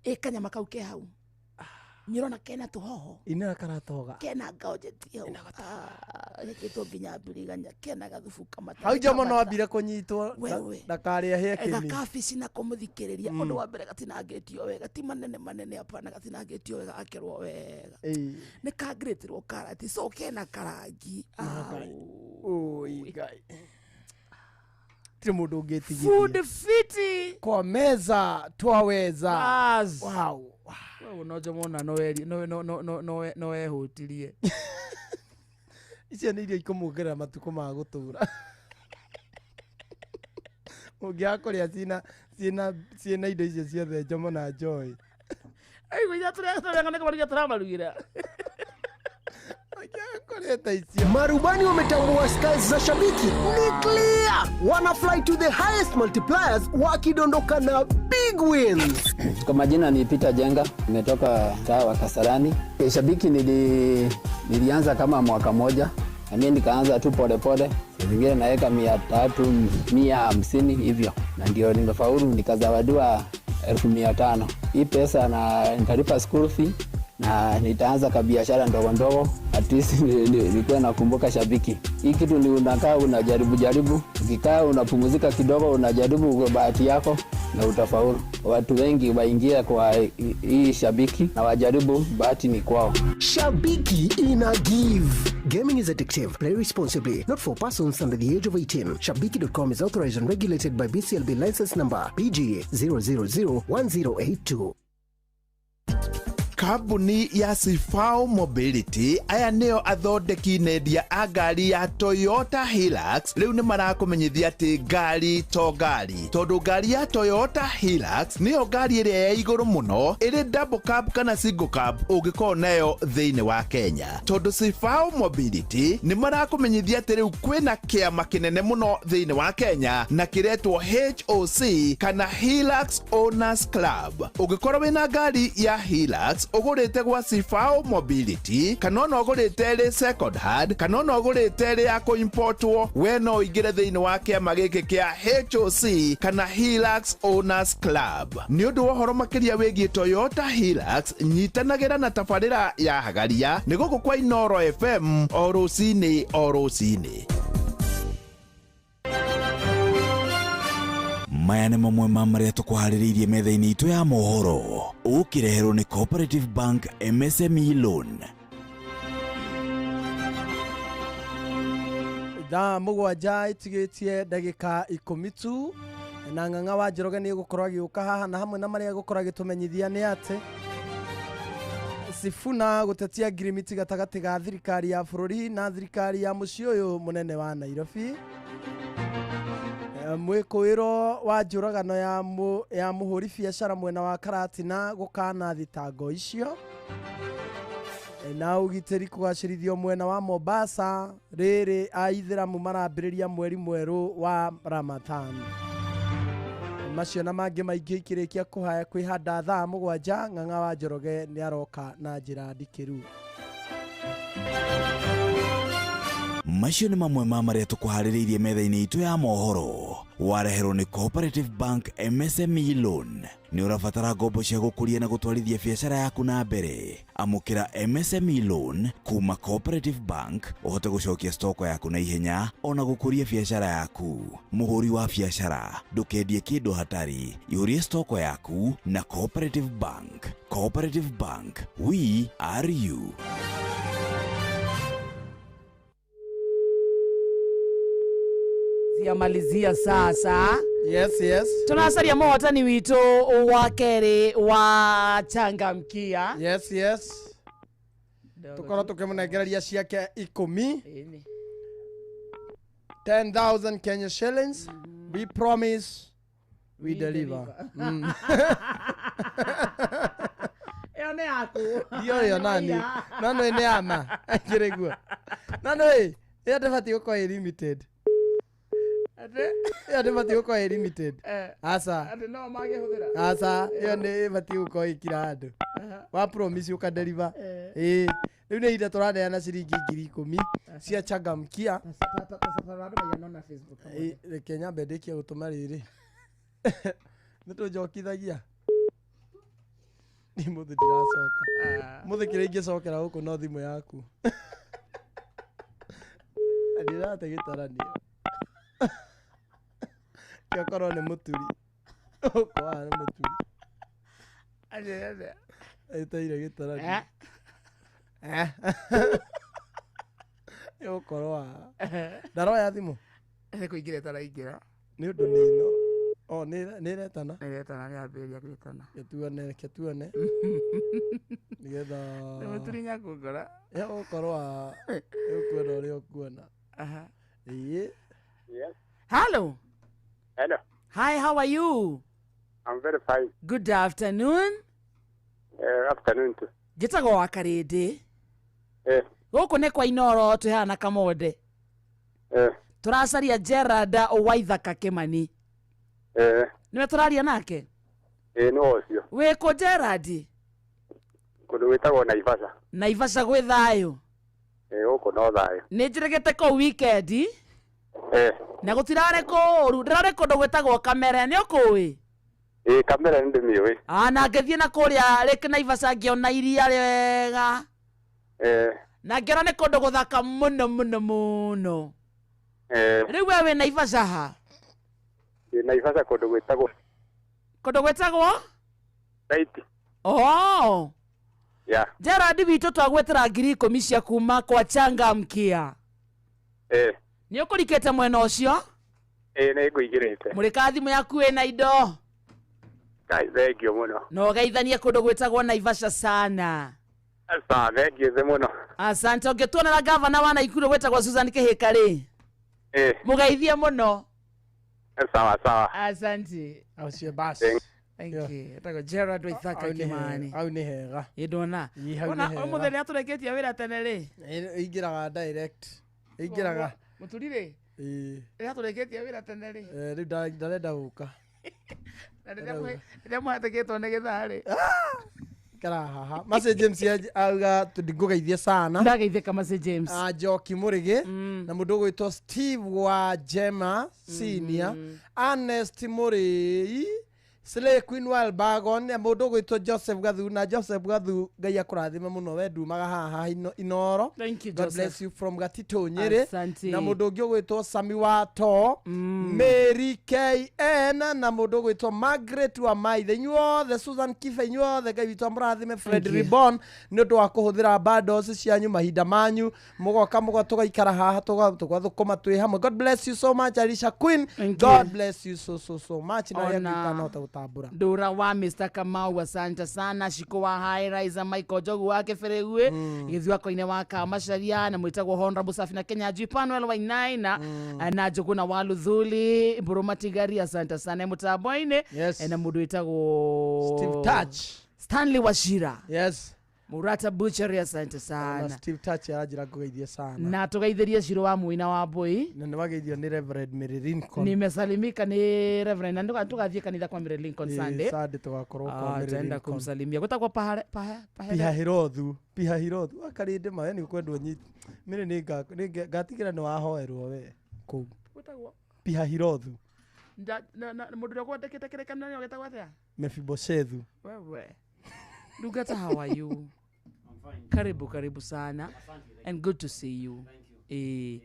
Ĩ kanyama kau ke hau nyirona kena tũhoho Inera karatoga. Kena ngaonjeti hau. Ah, gekĩtwo nginya mbiriganya kena gathubu kamata. Hau Jomo no ambire kũnyitwo Wewe. ndakarĩa hĩe kĩni. Gakabici nako mũthikĩrĩria ũndũ wa mbere gatinangĩtio wega, ti manene manene, hapana, gatinangĩtio wega, gakerwo wega. Nĩ kangĩrĩtĩrwo karati, so kena karangi. Oi Ngai. Tirĩ mũndũ ũngĩtigithia. Food fiti. Kwa meza twaweza. Bas. Wow. Wewe no Jomo na no no no no no no no ehũtirie. Icio nĩ irio ikũmuongerera matukũ ma gũtũra. Ũngĩaga kũrĩa ciĩna ciĩna ciĩna indo icio ciothe Jomo na Joy. Aigua iria tũrĩa nĩ kũmarugira tũramarugĩra. Kũrĩa icio. Marubani wametambua skies za shabiki ni clear, wana fly to the highest multipliers wakidondoka na big wins. Kwa majina ni Peter Jenga, nimetoka mtaa wa Kasarani. Shabiki nilianza kama mwaka moja, na mimi nikaanza tu polepole, saa zingine naweka 300, 150 hivyo, na ndio nimefaulu nikazawadiwa 500,000. Hii pesa na nitalipa school fee na nitaanza kabiashara ndogo ndogo, at least nikuwe nakumbuka shabiki. Hii kitu ni unakaa unajaribu jaribu, ukikaa unapumzika kidogo, unajaribu kwa bahati yako na utafaulu. Watu wengi waingia kwa hii shabiki na wajaribu, bahati ni kwao. Shabiki ina give. Gaming is addictive. Play responsibly. Not for persons under the age of 18. Shabiki.com is authorized and regulated by BCLB license number PG 0001082. Kambuni ya Sifao Mobility aya nĩo athondeki nendia a ngari ya Toyota Hilux rĩu nĩ marakũmenyithia atĩ ngari to ngari, tondũ ngari ya Toyota Hilux nĩyo ngari ĩrĩa ya igũrũ mũno ĩrĩ double cab kana single cab ũngĩkorwo nayo thĩinĩ wa Kenya, tondũ Sifao Mobility nĩ marakũmenyithia atĩ rĩu kwĩna kĩama kĩnene mũno thĩinĩ wa Kenya na kĩretwo HOC kana Hilux Owners Club. Ũngĩkorwo wĩna ngari ya Hilux ũgũrĩte gwa Sifao Mobility kana ona ũgũrĩte ĩrĩ second hand kana ona ũgũrĩte ĩrĩ ya kũimportwo, we no ũingĩre thĩinĩ wa kĩama gĩkĩ kĩa HOC kana Hilux Owners Club. Nĩ ũndũ wa ũhoro makĩria wĩgiĩ Toyota Hilux, nyitanagĩra na tabarĩra ya Hagaria nĩ gũkũ kwa Inoro FM o rũcinĩ o rũcinĩ. Maya nĩ mamwe ma marĩa tũkũharĩrĩirie metha-inĩ itũ ya mohoro ũkĩreherwo nĩ Cooperative Bank MSME Loan. Thaa 7 ĩtigĩtie ndagĩka 10 tu, na Ng'ang'a wa Njoroge nĩ egũkorwo agĩũka haha na hamwe na marĩa egũkorwo agĩtũmenyithia nĩ atĩ Sifuna gũtetia ngirimiti gatagatĩ ga thirikari ya bũrũri na thirikari ya mũciĩ ũyũ mũnene wa Nairobi. Mwĩkũĩro wa njũragano ya mũhũri biacara mwena wa Karatina gũkana thitango icio. Na ũgitĩri kũgacĩrithio mwena wa Mombasa rĩrĩ aithĩramu marambĩrĩria mweri mwerũ wa Ramadhan. Macio na mangĩ maingĩ ikĩrĩkia kũhaya kwĩhanda thaa 7 Ng'ang'a wa Njoroge nĩ aroka na njĩra ndikĩru. Macio nĩ mamwe ma marĩa tũkũharĩrĩirie metha-inĩ itũ ya mohoro wareherwo nĩ Cooperative Bank MSME Loan. Nĩ ũrabatara ngombo cia gũkũria na gũtwarithia biacara yaku na mbere, amũkĩra MSME Loan kuma Cooperative Bank ũhote gũcokia stoko yaku na ihenya ona gũkũria biacara yaku. Mũhũri wa biacara ndũkendie kĩndũ hatari, ihũrie stoko yaku na Cooperative Bank. Cooperative Bank, we are you. Malizia sasa. Yes, yes. Tunasaria mũhotani witũ wa kerĩ wa Changamkia. Yes, yes. Tukorwo tukĩmũnengereria ciake 10. 10,000 Kenya shillings. We promise we deliver. Ĩyo nĩ yaku. Ndiyo ĩyo nani. No no nĩ ya ma. Akĩrĩ guo. No no ĩ, ĩyo ndĩbatiĩ gũkorwo ĩ limited. Ĩyo ndĩbatiĩ gũkorwo ĩ limited. Aca. Atĩ no mangĩhũthĩra. Aca, ĩyo nĩ ĩbatiĩ gũkorwo ĩkira handũ. Wa promise ũka deliver. Ĩĩ. Rĩu nĩ ihinda tũraneana ciringi 10,000 cia Changamkia. Reke nyambe ndĩkie gũtũma rĩrĩ. Nĩ tũnjokithagia. Niĩ mũthĩ ndiracoka. Mũthĩ kĩrĩa ingĩcokera gũkũ no thimũ yaku. Ndirate gĩtaranio. Kĩokorwo nĩ mũturi. Gũkũ haha nĩ mũturi. Ĩteire gĩtaranio. Eh? Ĩgũkorwo haha. Ndaroya thimũ. Nĩ kũingĩra ĩtaraingĩra. Nĩ ũndũ nĩ ĩno. O nĩ ĩretana. Nĩ ĩretana, nĩ yambĩrĩria gwĩtana. Reke tuone, reke tuone. Nĩgetha Nĩ mũturi nyakũngora. Ĩgũkorwo haha. Ĩgũkuona ũrĩa ũkuona. Ĩĩ. Yes. Hello. Hello. Hi, how are you? I'm very fine. Good afternoon. Afternoon too. Njĩtagwo wa Karĩndĩ. Eh. Gũkũ nĩ kwa Inoro twĩ haha na Kamonde. Eh. Tũracaria Gerard Waithaka Kĩmani. Eh. Nĩwe tũraria nake? Eh, no ũcio. Wĩ kũ Gerard? Kũndũ gwĩtagwo Naivasha. Naivasha gwĩ thayũ. Eh, gũkũ no thayũ. Nĩ njĩrĩgĩte kũu weekend Eh. na gũtirarĩ kũũru. Ndĩrarĩ kũndũ gwĩtagwo Kamere, nĩ ũkũĩ? Eh, kamera nĩ ndĩmĩũĩ. Ah, na ngĩthiĩ na kũrĩa Lake Naivasha ngĩona iria rĩega. Eh. Na ngĩona nĩ kũndũ gũthaka mũno mũno mũno. Eh. Rĩu we wĩ Naivasha ha? Ndĩ Naivasha kũndũ gwĩtagwo Kũndũ gwĩtagwo? Saiti. Oh. Yeah. Gerard witũ twagwetera 10,000 cia kuma kwa Changamkia. Eh. Nĩ ũkũrikĩte mwena ũcio? Eh, nĩ ngũingĩrĩte. Mũrĩka thimũ yaku ĩna indo. Ngai, thengiũ mũno. Na ũgeithanie kũndũ gwĩtagwo Naivasha sana. Aca, thengiũ thĩ mũno. Asante. Ũngĩtuonera gavana wa Naikuru gwĩtagwo Susan Kĩhĩka rĩ, Eh, mũgeithie mũno. sawa sawa. Asante. Aucio basi. Thank you. Etagwo Gerard Waithaka Hau nĩ Kĩmani. hau nĩ hega. Ĩ ndona. Ĩ, hau nĩ Ona hega. ũmũthĩ rĩrĩa tũrĩkĩtie wĩra tene rĩ. Ĩingĩraga direct. Ĩingĩraga. Mũturi rĩ, Ĩ. rĩrĩa tũrĩkĩtie wĩra tene rĩ. Eh, rĩu ndarenda gũka. Na rĩrĩa rĩrĩa mũhatĩkĩtwo nĩ gĩthaa rĩ. Ikara haha. Mercy James auga ngũgeithie sana. Ndageithĩka Mercy James. Ah, Njoki Mũrĩgĩ na mũndũ ũgwĩtwo Steve wa Jema Senior, Ernest Mũrĩi, Slay Queen Welbagon, na mũndũ ũgwĩtwo Joseph Gathu na Joseph Gathu Ngai akũrathime mũno we ndumaga haha Inoro. Thank you, God Joseph. bless you from Gatito Nyĩrĩ. Asante. Na mũndũ ũngĩ ũgwĩtwo Sami Wato, Mary KN na mũndũ ũgwĩtwo Margaret wa Maithe, inyuothe Susan Kibe, inyuothe Ngai witũ amũrathime. Fred Thank you. Ribbon nĩ ũndũ wa kũhũthĩra bundles cianyu mahinda manyu mũgoka mũgo tũgaikara haha tũgathũkũma twĩ hamwe. God bless you so much Alicia Queen. Thank God you. bless you so so so much na arĩa Ona- angĩ itanahota gũtambũra. Ndura wa Mr. Kamau, asante sana. Shiko wa High Rise, Michael Njogu wa Kĩbĩrĩguĩ, Gĩthuako-inĩ wa Kamacharia na mwĩtagwo Honorable Safina Kenya Jui Panuel Wainaina na Njũgũna wa Luthuli Mbũrũ Matigari, asante sana mũtambo-inĩ. Yes. Na mũndũ wĩtagwo Steve Touch. Stanley Wachira. Yes. Murata Butchery, asante Na sana. Steve Touch aranjĩra ngũgeithie sana. Na tũgeithĩrie Ciro wa Mũina wa Mbũi. Na nĩ wageithio nĩ Reverend Mary Lincoln. Nimesalimika ni Reverend na tũgathiĩ kanitha kwa Mary Lincoln Ĩ, Sunday. Sunday tũgakorwo kwa Ah, Mary tutaenda Lincoln. kumsalimia gwĩtagwo pahare pahe Pihahirothu, Pihahirothu wakarĩndĩ ma we nĩ ũkwendwo nyiti mĩrĩ nĩ ngatigĩra nĩ wahoerwo we kũu gwĩtagwo Pihahirothu. Mũndũ ũrĩa ũkwandĩkĩte kĩrĩkanĩro gĩtagwo atĩa? Mefiboshethu. Wewe Lugata, how are you? Karibu karibu sana and good to see you. Eh,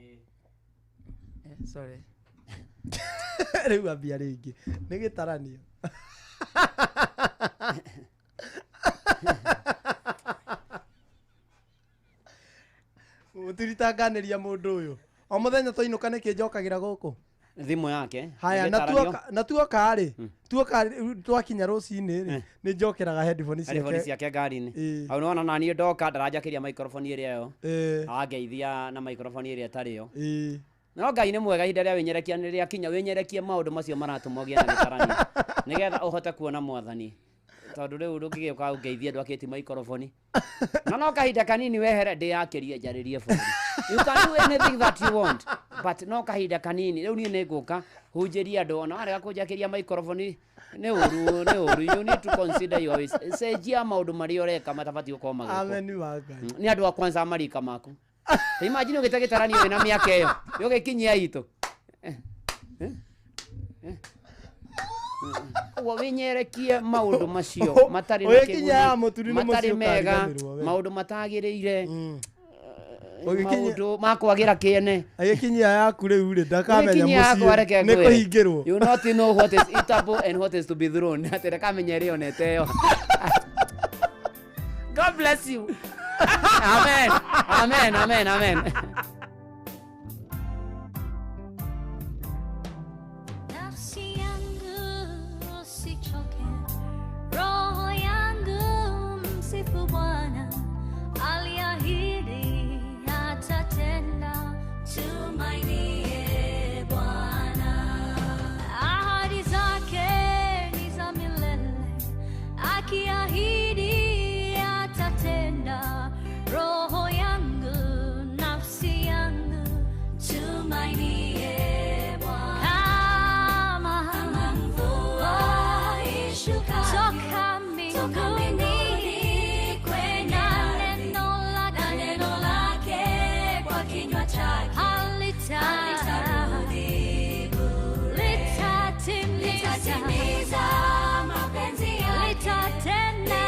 sorry. Rĩu ambia rĩngĩ nĩ gĩtaranio. Mũtiritanganĩria mũndũ ũyũ o mũthenya twainũka nĩkĩ njokagĩra gũkũ Thimũ yake. Haya na Ĩgĩtaranio. tuoka na tuoka rĩ tuoka rĩ, twakinya rũcinĩ rĩ nĩ njokeraga headphone Headphone ciake ciake ngari-inĩ. Ĩ. Hau nĩwona naniĩ ndoka ndaranjakĩria microphone ĩrĩa ĩyo. Ĩ. Angeithia na microphone ĩrĩa ĩtarĩ yo. Ĩ. No Ngai nĩ mwega, ihinda rĩa wĩnyerekia nĩ rĩakinya, wĩnyerekie maũndũ macio maratũma ũgĩe na gĩtaranio nĩgetha ũhote kuona mwathani, tondũ rĩu ndũngĩgĩũka ũngeithie ndwakĩtie microphone na no kahinda kanini wehere ndĩyakĩrie njarĩrie bũrũri. You can do anything that you want, but no kahinda kanini. Rĩu niĩ nĩngũka hunjĩrie andũ ona warega kũnjakĩria microphone nĩ ũru, nĩ ũru. You need to consider your ways. Cenjia maũndũ marĩa ũreka matabatiĩ gũkorwo magĩkwo. Amen wa Ngai. Nĩ andũ a kwanza marika maku. Ta imagine ũgĩte gĩtaranio wĩna mĩaka ĩyo ũgĩkinyia itũ. Koguo winyerekie maundu macio matari na Ũgĩkinya ya kĩguni, mũturi nĩ matarĩ mũciĩ mega, ũkariganĩrwo we. maundu matagĩrĩire, Ũgĩkinya- maundu ma kwagira kĩene. Agĩkinyia yaku rĩu rĩ ndakamenya Ũgĩkinyia yakwa mũciĩ reke nĩ ngwĩre. kũhingĩrwo. You not know what is eatable and what is to be thrown. Atĩ ndakamenya ĩrĩa onete. God bless you. Amen. Amen. Amen. Amen. Nafsi yangu usichoke, roho yangu msifu Bwana, aliahidi atatenda. Tumainie Bwana, ahadi zake ni za milele, akiahidi atatenda. Roho yangu, nafsi yangu, tumainie Bwana. Kama mvua ishukayo toka mbinguni kwenye ardhi, na neno lake kwa kinywa chake halitarudi bure, litatimiza mapenzi yake, litatenda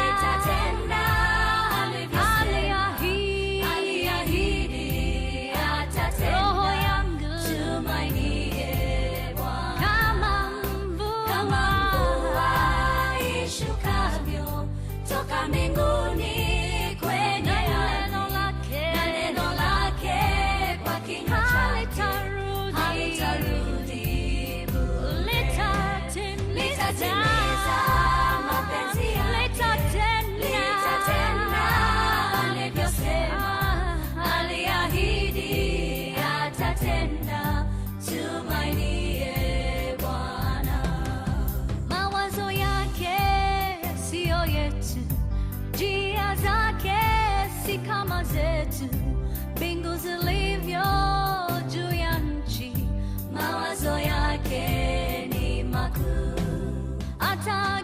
alivyosema, aliahidi atatenda. Roho yangu tumainie Bwana, kama mvua ishukavyo toka mbinguni kwenye ardhi, na neno lake kwa kinywa chake halitarudi bure, litatimiza mapenzi yake, litatenda alivyosema, aliahidi atatenda. Tumainie Bwana. Mawazo yake siyo yetu, njia zake si kama zetu. Mbingu zilivyo juu ya nchi, mawazo yake ni makuu. Ata